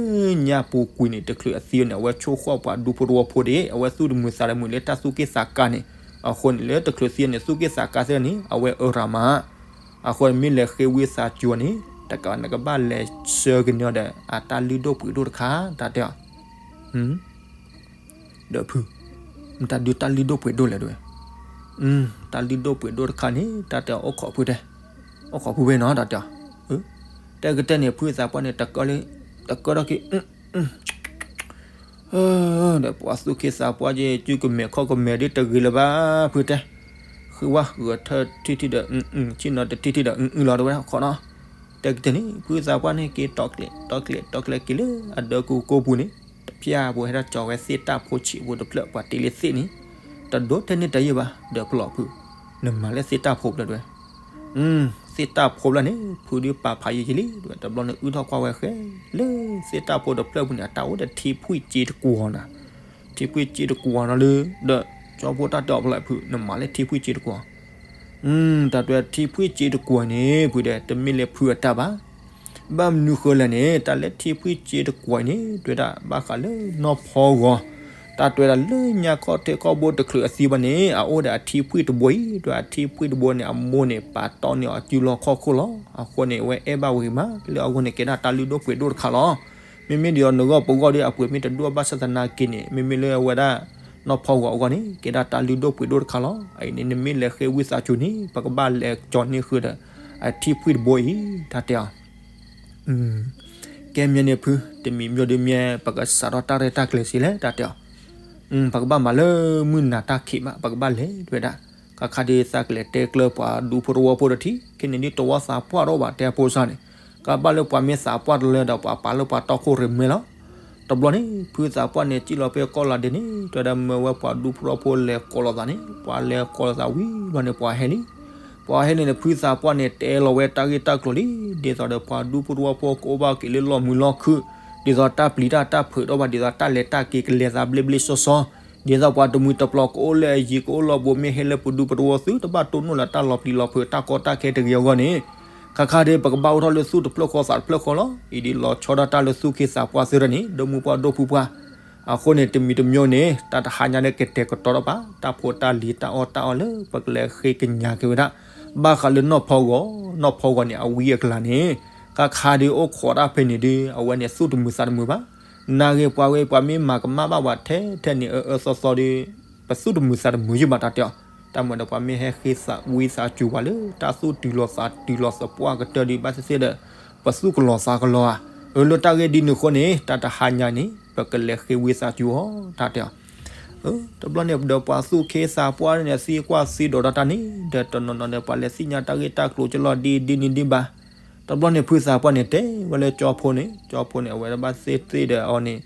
ညါပူၤကွံာ်န့ၣ် တချုးအသံန့ၣ် အဝဲဆိၣ်ဃီၣ်ပှၤဒူဖိတဝီဖိဒီး အဝဲသူၣ်တမုာ်သးတမုာ်လၢတၢ်သူၣ်က့သးကါန့ၣ်, အဃိန့ၣ်လၢတချုးသံန့ၣ် သူၣ်က့သးကါသ့ၣ်န့ၣ် အဝဲအၢရၤမး အဃိန့ၣ်မ့ၢ်လဲၤဃ့ဝံသးစူၤအီၤန့ၣ် တကးနကဘၣ်လဲၤဆှၢကန့ၢ်အီၤဒီး အတၢ်လုၢ်ဒိၣ်ပှ့ၤဒိၣ်တခါ တၢ်တဲအီၤ ဒီးဖု မတၤဒုးတၢ်လုၢ်ဒိၣ်ပှ့ၤဒိၣ်လဲၣ်တဲဝဲ, တၢ်လုၢ်ဒိၣ်ပှ့ၤဒိၣ်တခါန့ၣ် တၢ်တဲအီၤအိၣ်ခိးဖုတဲ, အိၣ်ခိးဖုဝဲနီၤ တၢ်တဲအီၤ, တဲကတဲန့ၣ် ဖုသးပှၢ်န့ၣ် တကၢထီၣ်က့ၤ ဒီးပှၤသူၣ်က့သးပှၢ်က့ၤ စုကမဲာ်ခီၣ်ကမဲာ်ဒ်တဂ့ၤလၢၤဘၣ် ဖုတဲ, ဃုဝဲဂဲၤထၢၣ်ထံၣ်ထံၣ်ဒီး ဆ့ၣ်နီၤတထံၣ်ထံၣ်ဒီး အုအုလီၤတဲဝဲဒၣ်ခိးနီၤ, တဲကတဲန့ၣ် ဖုသးပှၢ်န့ၣ်က့ၤတီၤကျဲၤ တီၤကျဲၤ တီၤကျဲၤက့ၤလၢအဒၢးကူကိးပူၤန့ၣ်, တဖၣ်ပူၤဟဲထီၣ်ကၠီၤဝဲသ့ၣ်တၢ်ဖိဆံးဖိတဖျၢၣ် ပှၤတ့လံသ့ၣ်န့ၣ်, တဒိးထဲန့ၣ်တယဲၢ်ဘၣ် ဒီးဖုလီၤဖု, နမၤလၢသ့ၣ်တၢ်ဖိဖျၢၣ်တဲဝဲ သ့ၣ်တၢ်ဖိဖျၢၣ်န့ၣ် ဖုဒုးပာ်ဖးယံာ်ယံာ်လံ တဘျီန့ၣ်အုၣ်ထီၣ်ကွၢ်ဝဲဃဲ လၢသ့ၣ်တၢ်ဖိတဖျၢၣ်ပူၤန့ၣ် အတၢ်အိၣ်ဒီးထံဖှံစ့တကွီၤနီၤ, ထံဖှံစ့တကွီၤနီၤလၢ, ဒီးကၠီဖိတၢ်တဲအီၤဖျၢၣ်ဖု နမၤလၢထံဖှံစ့တကွီၤ, တၢ်တဲထံဖှံစ့တကွီၤန့ၣ် ဖုဒီး တမ့ၢ်လၢဖုအတၢ်ဘၣ် ဘၣ်မနုၤဃိလဲၣ်န့ၣ် တၢ်လၢထံဖှံစ့တကွီၤအံၤန့ၣ် တဲဝဲဒၣ်ဘၣ်ဃးလၢနီၢ်ဖီဂီၤ, တၢ်တဲဝဲဒၣ်လၢညါခီၣ်ထံးခီၣ်ဘိတချုးအသံဘၣ်န့ၣ် အအိၣ်ဒီးအထံဖှံတဘိအံၤ ဒီးအထံဖှံတဘိန့ၣ် အမိၢ်န့ၣ် ပာ်တီၢ်န့ၢ်အီၤစုလီၢ်ခီၣ်ခိၣ်လီၤ. အဃိန့ၣ် အဝဲအဲၣ်ဘၣ်ဝံၤမး လၢအဂီၢ်န့ၣ် ကဲဒၣ်တၢ်လုၢ်ဒိၣ်ပှ့ၤဒိၣ်တခါလီၤ. မ့မ့ၢ်ဒ်သိးနဂီၢ်ပဂီၢ်ဒီး အပှ့ၤမ့ၢ်တဒိၣ်ဘၣ်ဆၣ်သနာ်က့န့ၣ် မ့မ့ၢ်လၢအဝဲဒၣ် နီၢ်ဖီဂီၤအဂီၢ်န့ၣ် ကဲဒၣ်တၢ်လုၢ်ဒိၣ်ပှ့ၤဒိၣ်တခါလီၤ. အအံၤန့ၣ် နမ့ၢ်လဲၤဃ့ဝံသးစူၤန့ၣ် ပကဘၣ်လဲၤကၠီၤန့ၢ်ဃုာ်ဒီး အထံဖှံတဘိအံၤ တၢ်တဲအီၤ ကဲမ့ၢ်န့ၣ်ဖု တမံၤမ့ၢ်ဒုးမ့ၢ် ပကစးထီၣ်တၢ်ရဲၣ်တၢ်ကျဲၤစ့လဲၣ် တၢ်တဲအီၤ, ပကဘၣ်မၤလၢမုၢ်နၤတၢ်ခံးမး ပကဘၣ်လဲၤတဲဝဲဒၣ်, ခါခါဒုးသးကလဲၤတဲကျၢၤပှၤဒူဖိတဝီဖိတထံး ခဲန့ၣ်ဒ်တဝီသးပှၢ်တအိၣ်ဘၣ်တဲအဖိစၢ်န့ၣ်, ကဘၣ်လၢပှၤမ့ၢ်သးပှၢ်တလၢဒီး ပှၤပာ်လၢပှၤတီခိၣ်ရိၣ်မဲလီၤ. တဘျီန့ၣ် ဖုသးပှၢ်န့ၣ် စံၣ်လီၤဖဲကီၢ်လၤဒ့န့ၣ် တဲဝဲဒၣ်မၢဝဲပှၤဒူဖိတဝီဖိလဲၤကိးလိာ်သးန့ၣ် ပှၤလဲၤကိးလိာ်သးဝံၤဘျီန့ၣ် ပှၤဟဲလံ ပှၤဟဲန့ၣ်န့ၣ် ဖုသးပှၢ်န့ၣ် တဲလီၤဝဲတၢ်ဂ့ၢ်တၢ်ကျိၤလံ, ဒ်သိးဒီးပှၤဒူဖိတဝီဖိကအိၣ်ဘၣ်က့ၤလၢလီၢ်မုာ်လီၢ်ခုၣ်, ဒ်သိးတၢ်ပျံၤတၢ်တၢ်ဖုးတအိၣ်ဘၣ်, ဒ်သိးတၢ်လဲၤတၢ်က့ၤကလဲၤသးဘျ့ဘျ့စီစီ, ဒ်သိးပှၤတမှံၤတပျီၤကအိၣ်လၢအယံၤကအိၣ်လီၤဘိး မ့ၢ်ဟဲလၢပဒူပတဝီသုတဘၣ်တိၢ်နီၣ်လၢတၢ်လီၤပျံၤလီၤဖုးတၢ်ကီတၢ်ခဲတဂ့ၤအဂီၢ်န့ၣ်, ခါခါဒီး ပကဘၣ်အိၣ်ထီၣ်လၢသူၣ်တဖျၢၣ်ဃီသးတဖျၢၣ်ဃီလီၤ. အံၤဒ်လီၤဆီဒၣ်တၢ်လၢသူၣ်က့သးပှၢ်သ့ၣ်တဖၣ်န့ၣ် ဒီမုၢ်ပှၢ်ဒိၣ်ဖုပှၢ် အဃိန့ၣ် တမံၤတမံၤန့ၣ် တၢ်တဟါညါလၢကတဲာ်ကတီၤထီၣ်ဘၣ် တၢ်ဖိတၢ်လံၤတၢ်အီၣ်တၢ်အီလၢပကလဲၤဃ့ကညးက့ၤဝဲဒၣ် ဘၣ်ဃးလၢနီၢ်ဖီဂီၤ, နီၢ်ဖီဂီၤန့ၣ် အဝံအကလၤန့ၣ် ခါခါဒီးအိၣ်ခိးတၢ်ဖဲန့ၣ်ဒီး အဝဲန့ၣ်သူၣ်တမုာ်သးတမုာ်ဘၣ်. နာ်ဂ့ၤပှၤဝဲ ပှၤမ့ၢ်မၤကမၣ်ဘၣ်ပှၤထဲထဲန့ၣ် အၢအၢသီသီဒီး ပသူၣ်တမုာ်သးတမုာ်ယုၢ်ဘၣ် တၢ်တဲအီၤ. တၢ်မၤဒီးပှၤမ့ၢ်ဟဲဃ့သးဝံသးစူၤပှၤလၢ တၢ်သူၣ်တုၤလီၤသးတုၤလီၤသပှၢ်ကတၢၢ်ဒီး ဘၣ်သ့ၣ်သ့ၣ်ဒီး ပသူၣ်ကလီၤသးကလီၤဧါ. အၢ လၢတၢ်ဂ့ၢ်ဒ်န့ၣ်အဃိန့ၣ် တၢ်တဟါညါန့ၣ် ပကလဲၤဃ့ဝံသးစူၤအီၤ တၢ်တဲအီၤ. တဘျီန့ၣ်ဒီးပှၤသူၣ်က့သးပှၢ်န့ၣ် သံကွၢ်သံဒိးဒီးတၢ်န့ၣ် ဒီးတနီၤနီၤဒီးပှၤလဲၤသ့ၣ်ညါတၢ်ဂ့ၢ်တၢ်ကျိၤကလီၤဒ်ဒ်န့ၣ်ဒ်ဘၣ်. တဘျီန့ၣ် ဖုသးပှၢ်န့ၣ် တဲဝဲလၢကၠီဖိန့ၣ်, ကၠီဖိန့ၣ် အဝဲဒၣ်ဘၣ်သ့ၣ်သ့ၣ်ဒီးအီၤန့ၣ်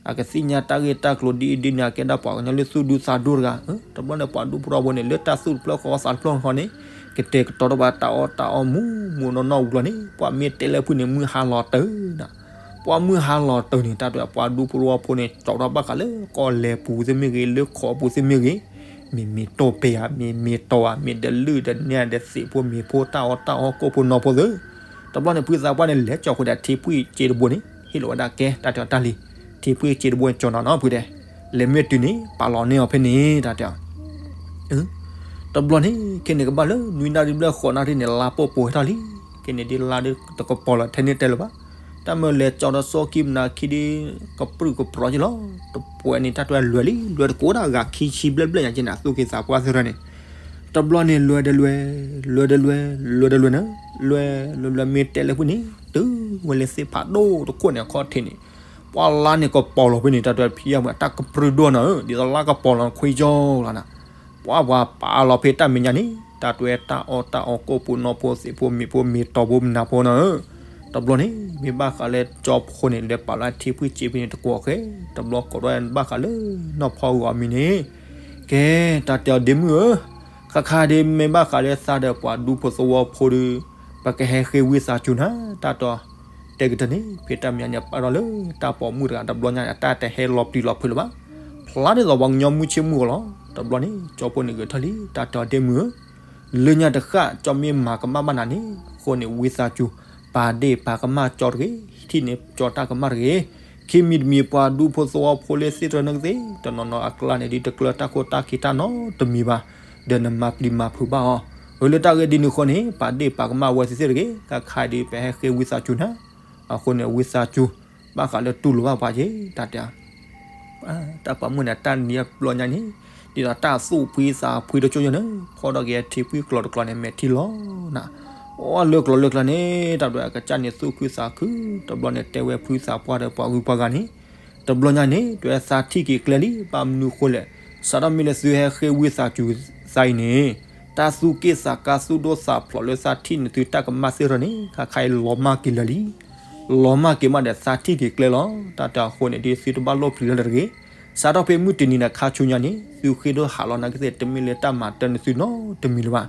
အကသ့ၣ်ညါတၢ်ဂ့ၢ်တၢ်ကျိၤဒ်အံၤဒ်န့ၣ် အကဲဒၣ်ပှၤကညီလၢသူၣ်ဒူသးဒူတဂၤ. တဘျီန့ၣ် ပှၤဒူဖိတဝီဖိန့ၣ် လၢတၢ်သူၣ်တဖျၢၣ်ဃီသးတဖျၢၣ်ဃီန့ၣ် ကတဲာ်ကတီၤထီၣ်ဘၣ်တၢ်အီၣ်တၢ်အီမူးမူးနီၢ်နီၢ်ဝံၤလီၤန့ၣ် ပှၤမ့ၢ်တဲလၢဖုန့ၣ် မုၢ်ဟါလီၤတၢၢ်နီၤ. ပှၤမုၢ်ဟါလီၤတၢၢ်န့ၣ် တၢ်တဲပှၤဒူဖိတဝီဖိန့ၣ် ကၠီထီၣ်ဘၣ်ဃးလၢကီၢ်လဲၤပူၤသ့ၣ်မ့ၢ်ဂ့ၤ လၢခိးပူၤသ့ၣ်မ့ၢ်ဂ့ၤ, မ့ၢ်မ့ၢ်တိၢ်ပဲဧါ, မ့ၢ်မ့ၢ်တီၤဧါ, မ့ၢ်ဒလၢၢ်ဒနဲၣ်ဒီးသ့ၣ်ဖိမ့ၢ်ဖိတၢ်အီၣ်တၢ်အီကိၣ်ဖိနီၢ်ဖိသ့ၣ်. တဘျီန့ၣ် ဖုသးပှၢ်န့ၣ် လဲၤကၠီဃုာ်ဒီးထံဖှံစ့တဘိန့ၣ် ဟ့ၣ်လီၤဝဲဒၣ်ကဲ တၢ်တဲအီၤတၢ်လံၤ, ထံဖှံစ့တဘိန့ၣ် ကၠီနီၤနီၤဖုတဲ, လဲၤမ့ၢ်တုၤန့ၣ် ပာ်လီၤန့ၢ်အီၤဖဲန့ၣ် တၢ်တဲအီၤ. တဘျီန့ၣ် ခဲန့ၣ်ကဘၣ်လၢ နွံနၣ်ရံၣ်ဘျဲၣ်ဃိးနၣ်ရံၣ်န့ၣ် လါပိာ်ပိာ်ဟဲထီၣ်လံ. ခဲန့ၣ်ဒ်လါဒီးတကပီၤလီၤ ထဲန့ၣ်တဲလၢၤဘၣ်. တၢ်မ့ၢ်လဲၤကၠီဒီးစီၤကံမနၤခံဒ် ကပြုၢ်ကပြီၤက့လီၤ. တပှဲၤန့ၣ် တၢ်တွဲလွဲၤလံ လွဲၤတကိးဒၣ်ဂၤခံဆံဘျဲၣ်ဘျဲၣ်ညါက့န့ၣ် အသူၣ်က့သးပှၢ်သ့ၣ်တဖၣ်န့ၣ် တဘျီန့ၣ် လွဲၤဒီးလွဲၤ, လွဲၤဒီးလွဲၤ, လွဲၤဒီးလွဲၤနၢ, လွဲၤ, လွဲၤလွဲၤမ့ၢ်တဲလၢဖုန့ၣ် တုၤဝဲလၢသ့ၣ်ဖးဒိၣ်တခိၣ်န့ၣ် အခီၣ်ထံးန့ၣ် ပှၤလါန့ၣ်ကပီၤလီၤဖဲန့ၣ် တၢ်တွဲဖံးယၢ်မုၢ် အတၢ်ကပြုၢ်ဒိၣ်နၢ, ဒ်သိးလါကပီၤလီၤခွံကၠီလီၤနၢ. ပှၤပှၤပာ်လီၤဖဲတၢ်မဲာ်ညါန့ၣ် တၢ်တွဲတၢ်အီၣ်တၢ်အီ ကိၣ်ဖိနီၢ်ဖိသ့ၣ်ဖိမ့ၤဖိမ့ၤတီၤဖိမနၤဖိနၢ. တဘျီန့ၣ် မ့ၢ်ဘၣ်ဃးလၢကၠီဖိန့ၣ် လဲၤပာ်လၢအထံဖုၣ်စ့ဖဲန့ၣ်တကွီၢ်ဃဲ, တဘျီကိးထီၣ်ဘၣ်ဃးလၢနီၢ်ဖီဂီၤအမံၤန့ၣ်, ကဲ တၢ်တဲအီၤဒ့မုၣ်ဧၢ, ခါခါဒ်မ့ၢ်ဘၣ်ဃးလၢသးဒီးပှၤဒူဖိသဝီဖိဒီး ပကဟဲဃ့ဝံသးစူၤနၢ် တၢ်တဲအီၤ. တဲကတၢၢ်န့ၣ် ဖဲတၢ်မဲာ်ညါန့ၣ် ပာ်ထီၣ်လၢတၢ်ပိာ်မုၣ်တဂၤတဘျီညါန့ၣ် အတၢ်တဟဲလီၤပျံၤလီၤဖုးလၢၤဘၣ်. ဖျါဒ်သိးပှၤကညီမုၢ်ဆ့ၣ်မုၢ်ဂီၤလီၤ. တဘျီန့ၣ် ကၠီဖိန့ၣ်ဂဲၤထၢၣ်လံ တၢ်တဲအီၤဒ့မုၣ်ဧၢ, လၢညါတဃၣ် ကၠီမ့ၢ်မၤကမၣ်ဘၣ်နၤန့ၣ် အဃိန့ၣ် ဝံသးစူၤ ပာ်ဒ့ၣ်ပာ်ကမၣ်ကၠီတဂ့ၤ, ထံၣ်န့ၢ်ကၠီတၢ်ကမၣ်တဂ့ၤ. ခံမံၤတမံၤပှၤဒူဖိသဝီဖိလၢသ့ၣ်တဖၣ်န့ၣ်ကသ့ၣ် တနီၤနီၤအကျါန့ၣ် ဒ်တကျၢၤတၢ်ခိၣ်တၢ်ခံးတၢ်နီတမံၤဘၣ်, ဒီးနမၤပျံၤမၤဖုးဘၣ်အီၤ. အၢ လၢတၢ်ဂ့ၢ်ဒ်န့ၣ်အဃိန့ၣ် ပာ်ဒ့ၣ်ပာ်ကမၣ်ဝဲသ့ၣ်တဂ့ၤ, ခါခါဒ်ပဟဲဃ့ဝံသးစူၤနၤ. အဃိန့ၣ် ဝံသးစူၤ ဘၣ်ဃးလၢတူၢ်လိာ်ဘၣ်ပှၤက့ တၢ်တဲအီၤ တၢ်ပိာ်မုၣ်န့ၣ် တၢ်နံၤအဘျီညါန့ၣ် ဒ်သိးတၢ်သူၣ်ဖှံသးဖှံတကၠိညါန့ၣ် ဖီၣ်ထီၣ်က့ၤထံဖုၣ်ကျိၤတကျိၤန့ၣ် မဲာ်ထံလီၤနၢ်. အိၣ်လၢကျိၤလၢကျါန့ၣ် တၢ်ဒွဲအကစၢ်န့ၣ်သူၣ်ခုသးခု, တဘျီန့ၣ်တဲဝဲဖုသးပှၢ်ဒီးပှၤဂုၤပှၤဂၤန့ၣ်, တဘျီညါန့ၣ် တဲဝဲသးထံၣ်က့ၤကျဲလံ ဘၣ်မနုၤဃိလဲၣ်, စးထီၣ်မ့ၢ်လၢသုဟဲဃ့ဝံသးစူၤသးအံၤန့ၣ် တၢ်သူၣ်က့ၣ်သးကါသူၣ်ဒိၣ်သးဖျိးလၢသးထံၣ်န့ၢ်သုတၢ်ကမၣ်သ့ၣ်တဖၣ်န့ၣ် ခါခါအံၤလီၤမၢ်က့ၤလၢာ်လံ. လီၤမၢ်က့ၤမးဒီးသးထံၣ်က့ၤကျဲလီၤ. တၢ်တဲအီၤအဃိန့ၣ် ဒ်သုတဘၣ်လိၣ်ပျံၤလၢၤတဂ့ၤ. စးထီၣ်ဖဲမုၢ်တနံၤန့ၣ်ခါဆူညါန့ၣ် သုဃ့ဒိၣ်ဟးလီၤနာ်ကသ့ၣ် တမ့ၢ်လၢတၢ်မၤတၢ်န့ၢ်သုနီတမံၤလၢၤဘၣ်.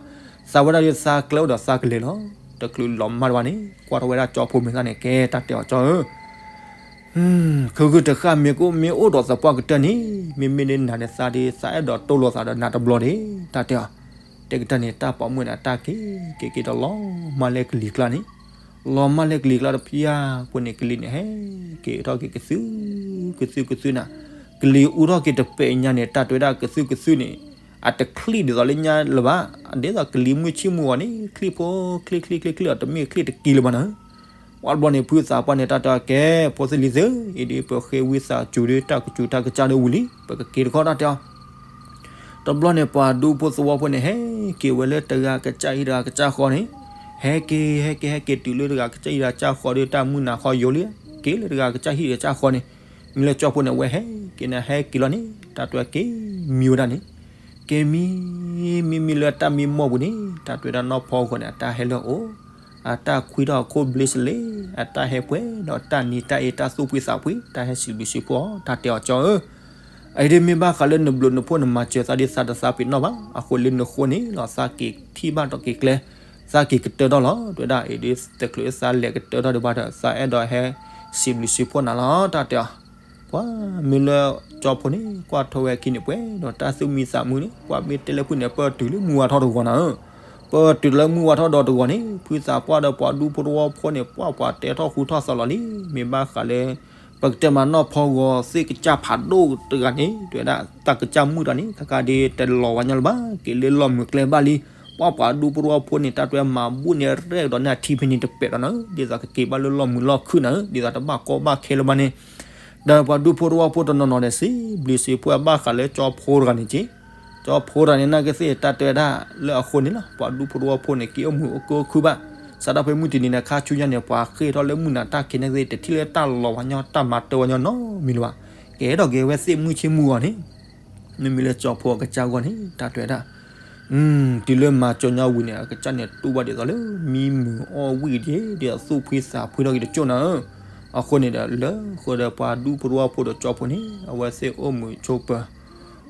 သးဝဲဒၣ်ဒ်သးကျဲအိၣ်ဒီးသးကလဲၤလီၤ. တချုးလီၤမၢ်တဘၣ်န့ၣ် ကွၢ်ထီၣ်ဝဲဒၣ်ကၠီဖိမဲာ်သၣ်န့ၣ် ကဲတၢ်တဲအီၤကၠီဧၢ ခုဂုၢ်တဃၣ်မ့ၢ်ကအိၣ်မ့ၢ်အိၣ်ဒီးသပှၢ်ကတၢၢ်န့ၣ် မ့မ့ၢ်ဒ်နၤဒီးသးဒ်သးအဲၣ်ဒိးတိၢ်လိာ်သးဒီးနၤတဘျီဒၣ် တၢ်တဲအီၤ. တဲကတၢၢ်န့ၣ် တၢ်ပိာ်မုၣ်န့ၣ် အတၢ်က့ၤက့ၤက့ၤဒီးလီၤမၢ်လၢကလံၤကျါန့ၣ်, လီၤမၢ်လၢကလံၤကျါတဖျၢၣ်ဖိန့ၣ် ကလံၤန့ၣ်ဟဲက့ၤထီၣ်က့ၤကသု ကသုကသုနၤ, ကလံၤအူထီၣ်က့ၤတပဲာ်ညါန့ၣ် တၢ်တဲဝဲဒၣ်ကသုကသုန့ၣ် အတချံၣ်ဒ်သိးလၢညါလၢၤဘၣ်, ဒ်သိးကလံၤမုၢ်ဆ့ၣ်မုၢ်ဂီၤန့ၣ် ချံၣ်ဖိချ့ချ့ချ့ချ့အီၤ တမ့ၢ်ချံၣ်တက့ၢ်လၢၤဘၣ်နၤ ပှၤတဘျီန့ၣ် ဖုသးပှၢ်န့ၣ် တၢ်တဲအီၤကဲ ဖိသ့ၣ်လံၤသ့ၣ် အံၤဒ်ပဃ့ဝံသးစူၤဒီးတၢ်ကစူၤတၢ်ကစၢ်ဒီးဝံၤလံ ပကက့ၤတခီ တၢ်တဲအီၤ. တဘျီန့ၣ် ပှၤဒူဖိသဝီဖိန့ၣ် ဟဲက့ၤဝဲလၢတဂၤကစၢ်ဟံၣ်တဂၤကစၢ်ဃီန့ၣ်, ဟဲက့ၤ ဟဲက့ၤ ဟဲက့ၤတုၤလၢတဂၤကစၢ်ဟံၣ်တဂၤကစၢ်ဃီဒီးတၢ်မုၢ်နၤဃီယိာ်လံ, က့ၤလၢတဂၤကစၢ်ဟံၣ်တဂၤကစၢ်ဃီန့ၣ်, မ့ၢ်လၢကၠီဖိန့ၣ် အဝဲဟဲက့ၤန့ၣ် ဟဲက့ၤလီၤန့ၣ် တၢ်တဲအီၤက့ၤမံဝဲဒၣ်န့ၣ် ကဲမံ မံမံလၢတၢ်မံမီၢ်ပူၤန့ၣ် တၢ်တဲဝဲဒၣ်နီၢ်ဖီဂီၤန့ၣ် အတၢ်ဟဲလၢအအိၣ်, အတၢ်ခွံထီၣ်အခိၣ်ဘျ့စလ့, အတၢ်ဟဲပှဲၤဒီးတၢ်နံၤတၢ်အ့ တၢ်သူၣ်ဖှံသးဖှံ တၢ်ဟဲစံးဘျုးစံးဖှိၣ်အီၤ တၢ်တဲအီၤကၠီဧၢ အအံၤဒ်မ့ၢ်ဘၣ်ဃးလၢနဘျုးနဖှိၣ်နမၤစၢၤသးဒ်သးတသးပ့ၤနီၣ်ဘၣ် အဃိလၢနဃိန့ၣ်လီၤ သးက့ၤထံၣ်ဘၣ်ဒီးက့ၤကျဲ, သးက့ၤကတၢၢ်ထီၣ်လီၤ တဲဝဲဒၣ်အံၤဒ် တချုးသးလဲၤကတၢၢ်ထီၣ်ဒံးဘၣ်ဒီး သးအဲၣ်ဒိးဟဲစံးဘျုးစံးဖှိၣ်နၤလီၤ တၢ်တဲအီၤ ပှၤမ့ၢ်လၢကၠီဖိန့ၣ် ကွၢ်ထီၣ်ဝဲအခံန့ၣ် ပှဲၤဒီးတၢ်သူၣ်မံသးမုာ်န့ၣ် ပှၤမ့ၢ်တဲလၢဖုန့ၣ် ပတုၤလၢမုၢ်ဝါထီၣ်တဂီၤနၤဧၢ, ပတုၤလၢမုၢ်ဝါထီၣ်ဒီးတဂီၤန့ၣ် ဖုသးပှၢ်ဒီးပှၤဒူဖိသဝီဖိန့ၣ် ပှၤပှၤတဲထီၣ်ဃူထီၣ်သးလီၤလံ, မ့ၢ်ဘၣ်ဃးလၢ ပကတဲမးနီၢ်ဖီဂီၤသ့ၣ်ကစၢ်ဖးဒိၣ်တဂၤန့ၣ် တဲဝဲဒၣ် တၢ်ကစၢ်မုၣ်တဂၤန့ၣ် ခါခါဒ်တလီၤဝဲညါလၢၤဘၣ် က့ၤလၢလီၢ်မုာ်ကျဲဘၣ်လံ, ပှၤပှၤဒူဖိသဝီဖိန့ၣ် တၢ်တဲမၤဘူၣ်န့ၣ်ရဲၣ်ကဒီးန့ၢ်အထံဖဲန့ၣ်တပဲာ်ဒီးနၤ ဒ်သိးကက့ၤဘၣ်လၢလီၢ်မုာ်လီၢ်ခုၣ်နၤဧၢ ဒ်သိးတဘၣ်ကီဘၣ်ခဲလၢၤဘၣ်န့ၣ်, ဒီးပှၤဒူဖိသဝီဖိတနီၤနီၤဒီး စံးဘျုးစံးဖှိၣ်ဘၣ်ဃးလၢကၠီဖိတဂၤန့ၣ်က့ၤ, ကၠီဖိတဂၤန့ၣ်နာ်က့သ့ၣ် တၢ်တဲဝဲဒၣ်လၢအဃိန့ၣ်လီၤ ပှၤဒူဖိသဝီဖိန့ၣ် က့ၤအိၣ်မုာ်အိၣ်ကအိၣ်ခုၣ်ဘၣ်, စးထီၣ်ဖဲမုၢ်တနံၤန့ၣ် ခါဆူညါန့ၣ် ပှၤဃ့ၢ်ထီၣ်လၢမုၢ်နၤတၢ်ခံးန့ၣ်သ့ၣ် တထံၣ်လၢတၢ်လီၤဝဲညီ တၢ်မၤတၢ်ဝဲညီနီတမံၤလၢၤဘၣ်, ကဲထီၣ်က့ၤဝဲသ့ၣ်မုၢ်ဆ့ၣ်မုၢ်ဂီၤန့ၣ် မ့မ့ၢ်လၢကၠီဖိအကစၢ်အဂီၢ်န့ၣ် တၢ်တဲဝဲဒၣ် တုၤလၢမၤကၠီညီဝံၤန့ၣ် အကစၢ်န့ၣ်တူၢ်ဘၣ်ဒ်သိးလၢ မံမုာ်အီၣ်ဝံၣ်ဒ် ဒ်သိးသူၣ်ဖှံသးဖှံထီၣ်က့ၤတကၠိၢ်နၤဧၢ, အဃိန့ၣ်ဒီး လၢဃိဒီးပှၤဒူဖိသဝီဖိဒီးကၠီဖိန့ၣ် အဝဲသ့ၣ်အိၣ်မုာ်ဆိးပၢၤ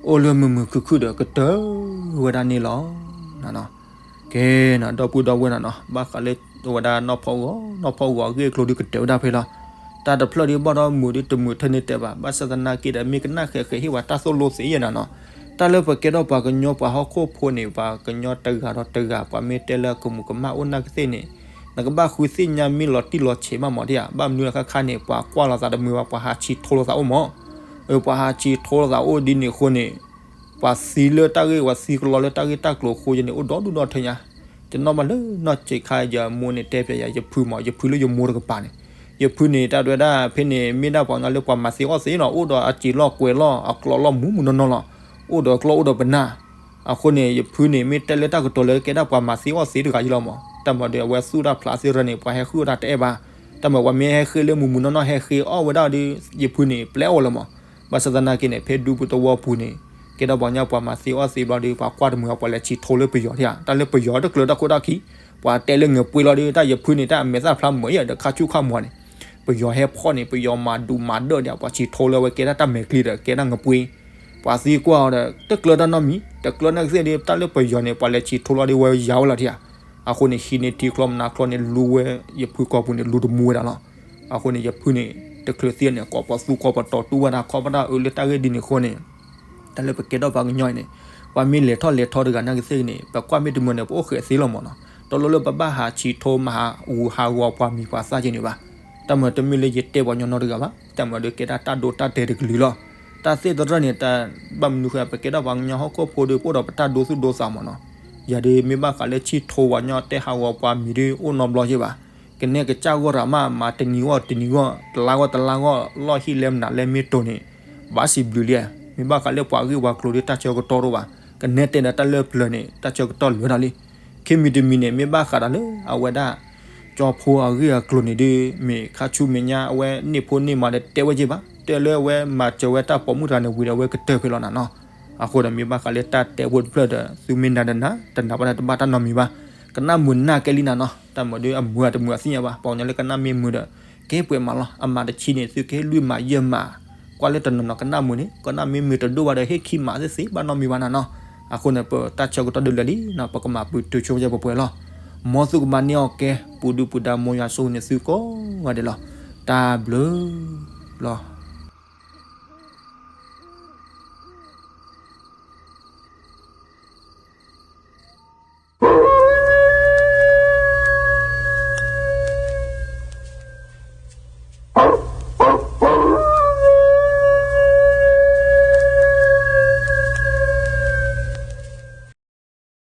အိၣ်လၢမုာ်မုာ်ခုၣ်ခုၣ်ဒီးကတၢၢ်ဝဲဒၣ်န့ၣ်လီၤ. ကဲနၤ ဒီပုၢ်ဒီဝဲၢ်နၤနီၤ ဘၣ်ဃးလၢဝဲဒၣ်နီၢ်ဖီဂီၤ နီၢ်ဖီဂီၤအဂ့ၢ်အကျိၤဒ်ကတၢၢ်ဝဲဒၣ်ဖဲလီၤ. တၢ်တဖျၢၣ်ဒ်ဘၣ်ဒီးမုာ်ဒ်တမုာ်ထဲန့ၣ်တဲဘၣ် ဘၣ်ဆၣ်သနာ်က့ဒီး မ့ၢ်ကနၣ်ဃဲးဃဲးဟ့ၣ်ဝဲတၢ်သိၣ်လိသ့ယဲၢ်နၤနီၤ. တၢ်လၢပကဲထီၣ်ပှၤကညီပှၤဟီၣ်ခိၣ်ဖိန့ၣ် ပှၤကညီတဂၤဒီးတဂၤ ပှၤမ့ၢ်တဲလၢကမူးကမၣ်အိၣ်နာ်ကသ့ၣ်န့ၣ် နကဘၣ်ဃုသ့ၣ်ညါမ့ၢ်လီၤတံၢ်လီၤဆဲးမးမးဒ်ဧါ. ဘၣ်မနုၤအခါခါန့ၣ် ပှၤကွၢ်လိာ်သးတမုာ်ဘၣ် ပှၤဟးဆံးထိလိာ်သးအိၣ်မး. အၢ ပှၤဟးဆံးထိလိာ်သးအိၣ်ဒ်န့ၣ်အဃိန့ၣ် ပှၤသံလၢတၢ်ဂ့ၢ် ပှၤသံကလီလၢတၢ်ဂ့ၢ်တၢ်ကျိၤအဃိယဲန့ၣ် အိၣ်ဒီဒူၣ်ဒီထၢညါ. ယနီၢ်မးလၢနီၢ်စံးခါ ယမိၢ်န့ၣ်တဲပျးယၤ ယဖုမး ယဖုလၢယမိၢ်တကပၤန့ၣ်, ယဖုန့ၣ် တၢ်ဒွဲဒၣ်ဖဲန့ၣ် မ့ၢ်ဒၣ်ပှၤကညီလၢပှၤမၤသ့အီၣ်သ့နီၤ, အိၣ်ဒီးအစံာ်လီၢ်ကွဲးလီၢ် အကျီလီၢ်မူးမူးနီၢ်နီၢ်လီၤ. အိၣ်ဒီးကျီၢ်အိၣ်ဒီးပနၢ်. အဃိန့ၣ် ယဖုန့ၣ် မ့ၢ်တဲလၢတၢ်ကတိၤလၢကဲဒၣ်ပှၤမၤသ့အီၣ်သ့တဂၤယလီၤမး. တၢ်မၤဒီးအဝဲသူၣ်တၢ်ဖျးသ့ရၢန့ၣ် ပှၤဟဲဃ့ၢ်ဝဲဒၣ်တအဲၣ်ဘၣ်. တၢ်မၤပှၤမ့ၢ်ဟဲဃ့ၢ်လၢမူးမူးနီၢ်နီၢ် ဟဲဃ့ၢ်အီၣ်ဝဲဒၣ်ဒီး ယဖုန့ၣ် ပျဲအီၣ်ဝဲလၢမး. ဘၣ်ဆၣ်သနာ်က့န့ၣ် ဖဲဒူပူၤသဝီပူၤန့ၣ် ကဲဒၣ်ပှၤကညီပှၤမၤသ့အီၣ်သ့ဘျီဒီး ပှၤကွၢ်တမုာ်အီၤ ပှၤလဲၤဆံးထိလၢပယီၤထံဧါ. တၢ်လၢပယီၤတကျၢၤတၢ်ခိၣ်တၢ်ခံ, ပှၤတဲလၢငပှ့ၤလီၤဒီး တၢ်ယဖုန့ၣ် တၢ်အမဲာ်သၣ်ဖျါမုာ်ယဲဒီး ခါဆူၣ်ခါမီၤန့ၣ် ပယီၤဟဲဖီၣ်န့ၣ် ပယီၤမၤဒူးမၤဒၢၣ်ဒီး ပှၤဆံးထိလၢအဝဲကဲဒၣ်တၢ်မဲာ်ချံဒီး ကဲဒၣ်ငပှ့ၤ. ပှၤသံကွၢ်အီၤဒီး တကျၢၤတၢ်နီတမံၤ, တကျၢၤနာ်က့သ့ၣ်ဒီး တၢ်လၢပယီၤန့ၣ် ပှၤလဲၤဆံးထိလီၤဒီးဝဲယၤဝဲလီၤထံဧါ. အဃိန့ၣ် ဟံးန့ၢ်ထံချီမနါချီန့ၣ် လူဝဲယဖုကိာ်ပူၤန့ၣ် လူတမူဝဲဒၣ်လီၤ. အဃိန့ၣ် ယဖုန့ၣ် တချုးသံန့ၣ် ကိးပသူကိးပတီၤတူၢ်ဝဲဒၣ် ခီဖျိတၢ်အၢလၢတၢ်ဂ့ၢ်ဒ်န့ၣ်အဃိန့ၣ် တၢ်လၢပကဲထီၣ်ပှၤကညီအံၤန့ၣ် ပှၤမ့ၢ်လဲၤထီၣ်လဲၤထီတဂၤနာ်က့သ့ၣ်န့ၣ် ပကွၢ်မ့ၢ်တမုာ်န့ၣ် ပအိၣ်ဃဲးသ့လီၤမးနီၤ. တလိၣ်လၢပဘၣ်ဟးဆံးထိမၤဟးဂူာ်ဟးဂီၤပှၤမံၤပှၤသၣ်က့န့ၣ်ဘၣ်. တၢ်မၤတမ့ၢ်လၢယတဲပှၤကညီနီတဂၤဘၣ်. တၢ်မၤဒီးကဲဒၣ်တၢ်ဒိတၢ်တဲာ်တကလုာ်လီၤ. တၢ်သ့ၣ်တရၢၣ်န့ၣ် တၢ်ဘၣ်မနုၤဃိ ပကဲထီၣ်ပှၤကညီဟီၣ်ခိၣ်ဖိဒီး ပအိၣ်ဒီးပတၢ်ဒိသူၣ်ဒိသးမးနီၤ. ယၤဒီးမ့ၢ်ဘၣ်ဃးလၢဆံးထိပှၤကညီတဲဟးဂီၤပှၤမံၤဒီး အိၣ်နီတဘျီက့ဘၣ်. ကနဲကစၢ်ဂီၢ်ရၤမး မၤတနံၤဂီၢ်တနံၤဂီၢ် တလါဂီၢ်တလါဂီၢ် လီၢ်ဟံၣ်လဲမနုၤလဲမ့ၢ်တိၤန့ၣ် ဘၣ်စံးဘျုးလံ. မ့ၢ်ဘၣ်ဃးလၢပှၤဂ့ၢ်ပှၤကျိၤဒီး တၢ်ဆၢကတီၢ်တအိၣ်ဘၣ်. ကနဲတဲဒီးတၢ်လၢပျၢၤန့ၣ် တၢ်ဆၢကတီၢ်လၢာ်ဒၣ်လံ. ခံမံၤတမံၤန့ၣ် မ့ၢ်ဘၣ်ဃးဒီးလၢအဝဲဒၣ် ကၠီဖိအဂ့ၢ်အကျိၤန့ၣ်ဒီး မ့ၢ်ခါဆူမဲာ်ညါအဝဲန့ၢ်ဖိန့ၢ်မါဒီးတဲဝဲက့ဘၣ်. တဲလၢအဝဲမၤစၢၤဝဲတၢ်ပိာ်မုၣ်တဂၤန့ၣ်ဝံၤဒီး အဝဲကတၢၢ်ဖဲလီၤနၤနီၤ. အဃိဒီးမ့ၢ်ဘၣ်ဃးလၢတၢ်တဲဖိတဖျၢၣ်ဒီး သုမ့ၢ်နၤဒီးနၤ တနၤဘၣ်ဒီးတဘၣ်တၢ်နီတမံၤဘၣ်. ကနၣ်မုာ်နၢ်ကဲလံနၤနီၤ. တၢ်မၤဒီးအမုာ်တမုာ်အသ့ၣ်ညါဘၣ်. ပှၤကညီလၢကနၣ်မ့ၢ်မုာ်ဒီး ကဟ့ၣ်ပှဲၤမးလီၤ. အမၤတဆံန့ၣ် သုကဟ့ၣ်လွံၢ်မးယဲၢ်မး ကွၢ်လၢတနီၤနီၤကနၣ်မုာ်န့ၣ် ကနၣ်မ့ၢ်မုာ်တဒိၣ်ဘၣ်ဒီး ဟ့ၣ်ခံမးသ့ၣ်သ့ၣ် ဘၣ်နီတမံၤဘၣ်နၤနီၤ. အဃိန့ၣ် ပတၢ်ဆၢကတီၢ်ဒုးလၢာ်လံနီၤ ပကမၤပတုာ်ဆိကမိၣ်ပှဲၤပှဲၤလီၤ. မ်သုကမၤန့ၢ်အီၣ်ကဲ ပူၤဒုၣ်ပူၤဒါ မ်ယွၤဆိၣ်ဂ့ၤန့ၢ်သုကိးဂၤဒဲးလီၤ. တၢ်ဘျုးလီၤ.